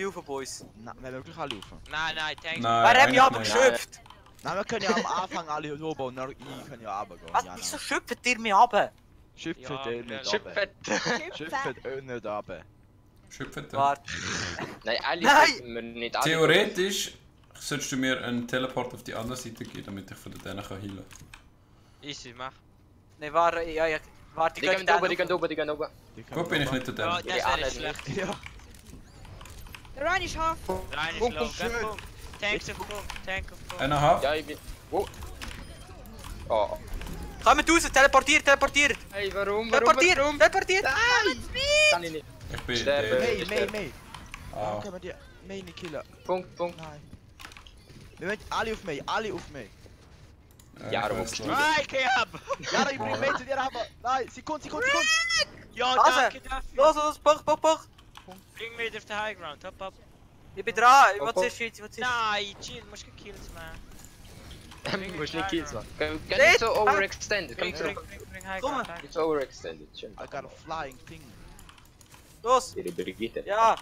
rauf, Boys. Na, wir wirklich alle rauf. Nein, thanks. Wer hat mich eigentlich aber nicht. geschöpft? Nein, wir können ja am Anfang alle oben und dann ich kann ja runtergehen. Was? Ja, Wieso schöpft ihr mich runter? Schöpft Ja, ihr nicht Schöpft. runter. Schöpft ihr nicht runter. Schöpft. Warte. Nein, eigentlich Nein! sollten wir nicht alle... Theoretisch solltest du mir einen Teleport auf die andere Seite geben, damit ich von denen kann heilen. Easy, mach. Ne, warte, ja, warte, Die gehen oben, die gehen oben, die gehen oben. Gut, bin ich nicht der Ja, Dämon. das wäre schlecht. Ja. Der Ryan ist half. Rein ist Punkt, low, Punkt, kein schön. Punkt. Tanks auf Punkt, Tank auf Punkt. Einer half. Ja, ich bin... Wo? Oh. Kommt raus, teleportiert! Hey, warum? Teleportiert! Kann ich nicht. Ich bin Sterben. der. May. Ah. Können wir die May nicht killen? Punkt. Nein. Wir wollen alle auf May. Ja, ich aber weiß wo- nicht. Ah, ich hab! Ja, ich bring May zu dir, aber... Nein, Sekunde. Ja, Also, danke dafür. Los, Puch! Bring mich auf den High Ground, hopp. Ich bin dran, ich Hopp, will zuerst jetzt, Nein, chill, musst gekillt, man. Du musst nicht kills machen. Geh Seht, nicht so overextended. Komm Bring zurück. High Komm. Ground. Nicht so overextended. Schön. I got a flying thing. Los! Ihre Brigitte. Ja!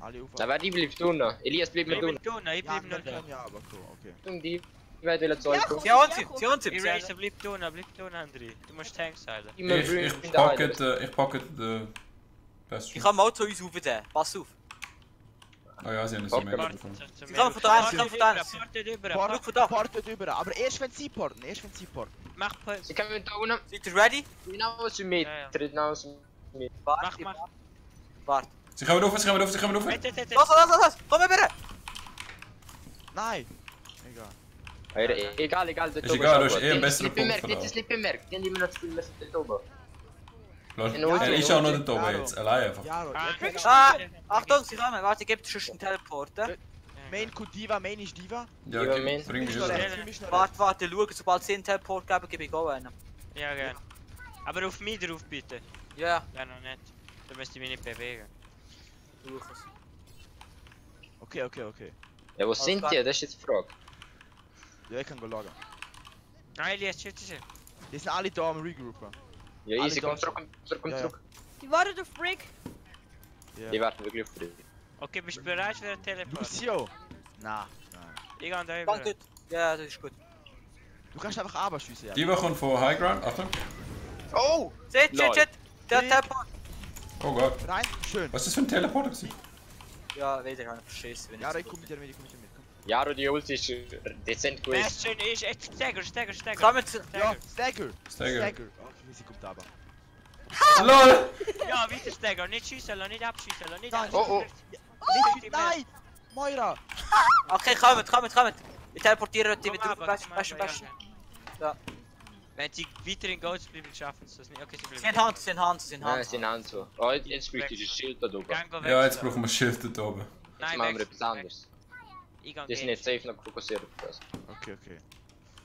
Alle auf. Na, wer die bleibt unten? Elias bleibt mit Ich bin unten. tun, ich Ja, bleib wir nur da. können ja, aber cool, okay. Und die werden zu euch kommen. Sie haben sie! Eraser, bleib tun, André. Du musst Tanks heilen. Immer Ich bringen packe den Bastion. Ich kann mal zu uns rauf, pass auf! Ah ja, sie haben es Okay. mega Warte, bekommen. zu Sie mir. kommen von da, sie kommen von da. Portet über. Schau von da! Portet über, aber erst wenn sie porten, Mach Pulse. Sie kommen da unten. Seid ihr ready? Genau aus dem Meter. Ja. Genau aus dem Meter. Warte, Mach. warte. Sie kommen rauf. Wait. Los, komm rüber! Nein! Egal. Egal. Ist egal, du hast eh einen besseren Punkt Punkt. verloren. Das ist nicht bemerkt. Die haben immer noch zu viel mehr dort oben. Er ist auch noch dort oben jetzt, allein einfach. Jaro, Ah, ihr könnt Ah! Achtung, sie kommen! Warte, ich gebe dir schon einen Teleport. Main kommt Diva, Main ist Diva. Ja, Ja, okay, Mann. bring mich Mich noch wieder. rechts, mich noch rechts. Warte, schau, sobald sie einen Teleport geben, gebe ich auch einen. Ja, gern. Aber auf mich drauf, bitte. Ja, Ja, noch nicht. Du musst dich mich nicht bewegen. durch es. Okay. Ja, wo sind die? Das ist jetzt die Frage. Ja, ich kann go loggen. Nein, Elias, shit. Die sind alle da am Regroupen. Ja, Alle easy, komm da zurück. Ja. Die warten auf Brick. Ja. Die warten wirklich auf dich. Okay, bist du bereit für den Teleport? Lucio! Nein. Ich gehe da Ganz über. gut. Ja, das ist gut. Du kannst einfach abschießen, ja. Die kommt von High Ground. Achtung. Oh! Seht, Lol. der Teleport. Oh Gott. Rein, schön. Was ist das für ein Teleporter gewesen? Ja, wieder habe ich verschissen, wenn Jaro, ich ich komm mit dir mit, komm. Jaro, die Ulti ist dezent gut. Bastion ist echt Stagger. Kommen zu... Ja, Stagger! Stagger. Okay, sie kommt aber. LOL! Ja, weiter Stagger. Nicht schiessen lassen, nicht abschießen lassen, nicht Nein. Oh, Nicht, nein! Moira! Okay, kommen. Ich teleportiere die Komm wieder aber, drauf. komm aber, Besten. ja. Wenn sie weiter in Goats bleiben, schaffen sie das nicht. Okay, sie Sie bleiben. haben Hand. Nein, sie haben so. Oh, jetzt bräuchte ich das Schild da oben. Gang Ja, jetzt brauchen wir Schild dort oben. Jetzt Nein, machen wir weg, etwas anderes. Ich gehe Die sind jetzt safe noch fokussiert auf das. Okay.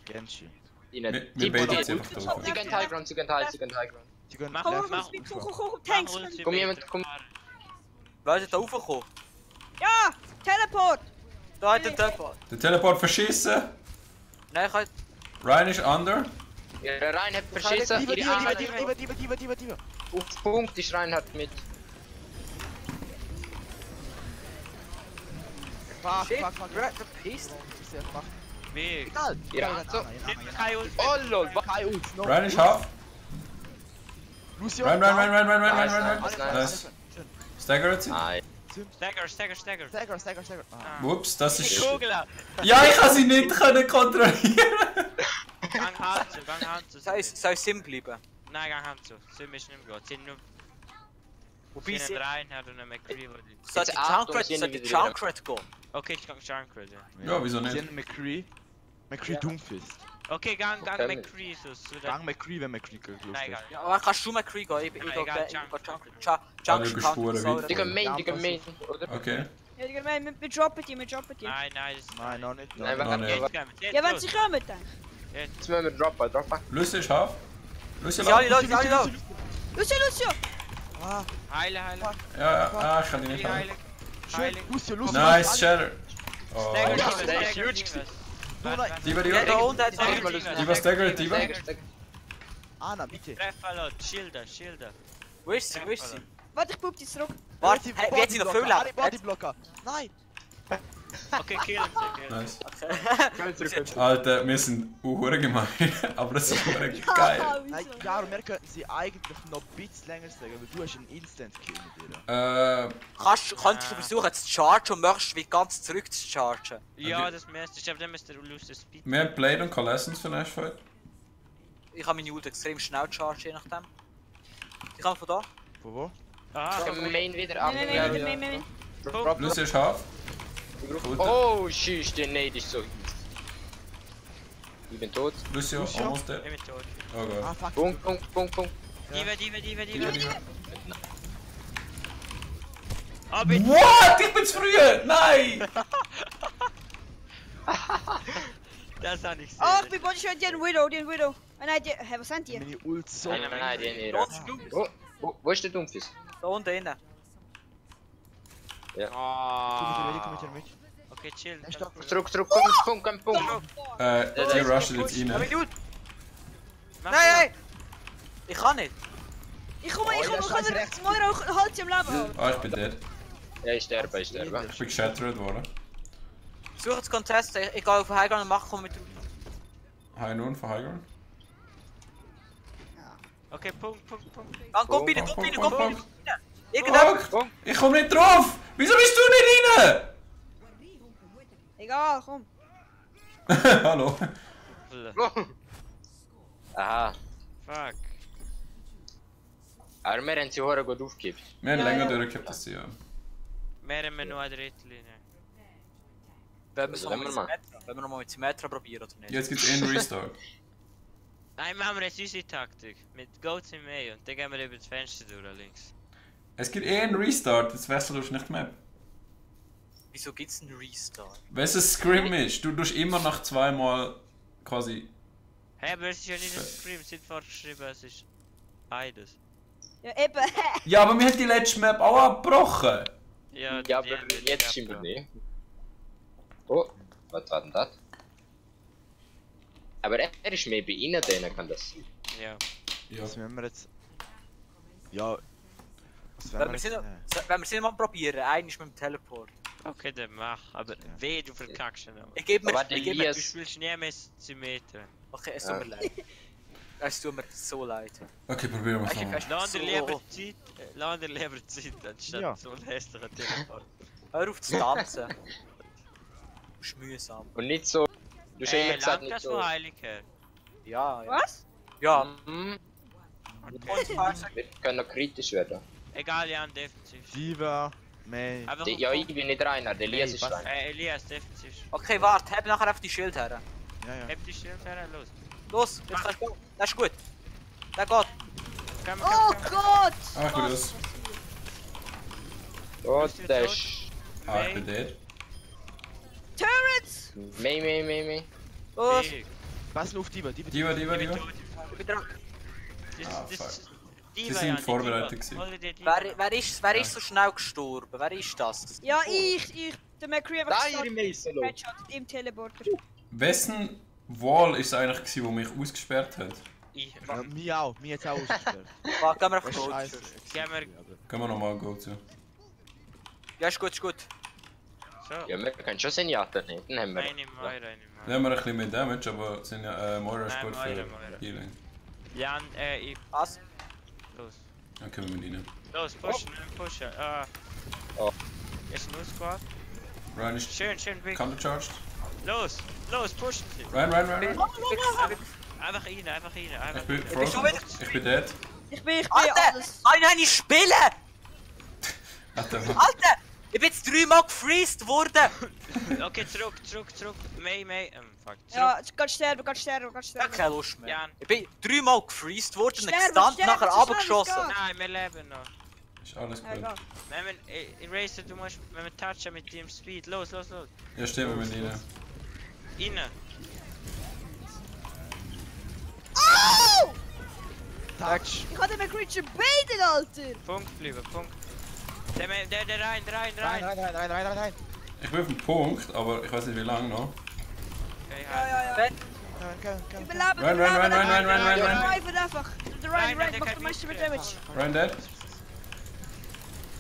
Genshi. Wir baiten jetzt einfach da oben. Sie gehen High Ground. Sie können Mach, left. mach. Tanks. Komm jemand, komm. Wer ist da raufgekommen? Ja, Teleport. Da hat der Teleport. Der Teleport verschissen. Nein, ich kann... Ryan ist under. Ihre Rein hat verschissen. Ihre Arme Diva. auf Punkt ist Reinhard mit. Fuck. Verpisst. Wie? Egal. Ihre Hand so. Kein Ult. Oh lol, was? Kein Ult, no. Ryan ist half. Lucio. Ryan. Nice. Nice. Staggered sie. Nein. Stagger. Stagger. Ah. Ups, das Die ist... Kugel. Ja, ich kann sie nicht kontrollieren. Gang Hand zu. Soll ich sim bleiben? Nein, gang haben zu. Sie müssen nicht mehr gehen. Sie sind nur... Wobei Sie sie... haben einen Reinhard und einen McCree, wo die... Sollte Achtung, Junkrat, sie sollte sind wieder Junkrat gehen. Okay, ich kann Junkrat, ja. Ja, wieso nicht? Sie haben McCree. McCree Doomfist. Okay, gang Okay, McCree, so. Gang McCree, wenn McCree gelust Nein, hat. egal. Ja, aber kannst du McCree gehen? Ich Ja, gehe egal, Junkrat. Alle Junction Spuren Counter. weiter. Digga, Main, oder? Okay. Ja, wir droppen die. Nein, nein, das ist... Nein, noch nicht. Nein, Noch nicht. Jetzt gehen wir, jetzt Ja, wenn los. sie kommen dann. Jetzt müssen wir droppen. Lucy ist scharf. Lucy Ja, alle lauf. Leute, alle Leute. Lucio! Heile. Ja, ich kann die nicht haben. Heile. Schön, Lucio. Nice, Shatter. Oh. Stagger, Ja, Stagger, der ist Stagger, huge. Stagger. Diva, Ja, da Diva. unten hat Stagger, es Diva, Stagger, Diva. Anna, bitte. Treffer, Leute, Schilder. Wo ist sie? Wo ist sie? Warte, ich pup die zurück. Warte, wie hat sie noch viel Leben? Bodyblocker. Nein. Okay, killen sie. Nice. Zurück. Alter, wir sind hure gemein, aber das ist hure geil. Nein, ja, wir könnten sie eigentlich noch ein bisschen länger sagen, weil du hast einen Instant-Kill mit ihr. Könntest du versuchen zu chargen und möchtest wie ganz zurück zu chargen? Ja, das müsste ich, aber dann müsste der Lucy Speed. Wir haben Blade und Coalescence für nächstes Fight. Ich habe meine Ult extrem schnell chargen, je nachdem. Ich kann von da. Von wo? Aha, Main wieder ab. Nein. Lucy ist scharf. Oh, tschüss, der Nade ist so easy. Ich bin tot. Lucio, almost dead. ich bin tot. Oh Gott. Ah, fuck. Punkt. Diva. Ah, bitte. What? Ich bin zu früh! Nein! Das habe ich gesehen. Oh, ich bin body shot, die haben Widow. Nein, hä, was sind die? Meine Ult so. Nein, die nicht. Los, du. Wo ist der Dumpfis? Da unten innen. Komm mit dir mit. Okay, chill. Zurück, Punkt. Die rushen jetzt Hab rein. ich Ult? Nein! Ich kann nicht. Ich komme, Moira, halt sie am Leben. Ah, ich bin dead. Ja, ich sterbe. Ich bin geshattered worden. Suche das Contest, ich gehe auf den Highground und mache mit... High Noon von High Ground. Okay, Punkt. Dann komm bitte. Punkt. Irgendjemand... Fuck! Ich komm nicht drauf! Wieso bist du nicht rein? Egal, komm. Hallo. Aha. Fuck. Aber wir haben sie hure gut aufgegeben. Wir haben Ja, länger ja. durchgehabt als sie, ja. Wir haben nur eine Drittlinie. Wenn Was wollen wir machen? wir noch mal mit Symmetra probieren oder nicht? Jetzt gibt's einen Restart. Nein, machen wir jetzt unsere Taktik. Mit Goats im Mai und dann gehen wir über das Fenster durch links. Es gibt einen Restart, jetzt wechselst du nicht die Map. Wieso gibt's einen Restart? Wenn es ein Scrim ist, du tust immer nach zweimal quasi... Hä, aber es ist ja nicht ein Scream, es sind vorgeschrieben, es ist beides. Ja, eben. Ja, aber wir haben die letzte Map auch abgebrochen. Ja, Ja, aber jetzt scheinbar nicht. Oh, was war denn das? Aber er ist mehr bei ihnen, denen kann das sein. Ja. Ja. Was müssen wir jetzt... Ja... Was Wenn wir es nicht mal probieren, eigentlich mit dem Teleport. Okay, dann mach. Aber weh, du verkackst ihn noch. Ich gebe mir... Aber der Ich gebe mir... Du spielst nie mehr Symmetra. Okay, es tut mir leid. Es tut mir so leid. Okay, probieren wir es Okay, nochmal. Lass dir So. lieber Zeit, anstatt Ja. so ein hässlicher Teleport. Hör auf zu tanzen. Du bist mühsam. Und nicht so. Du hast ja immer gesagt, Langt nicht das so. von Heilig her? Ja, ja. Was? Ja. Mhm. Wir können noch kritisch werden. Egal, Jan, defensiv. Diva, May. Einfach Ja, ich bin nicht reiner, der Elias ist was? reiner. Elias, defensiv. Okay, warte, hab nachher auf die Schild her. Ja, ja. Heb die Schild her, los. Los, jetzt kannst du gehen. Das ist gut. Der geht. Oh Gott! Ah, ich bin das. Oh, der ist. Ah, ich bin dead. Turrets! Mei. Los. Pass auf Diva. Diva, Diva, Diva. Ich bin dran. Ah, fuck. Sie sind vorbereitet gewesen. Wer ist so schnell gestorben? Wer ist das? Ja, ich. Der McCree Da, einfach ihre Meselo. Headshot im Teleporter. Wessen Wall ist es eigentlich gewesen, der mich ausgesperrt hat? Ich. Ja, mir auch. Mir jetzt auch ausgesperrt. Warte, gehen wir einfach Das ist tot. scheiße. Gehen wir. Können wir nochmal go zu. Ja, ist gut, ist gut. So. Ja, wir können schon Senjata nehmen, dann haben wir. Eine Moira. Dann haben wir ein bisschen mehr Damage, aber sind ja Moira ist Nein, gut Moira, für Moira. Healing. Jan, ich. Was? Los. Dann können wir mit ihnen. Los, pushen. Oh. Ist nur Squad. Ryan ist Schön, big. countercharged. Los, pushen sie. Ryan. Einfach rein, einfach rein, Ich einfach bin rein. bin schon frozen. Ich bin dead. Ich bin Alter! alles. Nein, ich spiele! Alter, Alter! Ich bin jetzt 3-mal gefreezed worden! Okay, zurück. Fuck. Ja, geht sterben. Ich hab keine Lust mehr. Jan. Ich bin 3-mal gefreezed worden, Sterben, gestunt, sterben, nachher so schnell es abgeschossen. geht. Nein, wir leben noch. ist alles Ja, gut. egal. Wenn wir, Eraser, du musst, wenn wir touchen mit dem Speed. Los. Ja, stimmt, wir sind rein. Rein. Touch! Ich hatte den Creature baited, Alter! Punkt bleiben, Punkt. Der rein. Rein! Ich bin auf dem Punkt, aber ich weiß nicht wie lange noch. Okay, Ja. Wenn- Ich bin Leben, Run. Drive einfach. Der Rein, Ryan der macht kann am meisten nicht Damage. Run dead.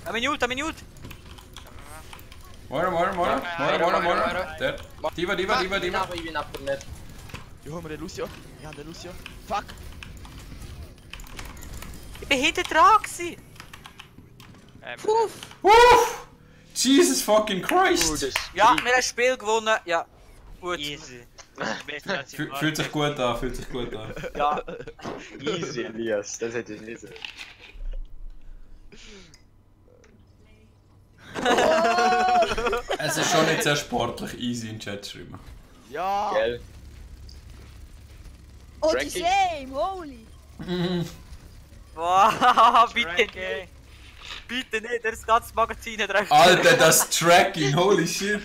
Eine Minute! More. Dead. Diva. Ich bin aber nicht. Ich hol mir den Lucio. Ja, den Lucio. Fuck! Ich bin hinten dran gewesen! Puff! Uff! Jesus fucking Christ! Ja, wir haben das Spiel gewonnen, ja. Gut. Easy. Besser als im Fühlt sich gut an. Ja. Easy, Elias, das hätte ich nicht so. Es ist schon nicht sehr sportlich, easy in den Chat schreiben. Ja! Gell? Oh, die Tracking. same, holy! Boah, bitte Frankie. nicht! Bitte nicht, das ganze Magazin hat recht. Alter, das Tracking, holy shit!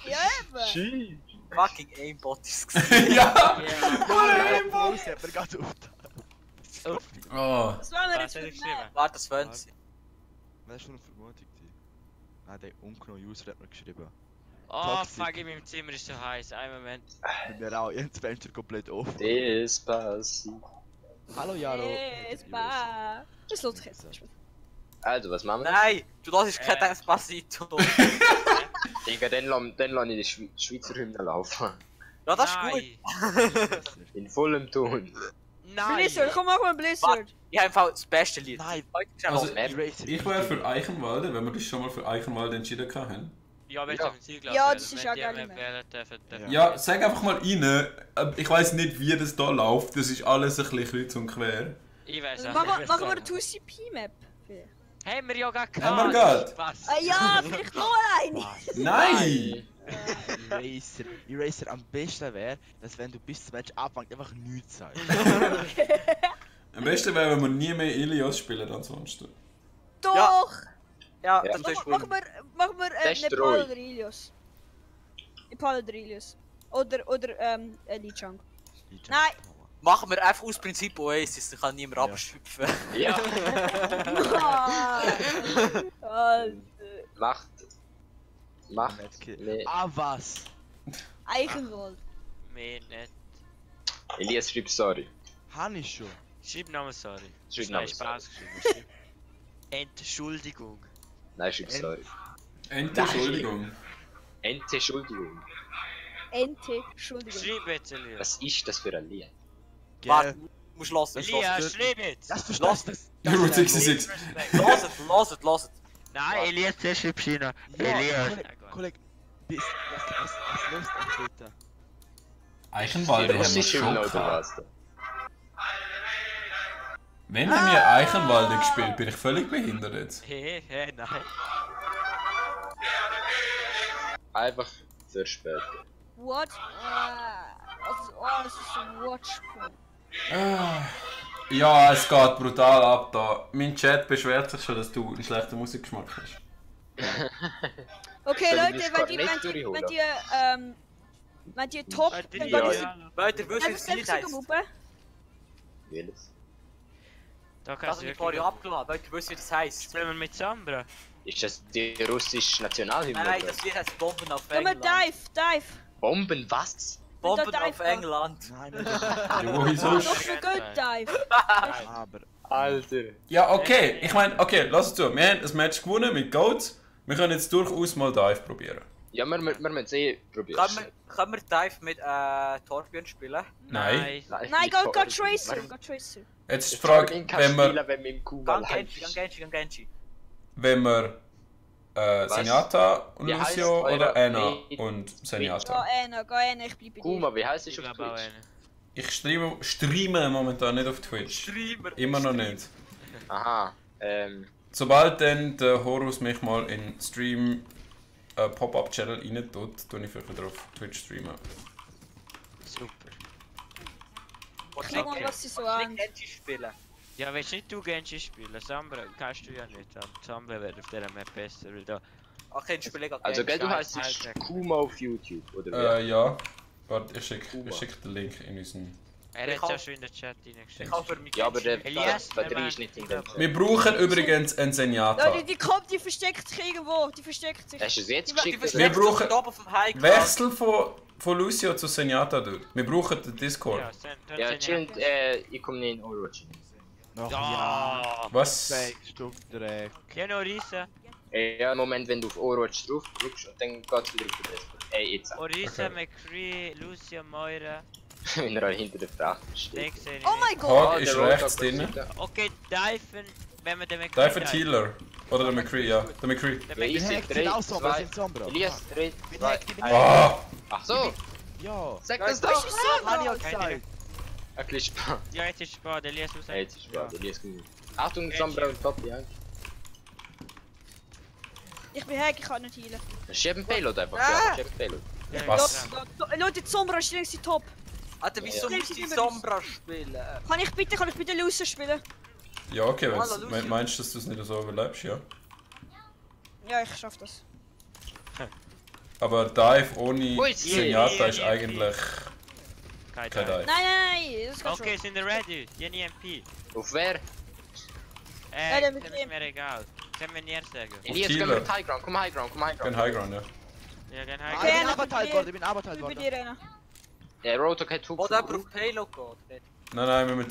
Ja, eben! Fucking Aimbot ist gewesen. Ja! Lucio hat mir gerade auf. Oh. Was wollen wir Was jetzt hätte mit ich geschrieben? Warte, das wollen sie. Was ist für eine Vermutung? Ah, der ungenaue User hat mir geschrieben. Oh Toxic. fuck, in meinem Zimmer ist so heiß. Einen Moment. Bei mir auch, jetzt Fenster komplett offen. Despacito. Hallo Jaro. Yes, bah! Das lohnt sich jetzt. Also, was machen wir? Nein, du lässt kein Despacito. Digga, dann lass ich die Schweizer Hymne laufen. Ja, das ist gut. In vollem Ton. Nein! Blizzard, komm, mach mal Blizzard! Ich habe einfach das beste Lied. Nein. Heute ist Also, einfach- Eraser. ich wäre für Eichenwalde, wenn wir das schon mal für Eichenwalde entschieden haben. Ja, wenn Ja. du Ziel Ja, das ist auch geil. Ja, sag einfach mal rein. Ich weiß nicht, wie das da läuft. Das ist alles ein bisschen kreuz und quer. Ich weiß auch Machen wir nicht. eine 2CP-Map? Haben wir ja gar keinen. Haben wir gerade? Was? Ah ja, vielleicht noch eine! Nein! Eraser am besten wäre, dass wenn du bis zum Match anfängst, einfach nichts sagst. Am besten wäre, wenn wir nie mehr Ilios spielen ansonsten. Doch! Ja, Ja. das ist Machen gut. wir Das ist Nepal treu. oder Ilios? Nepal oder Ilios? Oder Lee Chang. Nein. Machen wir einfach aus Prinzip Oasis, dann kann niemand Ja. abschöpfen. Ja. Alter. Macht. Nee. Ah, was? Eichenwald. Mehr nicht. Elias schreibt sorry. Han ich schon. Schreib nochmal sorry. Schreib Nein, nochmal Spaß geschrieben. Entschuldigung. Nein, schreib sorry. Entschuldigung. Entschuldigung. Entschuldigung. Schreib jetzt, Elias. Was ist das für ein Lied? Warte, musst losen, Elias, schreib jetzt! Das verstehst du? Route 66. Loset. Nein, Elias, der schreibt China. Ja, Kollege, was löst das bitte? Eichenwalde haben wir Russische schon Hymne oder gehabt. was? da? Wenn haben wir Eichenwalde gespielt, bin ich völlig behindert jetzt. Hey, nein. Einfach für später. What? Das ist ein Watchpoint. Ja, es geht brutal ab da. Mein Chat beschwert sich schon, dass du einen schlechten Musikgeschmack hast. Okay, Soll ich Leute, das wenn nicht die durchholen? wenn die top, Warte, dann ja, geht es ja. Leute, wisst ihr, wie einfach das Lied 6 heisst? Sekunden. Welches? Da Das kannst habe du ich vorher wirklich... abgeladen. Leute, wisst ihr, wie das heisst? Spielen wir mit Sambra? Ist das die russische Nationalhymne? Nein, oder? das Lied heisst Bomben auf Komm mal, England. dive! Bomben, was? Bomben da auf dive. England. Nein, Ja, wo wieso? Doch, wir gehen dive! aber. Alter. Ja, okay. Ich meine, okay, lass es zu. Wir haben ein Match gewonnen mit Goats. Wir können jetzt durchaus mal Dive probieren. Ja, wir müssen es eh probieren. Können wir Dive mit Torbjörn spielen? Nein. Nein, go Tracer! Go Tracer! Jetzt ist die Frage, wenn wir, wenn wir im Kuba Gang Genji. wenn wir Zenyatta und Wie heisst Lucio eure oder Anna Main- und Go Zenyatta. Anna, ich bleib bei dir. Kuma, wie heißt es Ich auf glaube auch Twitch? einen. Ich streame momentan nicht auf Twitch. Streamer. Immer noch nicht. Aha. Sobald dann der Horus mich mal in Stream Pop-Up-Channel rein tut, tue ich vielleicht wieder auf Twitch streamen. Super. Ich schau mal, was sie so an. Genji spielen. Ja, willst nicht du Genji spielen? Sambra kannst du ja nicht. Sambra wird auf dieser Map besser, weil da... Okay, ich spiele gerade Also, gell, du Scheiß, heißt Alter. Kuma auf YouTube, oder wie? Ja. Warte, ich schick den Link in unseren... Er Ich hat ja hab- schon in den Chat reingeschickt. Ich habe für mich Ja, aber der Elias, Batterie ist nicht in dem. Wir brauchen übrigens einen Zenyatta. Leute, die kommt, die versteckt sich irgendwo. Die versteckt sich. Hast du es jetzt Die geschickt? versteckt Wir oder? brauchen- oben auf dem High Ground. Wechsel von Lucio zu Zenyatta durch. Wir brauchen den Discord. Ja, chill, ich komme nicht in Overwatch. Ach Ja! Was? 6 Stück Dreck. Ja, noch Riese. Ja, im Moment, wenn du auf Overwatch drauf drückst, dann geht's wieder auf den Discord. Jetzt. Orisa, Okay. McCree, Lucia, Moira. Wenn er hinter der Frage steht. Den sehe ich Oh mein nicht. Gott! Hawk Ah, ist der Roadhog rechts drin. passiert, ja. Okay, Diven, wenn wir den McCree... Dive Healer. Oder der McCree, ja. Der McCree. Der Ja, McCree. easy. Hackt 3, sind auch Sombra, 2, sind Sombra. Elias, 3, Bin 2, hackt, ich bin 1. Ah! Ach so, Ja. sag Ja, das das doch! ist Hab ich ja Keine gesagt. Ein bisschen spät. Ja, jetzt ist es spät, Elias raus. Jetzt ist spät, Elias gut. Achtung, Ja. Sombra und Top, ja. Ich bin hack, ich kann nicht healen. Schieb einen Payload einfach, Ah! ja, schieb einen Payload. Ja, Was? Leute, die Sombra ist längst top. Alter, wieso Ja. muss ich Sombra spielen? Kann ich bitte Loser spielen? Ja, okay, Hallo, wenn Lucio. meinst du, dass du es nicht so überlebst, ja. Ja, ich schaff das. Aber Dive ohne Wo ist sie? Zenyatta ist Hier, eigentlich Kein kein Dive. Dive. Nein, das geht Okay, schon. sind wir ready? Jenny MP. Auf wer? Ja, der Das mit ist ihm. mir egal. Können wir nicht sagen. Elias, Kilo. komm mit High Ground, komm High Ground, komm High Kein Ground. High Ground, ja. Ja, gehen Ah, heim. ich bin Ja, aberteilt ich worden, ich bin aberteilt Ich bin worden. dir rennen. Der Roadhog hat Hub. Oder jemand auf Payload geht. Nein, wir müssen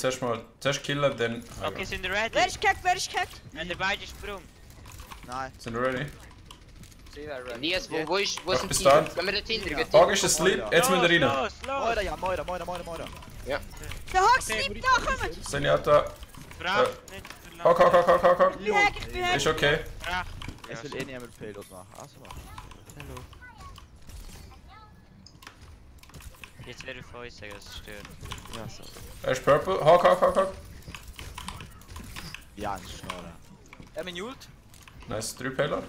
zuerst killen, dann High Okay, Ground. sind wir ready? Wer ist gehackt? Wer ist gehackt? Und der beide Sprung. Nein. Sind wir ready? Sie wäre ready. Elias, wo ist, wo Ach, sind bis die? dann. Wenn wir dort hinten Hawk ist asleep, jetzt müssen wir rein. Los, los! Moira, ja, Moira. Der Hack sleept da, kommt! Zenyatta. Brach, nicht Hawk. Ich bin hack, ich bin hack. Ist okay. Brach. Es will eh niemand Payload machen. Also mach. Hallo. Jetzt werde ich von euch sagen, dass es stört. Ja, so. Er ist purple. Hawk. Ja, nicht schnorren. Mein Ult. Nice, 3 Payload.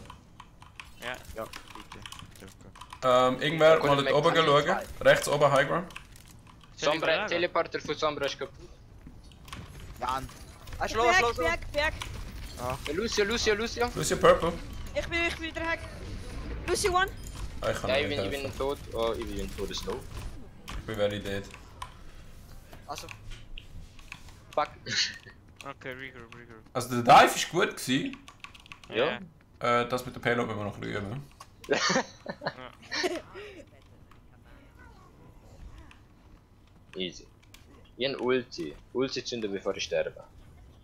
Ja. Ja, bitte. Irgendwer mal dort oben schauen. Rechts oben High Ground. Soll ich Sombra, mal Teleporter von Sombra ist kaputt. Jan. Ah, Ich bin schlau, hack, schlau, ich bin schlau. hack, ich bin hack. Lucio. Lucio purple. Ich bin wieder hack. Lucy one. Ah, ich kann Ja, nicht ich helfen. bin tot. Oh, ich bin tot, ist low. Ich bin very dead. Also, Fuck. Okay, regroup. Also der Dive ist gut gewesen. Ja. Das mit der Payload müssen wir noch üben. Easy. Ich hab Ulti. Ulti zünden bevor ich sterbe.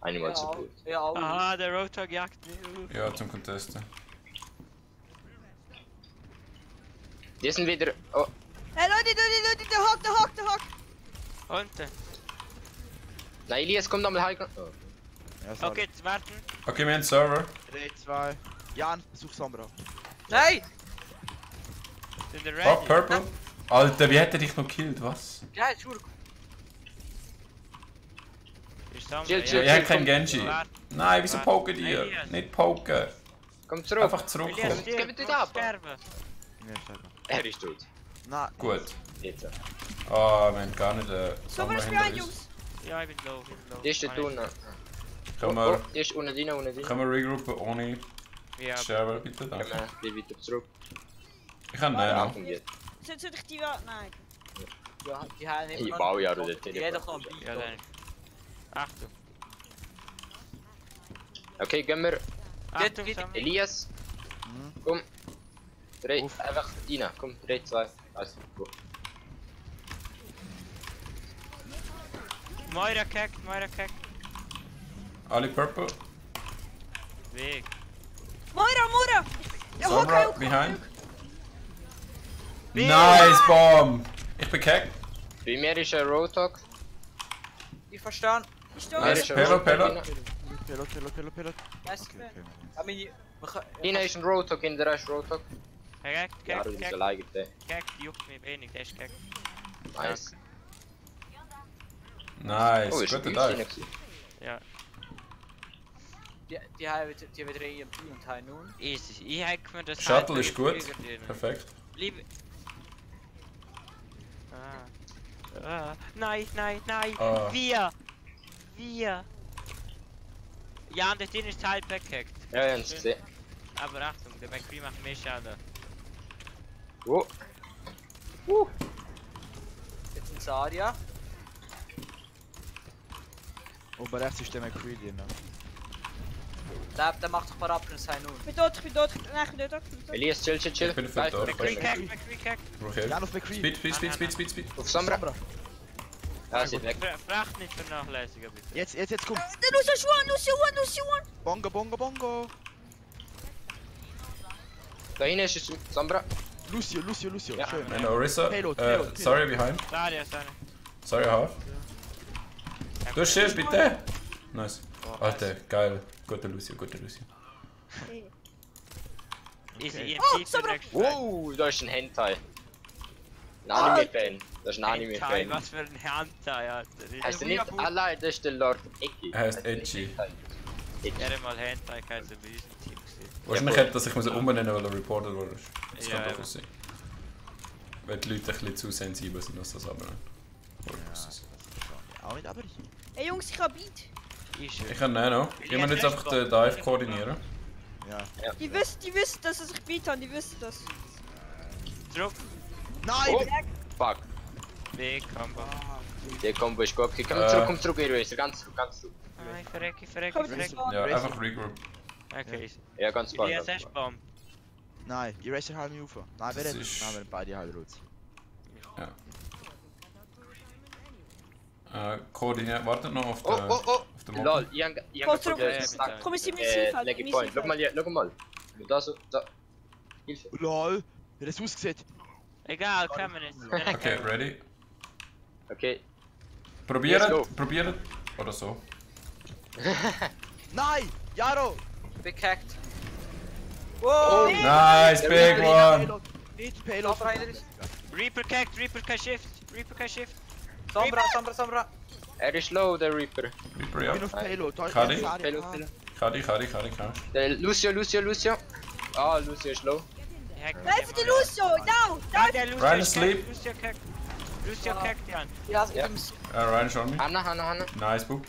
Einmal zu gut. ja, auch. Aha, der Roadhog jagt mich auf. Ja, zum Contesten. Die sind wieder. Oh, Hey Leute, der Hack. Unten. nein, Elias, komm nochmal High Ground. Oh. Ja, sorry. Okay, jetzt warten. Okay, wir haben Server. 3, 2. Jan, such Sombra. Nein! Sind wir Hawk ready? purple. Alter, wie hat er dich noch gekillt? Was? Ja, ist gut. Ist Sombra, Chill, Ja, chill. ihr habt keinen Genji. Warte. Nein, wieso Warte. poken ihr? Elias. Nicht poken. Komm zurück. Einfach zurückkommen. Elias, Jetzt gehen wir stirb, dort ab. sterben. Nee, scheiße. Er ist tot. Nein. Gut. Jetzt. Ah, wir haben gar nicht Sombra ist hinter behind, uns. Jungs. Ja, ich bin low. Die ist dort unten. Können Oh, wir, die ist unten drin. können wir regroupen ohne Ja, sterben, bitte? Komm, Danke. die weiter zurück. Ich kann Ja, nein. komm jetzt. Soll ich die wa... Nein. Ja, die haben Ich baue ja oder Die haben doch noch ein Teleporter. ja, Beat. dann. Achtung. Okay, gehen wir. Achtung, geht- Sombra. Elias. Mhm. Komm. 3, Uff. einfach rein. Komm, 3, 2. Also, go. Moira kackt. Alle purple. Weg. Moira! Der Hack Sombra, auch. behind. Nice bomb! Ich bin kackt. Bei mir ist ein Roadhog. Ich verstehe. Ich stehe Mir Nice. ist ein Payload, Roadhog Payload. drin. Payload. Nice. Okay, okay. Aber man kann... Hinten ist ein Roadhog, in der ist Roadhog. Ja, du bist Kackt. alleine. Der. Kackt, juckt mich wenig, der ist kackt. Nice. Nice, Oh, ist guter ein Dive. Büchlein. Ja, Die haben drei im Team und haben nun. easy. Ich hack mir das Shuttle halt ist gut. drin. Perfekt. Liebe. Nein, nein, nein. Ah. Wir. Ja, und dort drin ist das Halbback gehackt. Ja, ja, ich gesehen. Aber Achtung, der McCree macht mehr Schaden. Oh. Jetzt ein Zarya. Oben rechts ist der McCree drin. Der macht doch mal ab und sein nun. Ich bin tot. Nein, ich bin tot. Elias, chill. Ich bin für da. McCree hackt. Okay. Ja, auf McCree. Speed. Auf Sombra. Ja, sie ist weg. Fracht nicht vernachlässigen, bitte. Jetzt komm. Lucio one. Bongo. Da hinten ist es Sombra. Lucio. Ja. Schön. And Orisa. Payload. Sorry, behind. Sorry. Sorry, half. Du Schild, bitte! Nice. Alter, geil. Guter Lucio. Easy, ihr Oh, zieht so den nächsten. Oh, da ist ein Hentai. Ein Anime-Fan. Das ist ein Hentai, Anime-Fan. was für ein Hentai, Alter. Heißt er nicht allein, das ist der Lord Eki. Er heißt Edgy. Er mal Hentai, kein so bei unserem Team gesehen. Wahrscheinlich hätte dass ich umbenennen weil er reported wurde. Das Ja, kann ja. durchaus sein. Weil die Leute ein bisschen zu sensibel sind, was das anbelangt. Auch nicht, aber ich. Hey Jungs, ich hab Beat. Ich kann Nano. Ich muss jetzt einfach den Dive koordinieren. Ja. Die wissen, dass ich Beat habe, die wissen das. Zurück. Nein! Oh, fuck. B-Combo. Der Combo ist gut. Komm zurück, Eraser. Ganz zurück. Ah, ich verreck. Komm, das war. Ja, einfach regroup. Okay, easy. Ja, ganz bald. Elias, hast du Bomb? Nein, Eraser halb mich auf. Nein, wer Das hat ist- Nein, wir beide halb rot. Koordinieren. Wartet noch auf Oh, den. oh, oh. Auf den Mob. Lol, ich hab zurück. gesagt. Komm, ich in mein Zielfeld. Leggy mein Point. Zielfeld. Schau mal. Da so, da. Hilfe. LOL! Wie das aussieht? Egal, können wir nicht. Okay, ready? Okay. Probieren. Let's go. Probieren. Oder so. Nein! Jaro! Big hacked. Oh, Nice, big one! Nicht Payload. Sombra einer ist. Reaper kein Shift. Sombra. er ist low, der Reaper. Reaper, Ich bin ja. auf Payload. Da ist Kann ein ich? Zarya. Payload. Der Lucio. Ah, Lucio ist low. Nein, für den Lucio! Down! Ryan asleep. Lucio kackt, Jan. Ja, Ja. Ryan schon me. Hanna. Nice, book.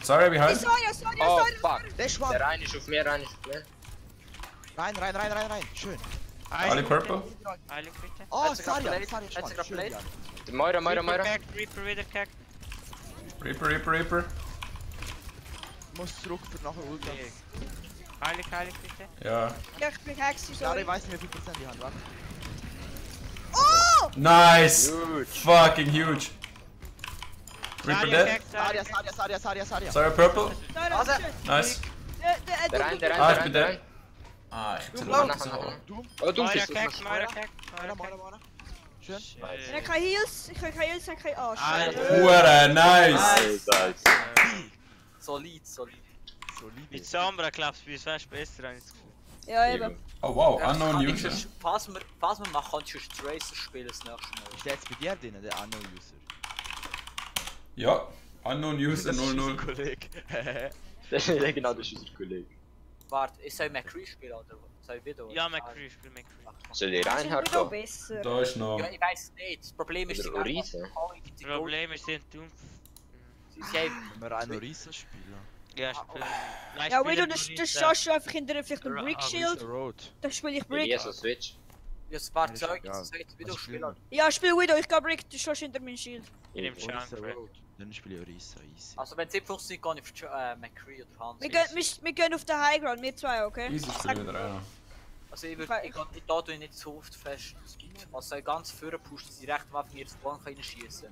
Sorry, behind. Sorry. Oh, fuck. Der Schwamm! Der eine ist auf mir, Rein! Schön! Ali purple. Eilig bitte. Oh, Hat sich Zarya! abgeleitet. Zarya Hat sich Schwamm! Schön, abgeleitet. Jan. Der Moira. Reaper wieder kackt. Reaper. Ich muss zurück für nachher Ultra. Eilig bitte. Ja. Ja, ich bin Hex, Jaro, sorry. ich weiß nicht, wie viel Prozent die haben. Warte. Oh! Nice! Huge. Fucking huge. Reaper dead. Zarya! Sorry, purple. Also, Nice. Der rein. Ah, ich bin dead. Ah, ich bin Hanna. so. Oh, du Moira bist kackt. Schön. Ich habe keine Heals, ich habe keinen Arsch. Hure, nice! solid. Mit Sombra klappt's bei uns fast besser als das Gefühl. Ja, eben. Oh wow, Ja, unknown kann user. ich- Falls wir machen, kannst du Tracer spielen das nächste Mal. Ist der jetzt bei dir drin, der Unknown-User? Ja, unknown user 00. Kollege. Ja, genau, das ist unser Kollege. Warte, ich soll McCree spielen oder soll ich wieder? Ja, McCree, spiel McCree. Soll ich Das Reinhard ist wieder gehen? besser. Da ist noch. Ja, ich weiß nicht. Das Problem ist, Oder die Orisa. die Probleme sind dumpf. Sie haben Wenn wir einen Orisa spielen. Ja, spielen. Nein, Ja, spielen Widow, wir das nicht, schaust du einfach hinter vielleicht ein Ah, Brick Orisa Shield. Road. Dann spiele ich Brick. Elias Switch. ja, ein paar Mir ist Zeug, egal. soll ich wieder Was spielen? spielen Ja, spiel Widow, ich gehe Brick, du schaust hinter mein Shield. Ich nehm Orisa Chance. Road. Dann spiele ich Orisa, easy. Also wenn es nicht funktioniert, gehe ich für McCree oder Hans. Wir gehen auf den High Ground, wir zwei, okay? Easy spielen wieder einer. Also ich da tue ich nicht so oft fest. Also ganz vorne pushen, dass sie recht am Anfang ihr Spawn reinschießen.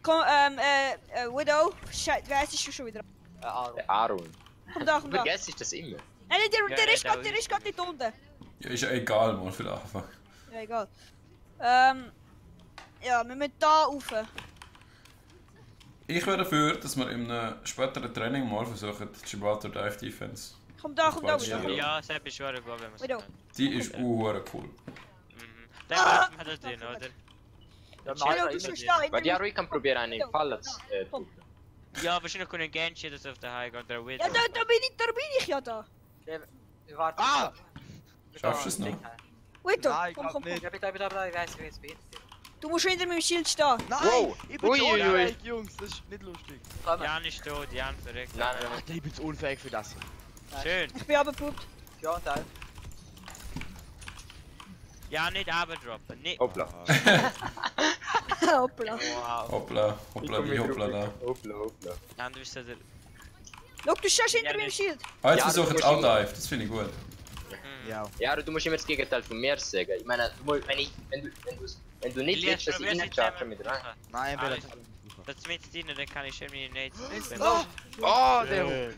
Komm, Widow, wer ist schon wieder? Aaron. Der Aaron. Komm da. Vergesst ich das immer. Nein, Ja, der ist der gerade nicht unten. Ja, ist ja egal, mal für den Anfang. Ja, egal. Ja, wir müssen da rauf. Ich wäre dafür, dass wir in einem späteren Training mal versuchen, die Gibraltar Dive Defense. Komm da, Ja. Widow. Ja, Sepp ist schon gut, wenn man es Widow. kann. Die ist cool. Der macht man das drin, oder? Ja, Schau, nein, du nein, stehst da. Maar die Harry kann probieren eine Falle zu tun. Ja, wahrscheinlich können Genji das auf der Highground oder Widow. Ja, da bin ich ja da. Warte. Ah! Schaffst du es noch? Widow, Nein, komm, glaub komm, komm. nicht. Ja, bitte, ich weiß, ich bin. Du musst hinter meinem Schild stehen. Nein! Wow. Ich bin Ui, zu ui, ui. unfähig, Jungs, das ist nicht lustig. Komm, Jan ist tot, Jan verreckt. Nein, nein, Alter, ich bin zu unfähig für das. Schön. Ich bin abgepuppt. ja, und dann. Ja, nicht abdroppen. Nicht. Hoppla. Hoppla. Wow. Hoppla, hoppla, wie hoppla da. Hoppla, hoppla. Jan, du bist ja der... Schau, du stehst hinter Ja, meinem nicht. Schild. Ah, jetzt Ja, versuche du ich musst auch Dive, das finde ich gut. Ja. Ja, du musst immer das Gegenteil von mir sagen. Ich meine, wenn du nicht willst, dass ich reincharge mit rein. Nein, ich will Alles. das Das mit drin, dann kann ich irgendwie nicht. Oh! Oh, der.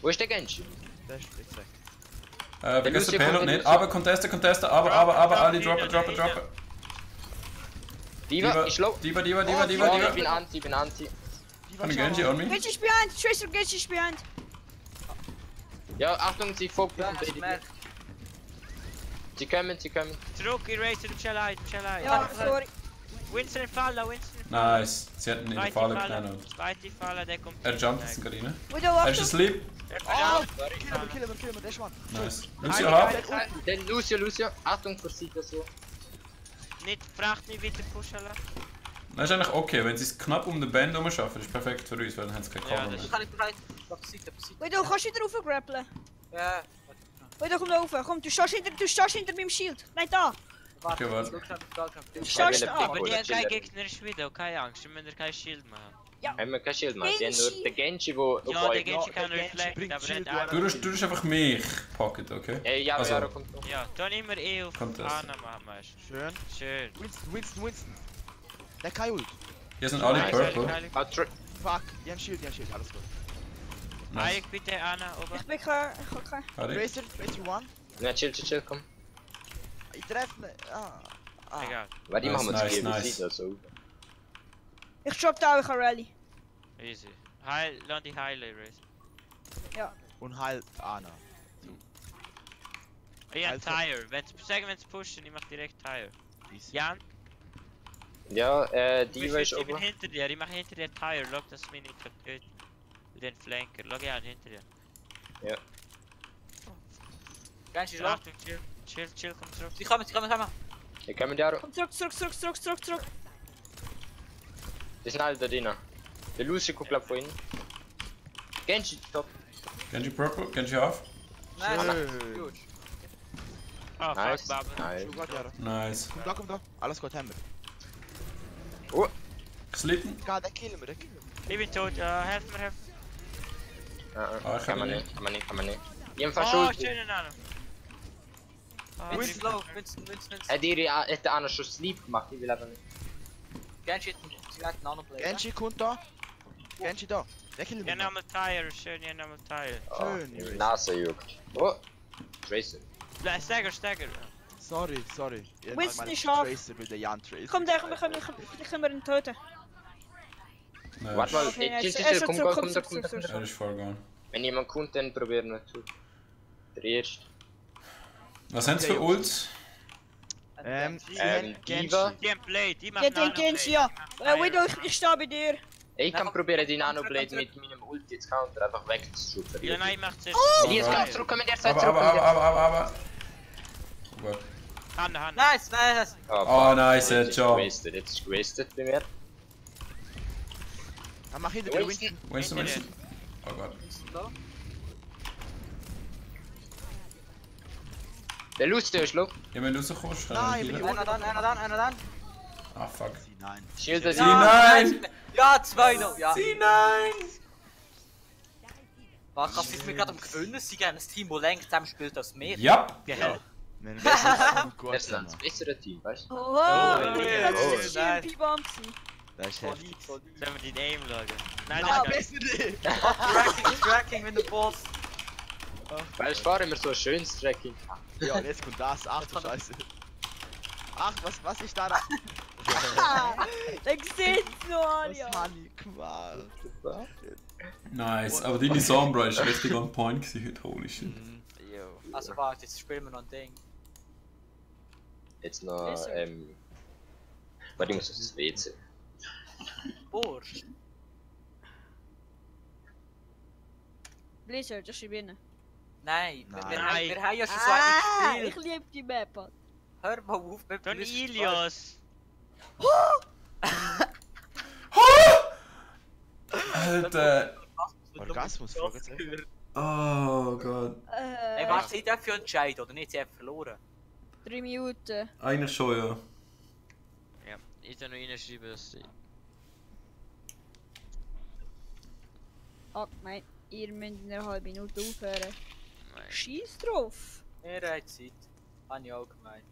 Wo ist der Genji? Der ist jetzt weg. Vergiss den Lucio Payload kommt nicht. der Aber Contester, aber, alle droppen. Diva, ich low. Diva. Ich bin Anti. Kann ich Genji on me? Genji ist behind. Tracer, Genji ist behind. Ja, Achtung, sie fokussen. Ja, das merkt. Sie kommen. Zurück, Eraser, du chill out. Ja, sorry. Winston in Falle. Nice, sie hatten in der Falle geknallt. Zweite Falle, der kommt. Er jumpt jetzt gerade rein. Widow, Er ist Achtung. asleep. Kill him, der ist Mann. Nice. Lucio half. Dann Lucio. Achtung, vor Seite so. Nicht, fragt nicht wieder pushen lassen. Das ist eigentlich okay, wenn sie es knapp um den Band herum schaffen, ist perfekt für uns, weil dann haben sie keinen Ja, Cover das mehr. Kann ich bereit? Auf die Seite. Widow, kannst du wieder raufgrappeln? Ja. Widow, komm da rauf. Komm, du stehst hinter meinem Schild. Nein, da. Warte, Okay, warte. Du stehst da. Aber die haben keinen gegnerischen Video, keine Angst, wir müssen kein Shield machen. Haben wir kein Schild mehr. Sie haben nur den Genji, wo Ja, der auf Genji kann reflekten, bringt aber Shield, nicht du einfach. Du tust einfach mich pocket, okay? Ja, Also- ja, kommt noch. Ja, dann immer auf Contest. Anna machen, weißt Schön. du. Schön. Winston. Der kann Ult. Hier sind alle Nice, purple. geil. Fuck, die haben Shield, alles gut. Nice. Eik bitte, Anna, oben. Ich bin kein... Ich hab kein... Harry. Tracer one. Ja, chill, komm. Ich treffe ne. Egal, Weil die machen wir Nice, zu viel, nice. Seite so. Ich drop da auch eine Rally. easy. Heil, lass die Heile, Eraser. Und halt Anna. Ich hab Also- Tire, wenn's pushen, ich mach direkt Tire. Easy. Jan, Ja, du Diva bist ist ich bin oben. hinter dir, ich mach hinter dir Tire, schau, dass mich nicht tötet. Den Flanker, schau Jan, hinter dir. Ganz schön low. Achtung, chill, komm zurück. Sie kommen. Ich komme da. Komm zurück. Die sind alle da drinnen. Der Lucio guckt glaub von innen. Genji, top. Genji purple, Genji half. Nein, gut. Ah, Nice. fuck, Baba. Nice. Nice. Komm da. Alles gut, haben wir. Oh, Sleepen? Egal, der killen wir. Ich bin tot, helf mir. ich kann kann man nicht. Die haben fast Oh, Schuld. schönen Anna. Ah, Winston low, Winston. Hätte einer schon Sleep gemacht, ich will aber nicht. Ganz schön, sie hat einen anderen Player. Genji kommt da. Genji da. Der killen Ja, wir. nochmal Tire, schön, ja, nochmal Tire. Schön, Die Eraser. Nase juckt. Oh, Tracer. Stagger. Sorry. Winston ist scharf. Tracer will der Jan Tracer. Komm, der können wir ihn töten. Warte mal, Okay, er ist- chill, er ist komm, zurück, komm, zurück. Er ist voll gone. Wenn jemand kommt, dann probieren wir zu. Der erste. Was haben sie für Ults? Sie haben Diva. Genji. Die haben Blade, die Ja, machen den Genji, ja. Widow, ich stehe bei dir. Ich kann Nein, probieren, die komm, Nanoblade zurück. mit meinem Ulti zu counter einfach wegzuschubsen. Ja, nein, macht es. Die ist ganz zurück, kommen der Seite Aber. Gut. Hand. Nice. Oh, nice, Jetzt Job. ist gewastet bei mir. Dann mach hinter dir Winston. Winston. Oh Gott. Der Lucio ist low. Ja, wenn du so kommst, kann Nein, ich bin healen. Einer dann. Ah, fuck. Nein. Schilder Sie sie. nein! Ja, 2-0. Ja. Sie nein! Was kannst du mir gerade am Gewöhnen? Sie haben ein Team, das länger zusammen spielt als wir. Ja! Ja. Wir werden gut Das ist zusammen. das bessere Team, weißt du? Oh, ja, das ist nice. ein GMP-Bomb gewesen. Das ist heftig. Sollen wir die Name schauen? Nein, Ah, das besser nicht! Tracking mit dem Boss. Weil ich fahre immer so ein schönes Tracking. Ja, und jetzt kommt das. Ach du Scheiße. Ach, was ist da? Dann sieht's noch an, Was ja. habe ich gemacht? Nice, aber deine Sombra ist richtig on point gewesen heute, holy shit. Also warte, jetzt spielen wir noch ein Ding. Jetzt noch, Yes, sir. Warte, ich muss aufs WC. Bursch. Blizzard, das ist gewinnen. Nein, Nein. wir haben ja schon so Ah, ein ich liebe die Map. Hör mal auf mit Dann Blizzard. Ilios! Alter. Orgasmus, Fragezeichen. Oh Gott. Ey, warte, sie dürfen entscheiden, oder nicht? Sie haben verloren. 3 Minuten. Eigentlich schon, ja. Ja, ich kann noch reinschreiben, dass sie... Ah, nein, ihr müsst in einer halben Minute aufhören. Nein. Scheiß drauf. Er hat Zeit. Habe ich auch gemeint.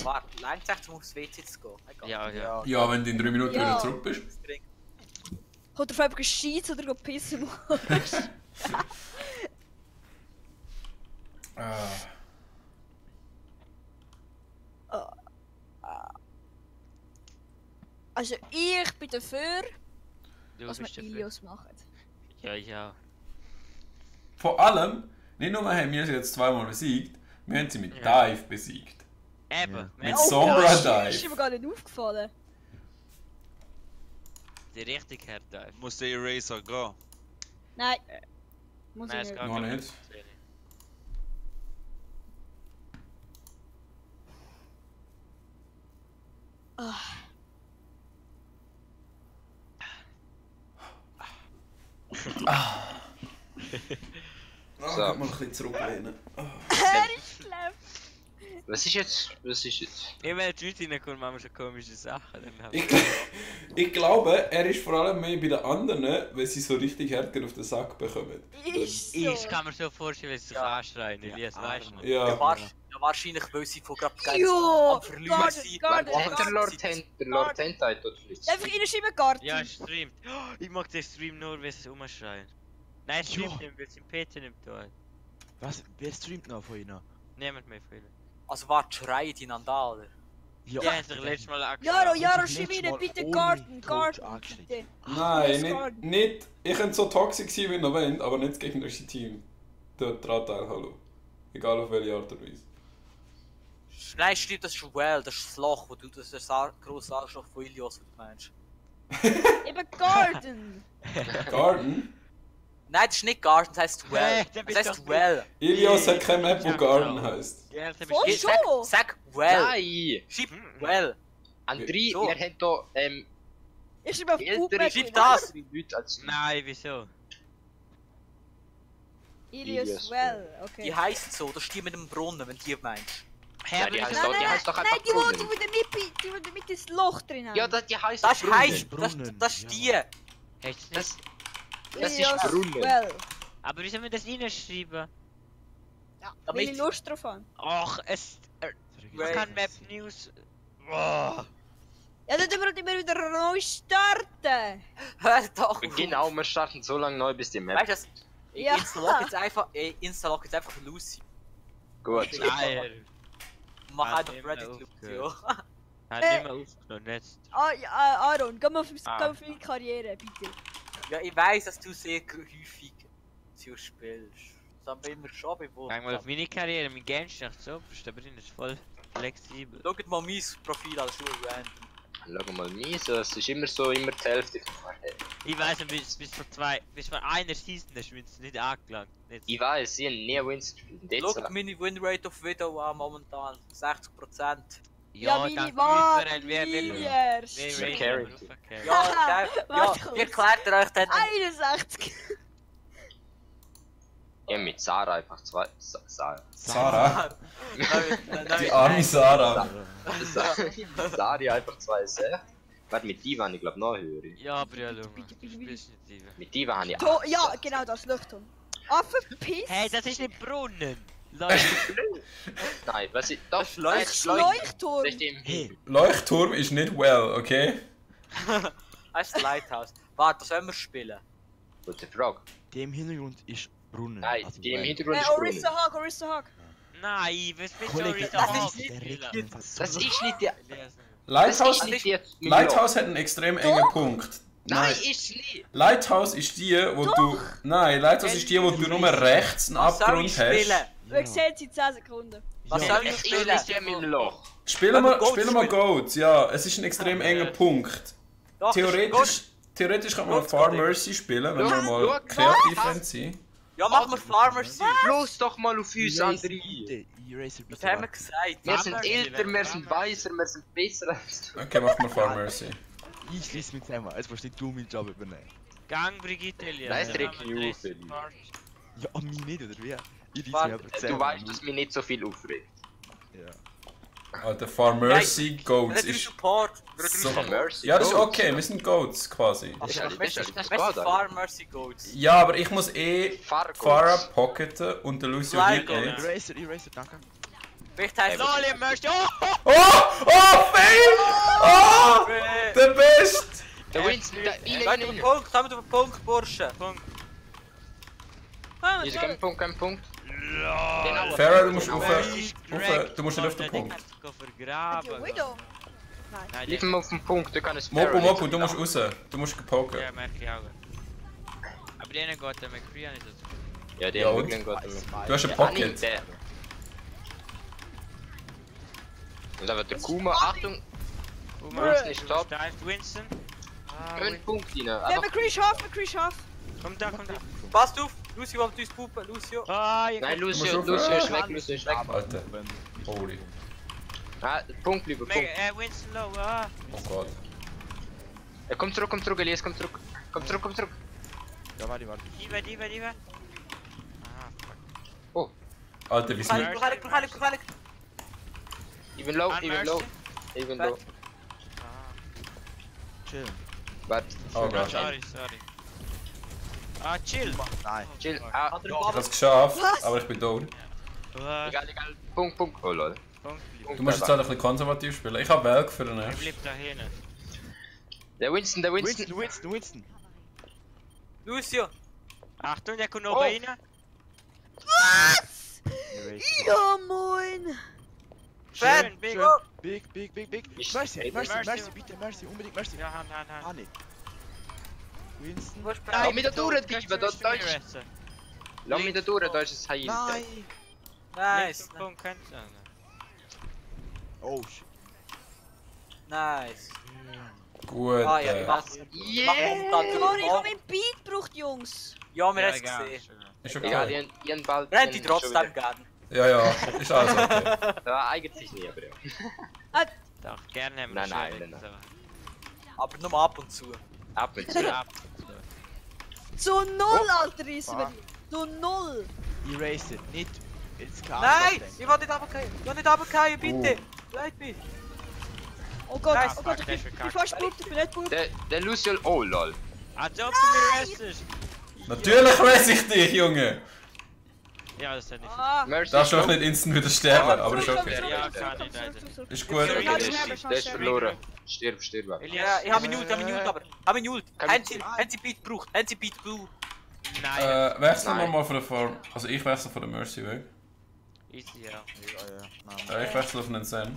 Warte, langt es um aufs WC zu gehen? Egal. Ja. Ja, wenn du in 3 Minuten Ja. wieder zurück bist. Kommt drauf an, ob du scheiß oder go pissen musst. Also ich bin dafür, Du dass wir bist dafür. Ilios machen. Ja. Vor allem, nicht nur haben wir sie jetzt zweimal besiegt, wir haben sie mit Ja. Dive besiegt. Eben. Ja. Mit Oh, Sombra das Dive. ist mir gar nicht aufgefallen. Die richtig hart Muss der Eraser gehen? Nein. Muss Nein, ich es nicht. geht Noch gar nicht. So. Mal ein bisschen zurücklehnen. Was ist jetzt? Was ist jetzt? Ich will jetzt nicht reinkommen, machen wir schon komische Sachen. Dann hab Ich, ich glaube, er ist vor allem mehr bei den anderen, weil sie so richtig härter auf den Sack bekommen. Ist so. Ich kann mir so vorstellen, dass sie sich Ja. anschreien, Elias, Ja, weißt du noch? Ja. Wahrscheinlich, weil sie von gerade Jo, am Verlieren Garden, sind. Garden, Hat der Lord Hentai dort flitzt? Einfach reinschreiben, Garten. Ja, er streamt. Oh, ich mag den Stream nur, wenn sie umschreien. Nein, er streamt nicht, weil es im PC nimmt da. Was? Wer streamt noch von Ihnen? Niemand mehr von ihnen. Also warte, schreien die einander, oder? Ja, er hat sich letztes Mal Jaro, angeschaut. Jaro, Das ist schreib letztes rein, Mal bitte ohne Garten, Coach Garten, angeschrieben. bitte. Nein, Garden. nicht. Ich könnte so toxisch sein, wie ihr wollt, aber nicht das gegnerische Team. Dort dran teilhaben. Egal auf welche Art und Weise. Nein, stimmt, das ist Well, das ist das Loch, wo du das ist der grosse Arschloch von Ilios, was du meinst. Eben Garden. Garden? Nein, das ist nicht Garden, das heisst Well. Hey, der Das bist heisst doch Well. Ilios hat keine Map, wo Ja, Garden genau. heisst. Ja, der Voll bist schon. Sag Well. Nein! Schreib Well. André, So. wir haben hier Ich schreibe auf ältere Bookmap. Schreib das. Leute als Nein, wieso? Ilios Ilios Well, okay. Die heisst so, das ist die mit dem Brunnen, wenn du die meinst. Ja, die heisst doch, die heisst doch Nein, einfach die Brunnen. wo der mit das Loch drin haben. Ja, die heisst Das Brunnen. heisst, Brunnen, das ist die. ja. Hast du Das, nicht? das ist Ilios Brunnen. Well. Aber wie soll man das reinschreiben? Ja, Damit- weil ich Lust drauf habe. Ach, es... Well. kann Map News... Oh. Ja, dann müssen wir wieder neu starten. Hör doch auf. Genau, wir starten so lange neu, bis die Map. Weißt du, Ja. Installog jetzt einfach Lucy. Gut. Nein, Mach Ah, einfach immer Reddit aufgehört. Lucy. hat nicht mehr aufgenommen, jetzt. Aaron, geh mal auf Ah. deine Karriere, bitte. Ja, ich weiss, dass du sehr häufig zu spielst. Das haben wir immer schon bewusst. Gang mal auf meine Karriere, mein Game ist nicht so, da bin ich voll flexibel. Schaut mal mein Profil an, das ist nur random. Schau mal mies, es ist immer so, immer die Hälfte von vorher. Ich weiss nicht, bis vor einer Season hast du uns nicht angelangt. Nicht. Ich weiß, sie haben nie Wins gespielt. Und jetzt Schaut lang. meine Winrate auf Video an momentan. 60%. Ja, meine dank Wahl. uns, wer will. Years. Wer Charity. will. Ja, gell? Warte Ja, kurz. wie erklärt ihr euch denn? 61. Ich hab mit Sarah einfach zwei. Sarah? Nein, Die arme Sarah. Sari einfach 2,6. Warte, mit Diva habe ich glaube noch höher. Ja, aber ja, Junge. bitte, Du bitte. spielst nicht Diva. Mit Diva habe ich Ja, genau das, Leuchtturm. Affenpiss. Hey, das ist nicht Brunnen! Leute, Nein, was ich. Doch, Das nein, Das ist Leuchtturm. Das ist im Hey, Leuchtturm ist nicht well, okay? Das ist das Lighthouse. Warte, was sollen wir spielen? Gute Frage. der im Hintergrund ist Brunnen. Nein, also die im Well. Hintergrund ist Brunnen. Orissa Hawk, Orissa Hawk. nein, was willst du Kollege, Orissa das Hawk ist nicht- spielen? Das ist nicht der. Lighthouse, Das ist nicht die. Lighthouse hat einen extrem engen Punkt. Nein, ist nicht. Lighthouse ist die, wo du. Nein, Lighthouse ist die, wo du nur rechts einen Was soll Abgrund ich hast. spielen? Wir sehen sie in 10 Sekunden. Was Ja. soll ich Ich spielen? ist ja im Loch. Spielen Goats wir mal Goats, ja. Es ist ein extrem enger Punkt. Doch, Theoretisch kann man Goats Far geht Mercy spielen, wenn wir Schau, mal schau, kreativ sind. Ja, mach mal Farmers sein. Los doch mal auf uns, Eraser, André. bitte. Eraser, Das bitte. haben wir gesagt. Wir sind Farmers, älter, wir Farmers. sind weiser, wir sind besser als du. Okay, mach mal Far Mercy. Ich schließe mich zusammen, jetzt musst nicht du meinen Job übernehmen. Gang, Brigitte, Elias. Nein, Wir Trick haben you, 30 Feli. Parts. Ja, an mich nicht, oder wie? Ich schließe Warte, mich aber zusammen. Du weißt, dass mich nicht so viel aufregt. Ja. Alter, Far Mercy Goats Nicht ist... Support. So. Mercy. Ja, das ist Goats. okay, wir sind Goats quasi. Das ist Das das ist geht, Farmers Goats. Ja, aber ich muss Farah Farah pocketen und der Lucio Fly geht Goats. nicht. Eraser, danke. Vielleicht heißt Lol, ihr möchtet. Oh! Oh, fail! Oh, der Best! Der Winston, der Kommt auf den Punkt, kommt auf den Punkt, Bursche. Punkt. Hier ist kein Punkt, kein Punkt. Genau. Farah, du musst Genau. du musst nicht auf den Punkt. Vergraben. Widow. Nein, Lief mal auf den Punkt, du kannst Mopo, du musst raus. Du musst gepoken. Ja, merke ich auch. Aber denen geht der McCree nicht dazu. Ja, der Ja, und? wirklich geht damit. Du hast einen Ah, nee, Pocket. der. Und da wird der Kuma, Achtung, Winston ist top. Steift Winston. Ah, Einen Punkt rein. Ja, Einfach, McCree scharf, McCree scharf. Komm da, komm da. Passt auf, Lucio will uns pupen, Lucio. Ah, ihr nein, musst Lucio, auf- Lucio ist weg, Lucio ist weg. Alter. Holy. Ah, Punkt lieber, Punkt. Winston low, ah. Oh Gott. Er kommt zurück, Elias, komm zurück. Komm zurück. Ja, warte. Die. Ah, fuck. Alter, wie Heilig. Ich bin low, An ich bin low. Mercy. Ich bin low. Chill. Warte, Oh Ah, Gott. sorry. Ah, chill. Nein. chill. Ah, Ich hab's geschafft, aber ich bin tot. Ah, egal. Punkt. Oh lol. Punkt. Du musst jetzt halt ein bisschen konservativ spielen. Ich hab Welk für den Ich ersten. bleib da hinten. Der Winston. Winston. Lucio. Achtung, der kommt oben rein. Eraser. Ja, moin. Schön, big. Big. Ich- Mercy, Mercy. bitte, Mercy, unbedingt Mercy. Ja, Hand. Ah, nicht. Winston. Was ist Lass mich da durch, Kannst Diva, du da mich für mich ist... retten? Lass mich da durch, da ist es Heil. Nein. Nice. Punkt, kannst du. Oh, shit. Nice. Gut. Ah ja, mach Yeah! Sorry, ich hab meinen Beat gebraucht, Jungs. Ja, wir haben es egal, gesehen. Ist Egal, okay. ihren Ball... Rennt die trotzdem gern. Ja, ist alles okay. Ja, eigentlich nicht, aber ja. Doch, gerne haben wir Nein, nein, schön. nein, Aber nur ab und zu. Ab und So. zu. Ab. Zu null, Alter, ist über Zu null. Eraser, nicht. Jetzt kann Nein, ich will nicht runterfallen. Ich will nicht runterfallen, bitte. Bleib mich. Oh Gott, Nice, oh Gott, fuck, ich der bin ist fast gut, ich bin nicht gut. Der Lucio... Oh lol. Als ob du mich restest. Natürlich weiß ich dich, Junge. Ja, das hat nicht. Ah, Mercy. Darfst du auch nicht instant wieder sterben, aber ist okay. Ja, kann ich leider. Ist gut. Okay, der Okay. ist verloren. Stirb. Ja, Elias, ich habe Minute, aber. Hab Minute. Kann Haben ich- Sie Beat gebraucht? Haben Sie Beat gebraucht? Nein. Wechseln wir Nein. mal von der Form. Also ich wechsle von der Mercy weg. Easy, ja. Ich wechsle auf einen Zen.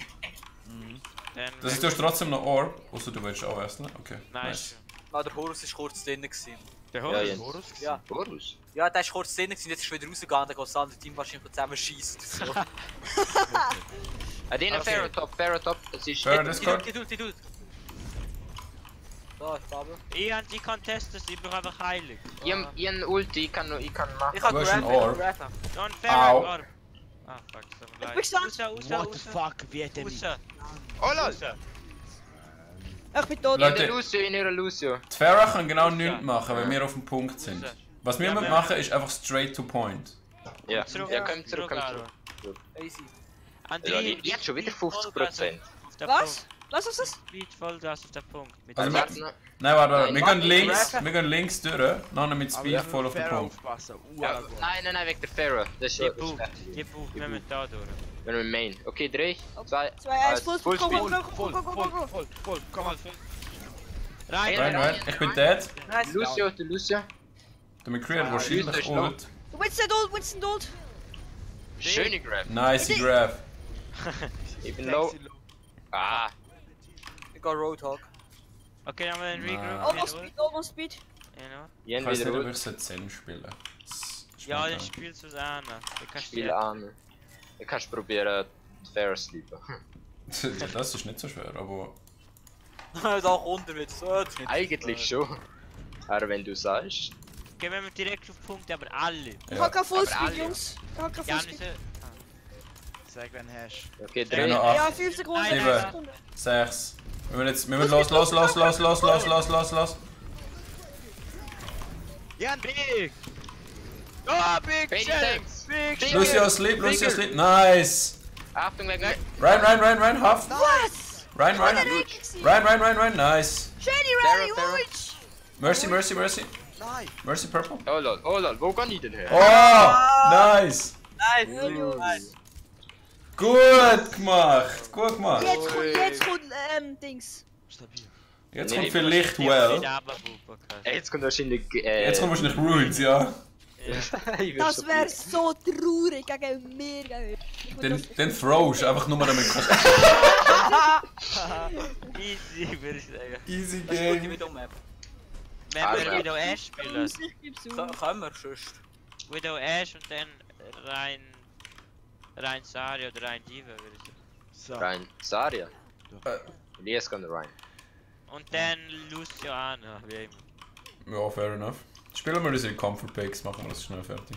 Dann Das ist, du hast trotzdem noch Orb, außer du willst auch wechseln. Okay. Nice. Ah, der Horus war kurz drin. Gewesen. Der Ja, Horus. Jens. Ja. Horus? Ja, der war kurz drin, gewesen, jetzt ist er wieder rausgegangen, dann geht das andere Team wahrscheinlich zusammen schießen. So. Den Okay. Pharaoh top. Das ist... Farah Discord. Geduld. Da, ich glaube. Ich habe die Contestes, ich brauche einfach heilig. Ihren Ulti, ich kann machen. Ich Du kann hast einen graben, Orb. Don't Au. fair, Orb. Ah, fuck, so Ich bin gespannt. What the fuck, wie hat er mich? Oh lol! ich bin tot. Leute. In ihrer Lucio. Die Farah kann genau nichts machen, weil wir auf dem Punkt sind. Was wir Ja, müssen wir- machen, ist einfach straight to point. Ja, Zurück, ja, komm zurück. Easy. Ja, jetzt schon wieder 50%. Was? Was ist das? Speed Vollgas auf der Punkt. Mit Also der Warte noch. Nein, warte. Wir Nein, gehen warte. links durch, nachher mit Speed voll auf den Punkt. Aufpassen. Ja, nein, weg der Pharaoh. Das ist Die schon... Punkt, wir müssen da durch. Wenn wir Main. Okay, 3, 2, 2, 1, Full Full Speed. Speed. Komm mal. Rein, Rein, ich bin dead. Nice. Lucio, der Lucio. Der McCree hat wahrscheinlich ist Ult. Winston Dold. Schöne Grab. Nice Grab. Ich bin low. Ah, Ich gehe Roadhog. Okay, dann haben wir den Nein. Regroup. Almost Speed. Genau. Jen Ich weiß wieder nicht, ob Ult. ich Zen spielen. Ja, dann spielst du es an. Du kannst Spiel dir an. Du kannst probieren, fair sleepen. Das ist nicht so schwer, aber... Da runter wieder so. das ist nicht Eigentlich schon. Aber wenn du sagst... Gehen wir direkt auf Punkte, aber alle. Ich hab kein Fullspeed, alle. Jungs. Ich hab kein Ja, Fullspeed. nicht Sag, wenn hast. Okay, Ja, 3. noch 8, Ja, 5 Sekunden. Nein, 7, 5 Sekunden. 6. Wir müssen los. Ja, Big! Oh, Big! Baby Shell! Tanks! Big! Lucio sleep, Nice! Achtung, weg! Rein, Haft! Was? Rein! Rein, nice! Shady Rally, Pharaoh. Witch! Mercy! nein! Mercy Purple! Oh lol, wo kann ich denn her? Oh! Nice! Nice! Gut gemacht! Jetzt kommt, Dings. Stabil. Jetzt Nee, kommt ich vielleicht Nicht Well. runterbuchen. Jetzt kommt wahrscheinlich... Jetzt kommt wahrscheinlich Ruins, ja. Ich will Das schon wäre so traurig gegen mir. Ich will das- Den throwst du einfach nur damit. Easy, würde ich sagen. Easy Das ist gut, game. Widow Map. Wenn Also. wir Widow Ash spielen. Ich gib's auf. Können wir sonst. Widow Ash und dann rein Saria oder rein Diva, würde ich sagen. So. rein. Saria. Äh. Elias kann rein. Und dann Luciana, wie immer. Ja, fair enough. Spielen wir diese Comfort Picks, machen wir das schnell fertig.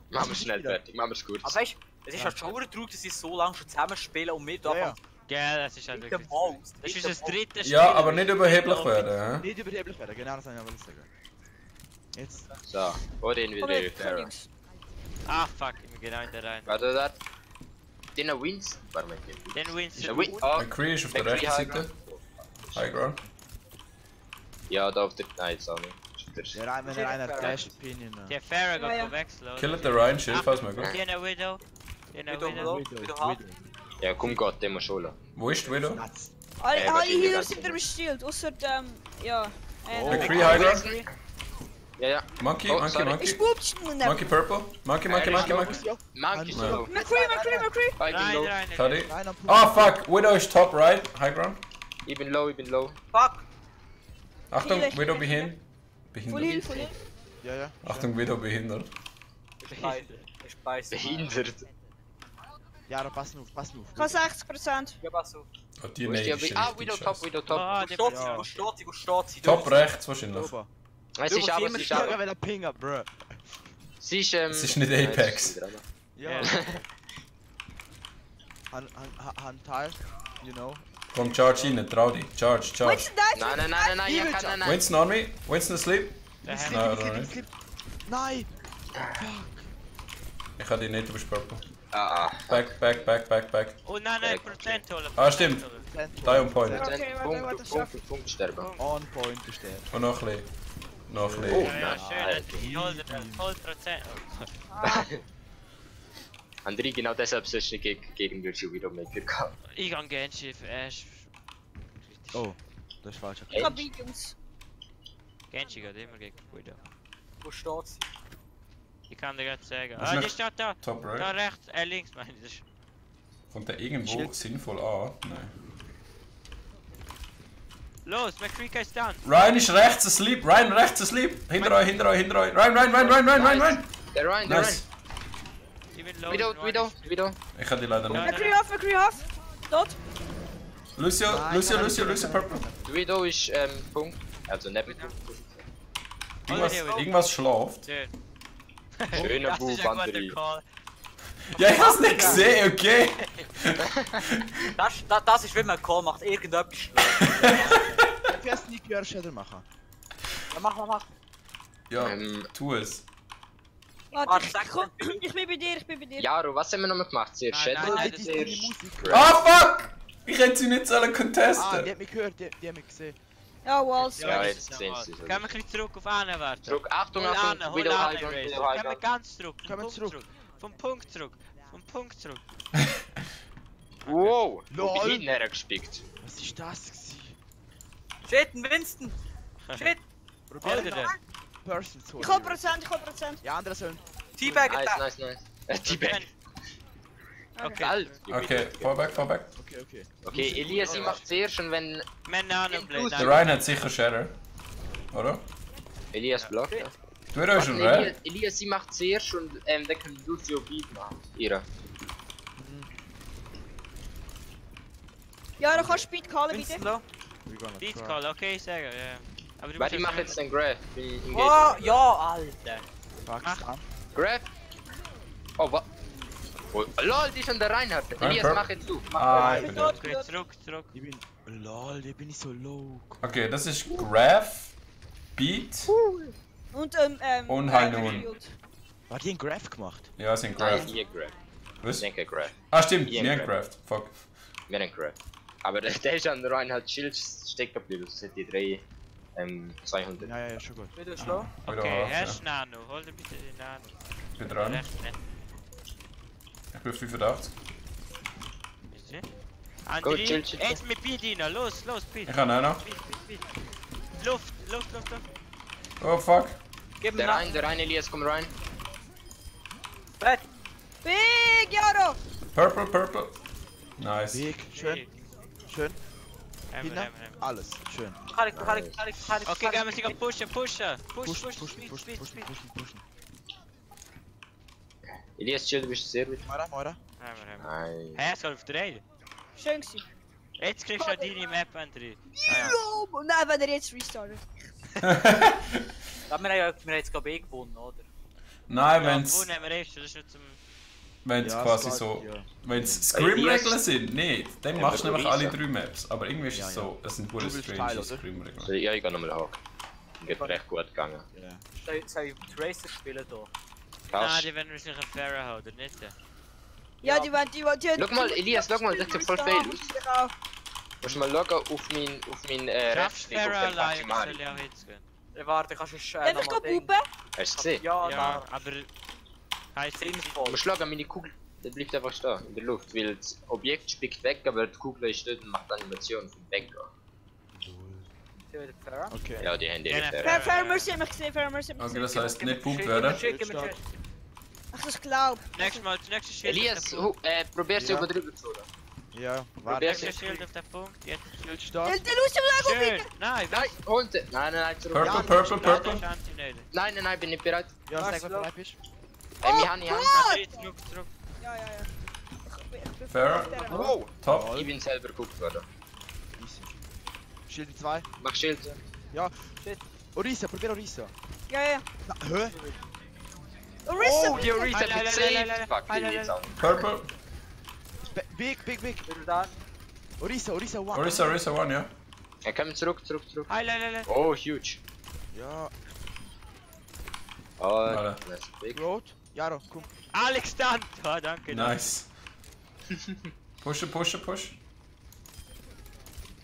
Machen wir schnell fertig, machen wir es kurz. Aber weißt du, es ist halt schon traurig, dass sie so lange schon zusammenspielen und wir da Ja. Gell, das ist halt mit wirklich... dem Maus. Das ist unser drittes Spiel. Ja, aber nicht überheblich werden, hä? Nicht überheblich werden, genau das wollte ich sagen. Jetzt. So, vor den wieder Komm, Pharaoh. Jungs. Ah, fuck, ich bin genau in der rein. Warte, da. Den Wins. Warte mal, Dann wins den Win. Oh, McCree ist auf der McCree rechten High Seite. High ground. ja, da auf der... Nein, jetzt auch nicht. Ja, rein, wenn er einer hat, Cash Opinion. Der Farah Ja, ja. geht wechseln, oder? Killt den Ryan, Schild, falls möglich. Die eine Widow. Die eine Widow, Widow. Widow hat. Ja, komm Gott, den muss schon. Wo ist die Widow? Alle wahrscheinlich Healer ganz sind genau. im Shield, außer ja. McCree High ground. Ja, ja. Monkey, Oh, Monkey, sorry. Ich Monkey. spubst ihn Monkey Purple. Monkey. Monkey Ja. so. McCree! Ich bin Rein, low. rein. Cuddy. Rein am Punkt. Ah, fuck! Widow ist top right. High ground. Ich bin low. Fuck! Achtung, Heal, Widow heal, behindert. Full Heal, Full Heal. Ja. Achtung, Widow behindert. Ich beiß. Behindert. Ja, pass auf. Ich habe 60%. Ja, pass auf. Oh, die Wo ist Nade die? ist Ah, richtig Widow top, scheiße. Widow top. Ah, Wo die steht sie? Top rechts wahrscheinlich. Ober. Es ist aber, es ist Ja, aber. wenn er Pinger, bro. Sie ist, Es ist nicht Apex. Ja. Ja. Han Teil, you know. Komm, charge rein, trau dich. Charge. Winston died! Nein, ich kann nein. Winston on me. Winston asleep. Der Nein, Hammer. oder nicht. Nein! Ich habe die nicht überspurpelt. Ah, Back. Oh nein, Prozent holen. Ah, stimmt. Die on point. Okay, warte, Punkt sterben. On point ist der. Und noch ein bisschen. Noch ein Oh, bisschen. Ja, nein. schön, 0%. André, genau deshalb sollst du nicht gegen Virtue Widowmaker gehen. Ich kann Genji für Ash. Oh, das ist falsch. Ich hab Beat, Jungs. Genji geht immer gegen Widow. Wo steht sie? Ich kann dir gerade sagen. Was Ah, ist die steht da. Top Da right. rechts, links meine ich. Kommt der irgendwo sinnvoll an? Nein. Los, McCree ist down. Ryan ist rechts asleep. Hinter euch. Ryan. Der Ryan. Nice. Ich bin low. Widow. Ich habe die leider nicht. McCree half. Tot. Lucio, Purple. Widow ist, Punkt. Also neben. Irgendwas schläft. Schön. Schöner Das Bub, ist ein guter André. Call. Ja, ich hab's nicht gesehen, okay? Das ist, wenn man einen Call macht, irgendetwas schlecht. Ich werde nie gehört, Shadow machen. Ja, mach. Ja, tu es. Warte, ich bin bei dir. Jaro, was haben wir nochmal gemacht? Zuerst Nein, Shadow? nein, Das ist eine Musik. Ah, fuck! Ich hätte sie nicht sollen Ah, contesten. die hat mich gehört, die hat mich gesehen. Ja, Walls. Ja, jetzt sehen sie es. Gehen wir ein bisschen zurück auf einen warten. Zurück, Achtung, Hol Achtung, an, Widow High Eraser. Ground, Widow Gehen High wir Ground. ganz zurück. Kommen zurück. Vom Punkt zurück. Wow, wo Lol. bin ich hinten hergespickt? Was ist das gewesen? Shit, ein Winston! Shit! Probier Oder der? Person zu Ich holen. hab Prozent. Die anderen sollen. Teabag Nice. T-Bag. Okay. Geil. Okay, fall back. Okay. Okay, Elias, ich mach zuerst und wenn Mein Name bleibt. Der Ryan hat sicher Shatter. Oder? Elias blockt. Ja. Du hast schon red. Elias, sie macht zuerst und dann können Lucio Beat machen. Ihre. Ja, du kannst Speed callen bitte. Winslow. We're gonna Beat try. Call, okay, sagen, ja. Aber du Warte, ich musst mach jetzt den Graph. Bin im Oh, Gate. ja, Alter. Pakistan. Graph? Oh, was? Oh, lol, die ist an der Reinhardt. Elias, Perp. mach jetzt du. Mach Ah, du. ich bin tot. tot. Okay, zurück. Ich bin. Lol, hier bin ich so low. Okay, das ist Graph, Beat. Und Und Heinun. Shield. War die einen Graph gemacht? Ja, sind Nein, Graph. ihr Graph. Was? Ich denke Graph. Ah, stimmt, Ian nie ein Graph. Graph. Fuck. Wir haben Graph. Aber der ist an der Reinhardt Schild stecken geblieben. Das sind die 3 200. Ja, schon gut. Wieder schlau. Wieder Okay, was, ja. erst Nano, hol dir bitte den Nano. Ich bin dran. Rechts, ne? Ich bin auf 85. Ist sie? Andri, chill, chill. jetzt mit Beat rein, los, Beat. Ich kann auch noch. Beat. Luft. Oh fuck. Gib ihm Der nach. rein, Elias, komm rein. Brett. Big Jaro! Purple. Nice. Weg, schön. Schön. Haben wir. Alles. Schön. Kann ich. Okay, gehen wir sich auf pushen. Push, Pushen. Elias, chill, du bist sehr gut. Moira. Haben wir. Nein. Hä, es geht auf 3. Schön gewesen. Jetzt kriegst du deine Map, Andri. Ah, Oh, nein, wenn er jetzt restartet. Ja, wir haben jetzt gerade eh gewonnen, oder? Nein, ja, wenn's gewonnen haben wir erst, das ist nicht zum... quasi es so. geht, ja. Wenn's Scrim-Regeln Elias- sind, nicht. Dann Ja, machst du aber nämlich alle Luisa. 3 Maps. Aber irgendwie ist Ja, es ja. so, es sind Du wohl willst strange Teil, oder? Scrim-Regeln. Ja, ich gehe nochmal hoch. Geht recht gut gegangen. Ja. Soll ich Tracer spielen hier? Nein, Krass. die werden wahrscheinlich einen Fairer haben, oder nicht? Ja, die waren. Schau mal, Elias, schau mal, das sieht voll fail aus. Genau. Musst du mal schauen auf mein Schaffst Rechtsstick auf Fairer den allein, Maximali. soll ja auch jetzt gehen. Warte, kannst du Darf ich nochmal pupen? Hast du es gesehen? Ja, Ja, aber... Heißt nicht... sinnvoll. Du schlagen meine Kugel, der bleibt einfach stehen in der Luft, weil das Objekt spickt weg, aber die Kugel ist dort und macht Animationen vom Weggehen. Okay. Ja, die haben ihre Ja, Fairer. Fair Mercy hat mich gesehen, Fair Mercy hat mich Okay, gesehen. das heisst nicht pumpt Schick, werden. Schick, schick. Ach, das glaub. Nächstes Mal, das nächste Schild Elias, auf den Punkt. probier's Ja. über drüber zu holen. Ja, Probier's warte. Nächste jetzt. Schild auf den Punkt, jetzt. Schild Der stark. Lucio Lego Schön! bitte! Nein, Nein, holt den. Nein, zurück. Purple, Ja, purple, purple. Nein, bin nicht bereit. Ja, Was, sag, wenn du Lo? bereit bist. Wir haben Andri, zurück. Ja. Ich bin Fair. Wow. Top. Ich bin selber geguckt worden. Easy. Schild 2. Mach Schild. Ja. Orisa, probier Orisa. Ja. Na, hä? Orisa, Oh, die Orisa Nein, wird nein, saved. nein, Fuck, die nein, jetzt nein. auch. Purple. Big. Wieder da. Orisa, one. Orisa 1, ja. Er kommt zurück. Nein. Oh, huge. Ja, Oh, Warte. das ist big. Road. Jaro, komm. Alex dann! Ah, danke. Nice. Pushen.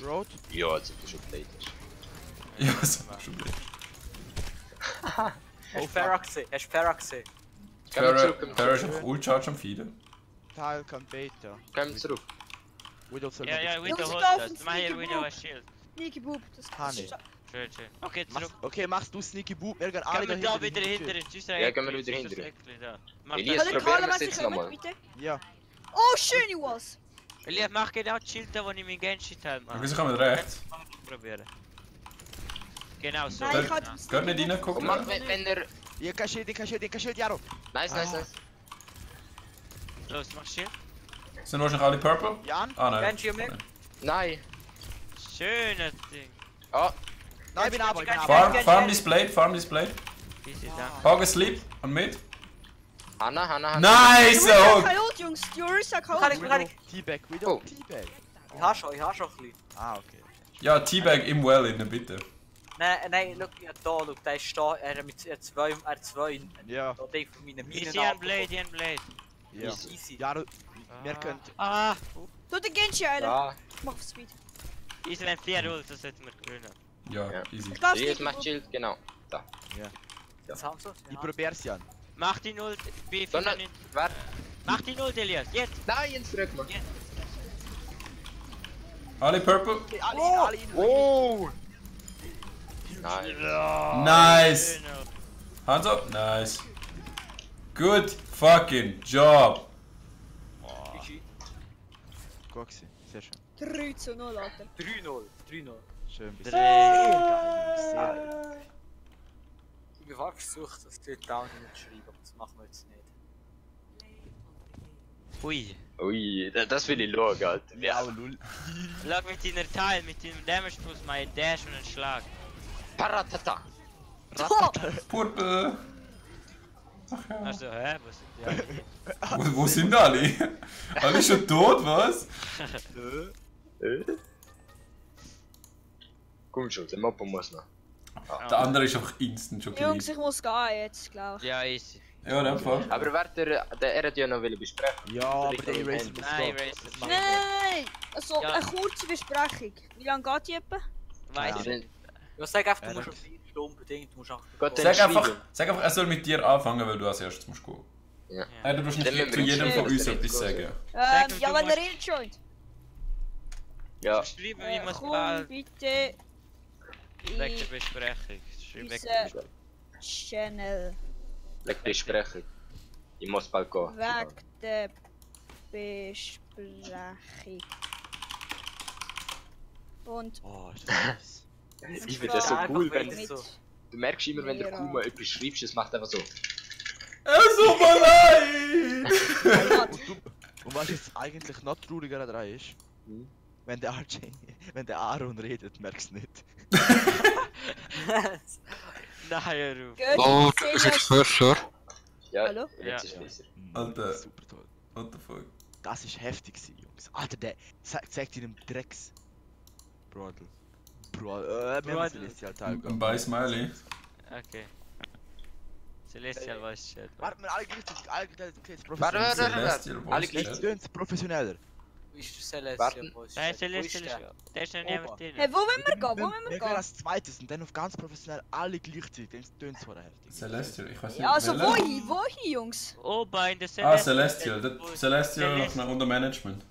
Road. Ja, jetzt ist schon played. Ja, so. Schon gut. Hast du Farah gesehen? Komm zurück. Fair ist einfach Ult-Charge am Feeden. Teil kann Beta. Komm zurück. Widow soll Ja, noch- Window Jungs, holt laufen, das. Mach hier sneaky Window Boob. ein Schild. Sneaky Boob. Das Honey. Schön. Okay, zurück. Okay, machst du Sneaky Boop. Wir gehen alle Gehen wir da dahinter, wieder hinter uns. Ja, gehen wir wieder hinter uns. Elias, Kann ich probieren callen, wir es wenn sie jetzt kommen, nochmal. bitte? Ja. Oh, schön, ich was. Elias, mach genau die Schilder, die ich mit Genshin-Teil mache. Okay, sie kommen rechts. Probieren. Genau so. Nein, ich Geht hatte nicht reingucken. Und mach, wenn er... Ja, kein Schild, Jaro. Nice. Los, mach Schild. Sind wahrscheinlich alle Purple? Jan? Ah, nein. Genji mit. Nein. Schönes Ding. Oh, Nein, ich bin aber. Farm displayed. Easy, danke. Hog asleep. Und mit. Hanna. Nice! Die Orisa Oh. kann Ult, Jungs. Die Orisa kann Kann Ult. ich- T-Bag, Oh. Widow. T-Bag. Ich habe schon ein bisschen. Ah, okay. Ja, Teabag im Well innen, bitte. Nein, schau, ja, da, der ist da, er mit zwei, Ja. da Ding von meinen Minen Easy and Blade. Ja. Easy. Jaro, wir können. Ah! Tu den Genji, Alter. Ja, Ich mach auf Speed. Easy and 4 Ult, das sollten wir gewinnen. Ja, Ja. easy. Ich darf Elias Sneaky macht Boob. Schild, genau. Da. Das haben sie. Ich probier's, Jan. Mach die Ult, B5 Sondern, nicht. warte. Mach die Ult, Elias, jetzt! Nein, jetzt zurück, Mann. Alle Purple. Alle in. Oh! Nein. Nice. Schön, Hands up. Nice. Good fucking job. Gut gewesen. Sehr schön. 3:0, Alter. 3-0. Schön. Bis Drei. Sehr geil. Sehr geil. Ich bin fast versucht, das dort down zu schreiben, aber das machen wir jetzt nicht. Ui. Ui, das will ich schauen, Alter. Ja, aber lul. Schlag mit deiner Teil, mit deinem Damage plus mein Dash und einen Schlag. Paratata! Purple! Ach ja. Also, hä? Was? Ja. Wo sind alle? Alle schon tot, was? Komm schon, der Moppo muss noch. Der andere ist einfach instant schon Jungs, geliebt. ich muss gehen jetzt, glaube ich. Ja, easy. Ja, in dem Fall. Aber er hat ja noch besprechen. Ja, aber der Eraser muss Nein, gehen. Eraser. Das macht Nein! Also, Ja. eine kurze Besprechung. Wie lange geht die etwa? Weiss Ja. ich. Ja, sag einfach, Ja, du musst nicht. auf 4 Stunden unbedingt, du musst auch... Gott, dann- Sag einfach, Schreiben. er soll mit dir anfangen, weil du als erstes musst gehen. Ja. Du musst Dann nicht müssen zu wir jedem uns von uns schreiben, etwas dass er sagen. Sag ihm, Ja, du wenn er musst- joint. Ja, Schreiben, wie man es Komm wählt. bitte Wegen der in Besprechung. Schreib weg. diese Channel. leg Besprechung. Ich muss bald gehen. Wegen der Besprechung. Und Oh, ist das nice. Ich finde das so Einfach, cool, wenn wenn es so- du merkst immer, wenn der Ja. Kuma etwas schreibst, es macht einfach so. Es tut mir leid! Und was jetzt eigentlich noch trauriger daran ist, Hm? wenn der RJ, wenn der Aaron redet, merkst du nicht. Nein, hör auf. Götti, Ja, Hallo? jetzt ist Ja. besser. Alter. Super toll. What the fuck? Das ist heftig gewesen, Jungs. Alter, der zeigt dir im Drecks. Brodel. Wir haben Brodel. Celestial Teil Ein gehabt. Bye Smiley. Okay. Celestial weiß Chat. Warte mal, alle gleichzeitig, alle gleichzeitig Warte, professioneller. warte, warte. Celestial Alle Voice gleich. Jetzt Chat. tun's professioneller. Ist der Celestial Warten. Voice Nein, Chat? Wo ist Celestial der? ist. Der ist noch Ober. niemand drin. Hey, wo wollen wir gehen? Wo wollen wir Wir gehen gehen? als zweites und dann auf ganz professionell alle gleichzeitig. Dann tun's vor der Hälfte. Celestial, ich weiß nicht. Ja, also welcher? wohin, Jungs? Oben in der Ah, Celestial. Celestial. Der Celestial noch schnell unter Management.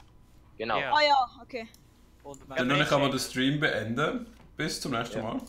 Genau. Ja. Ah ja, okay. Und Dann will ich aber Management. den Stream beenden. Bis zum nächsten Ja. Mal.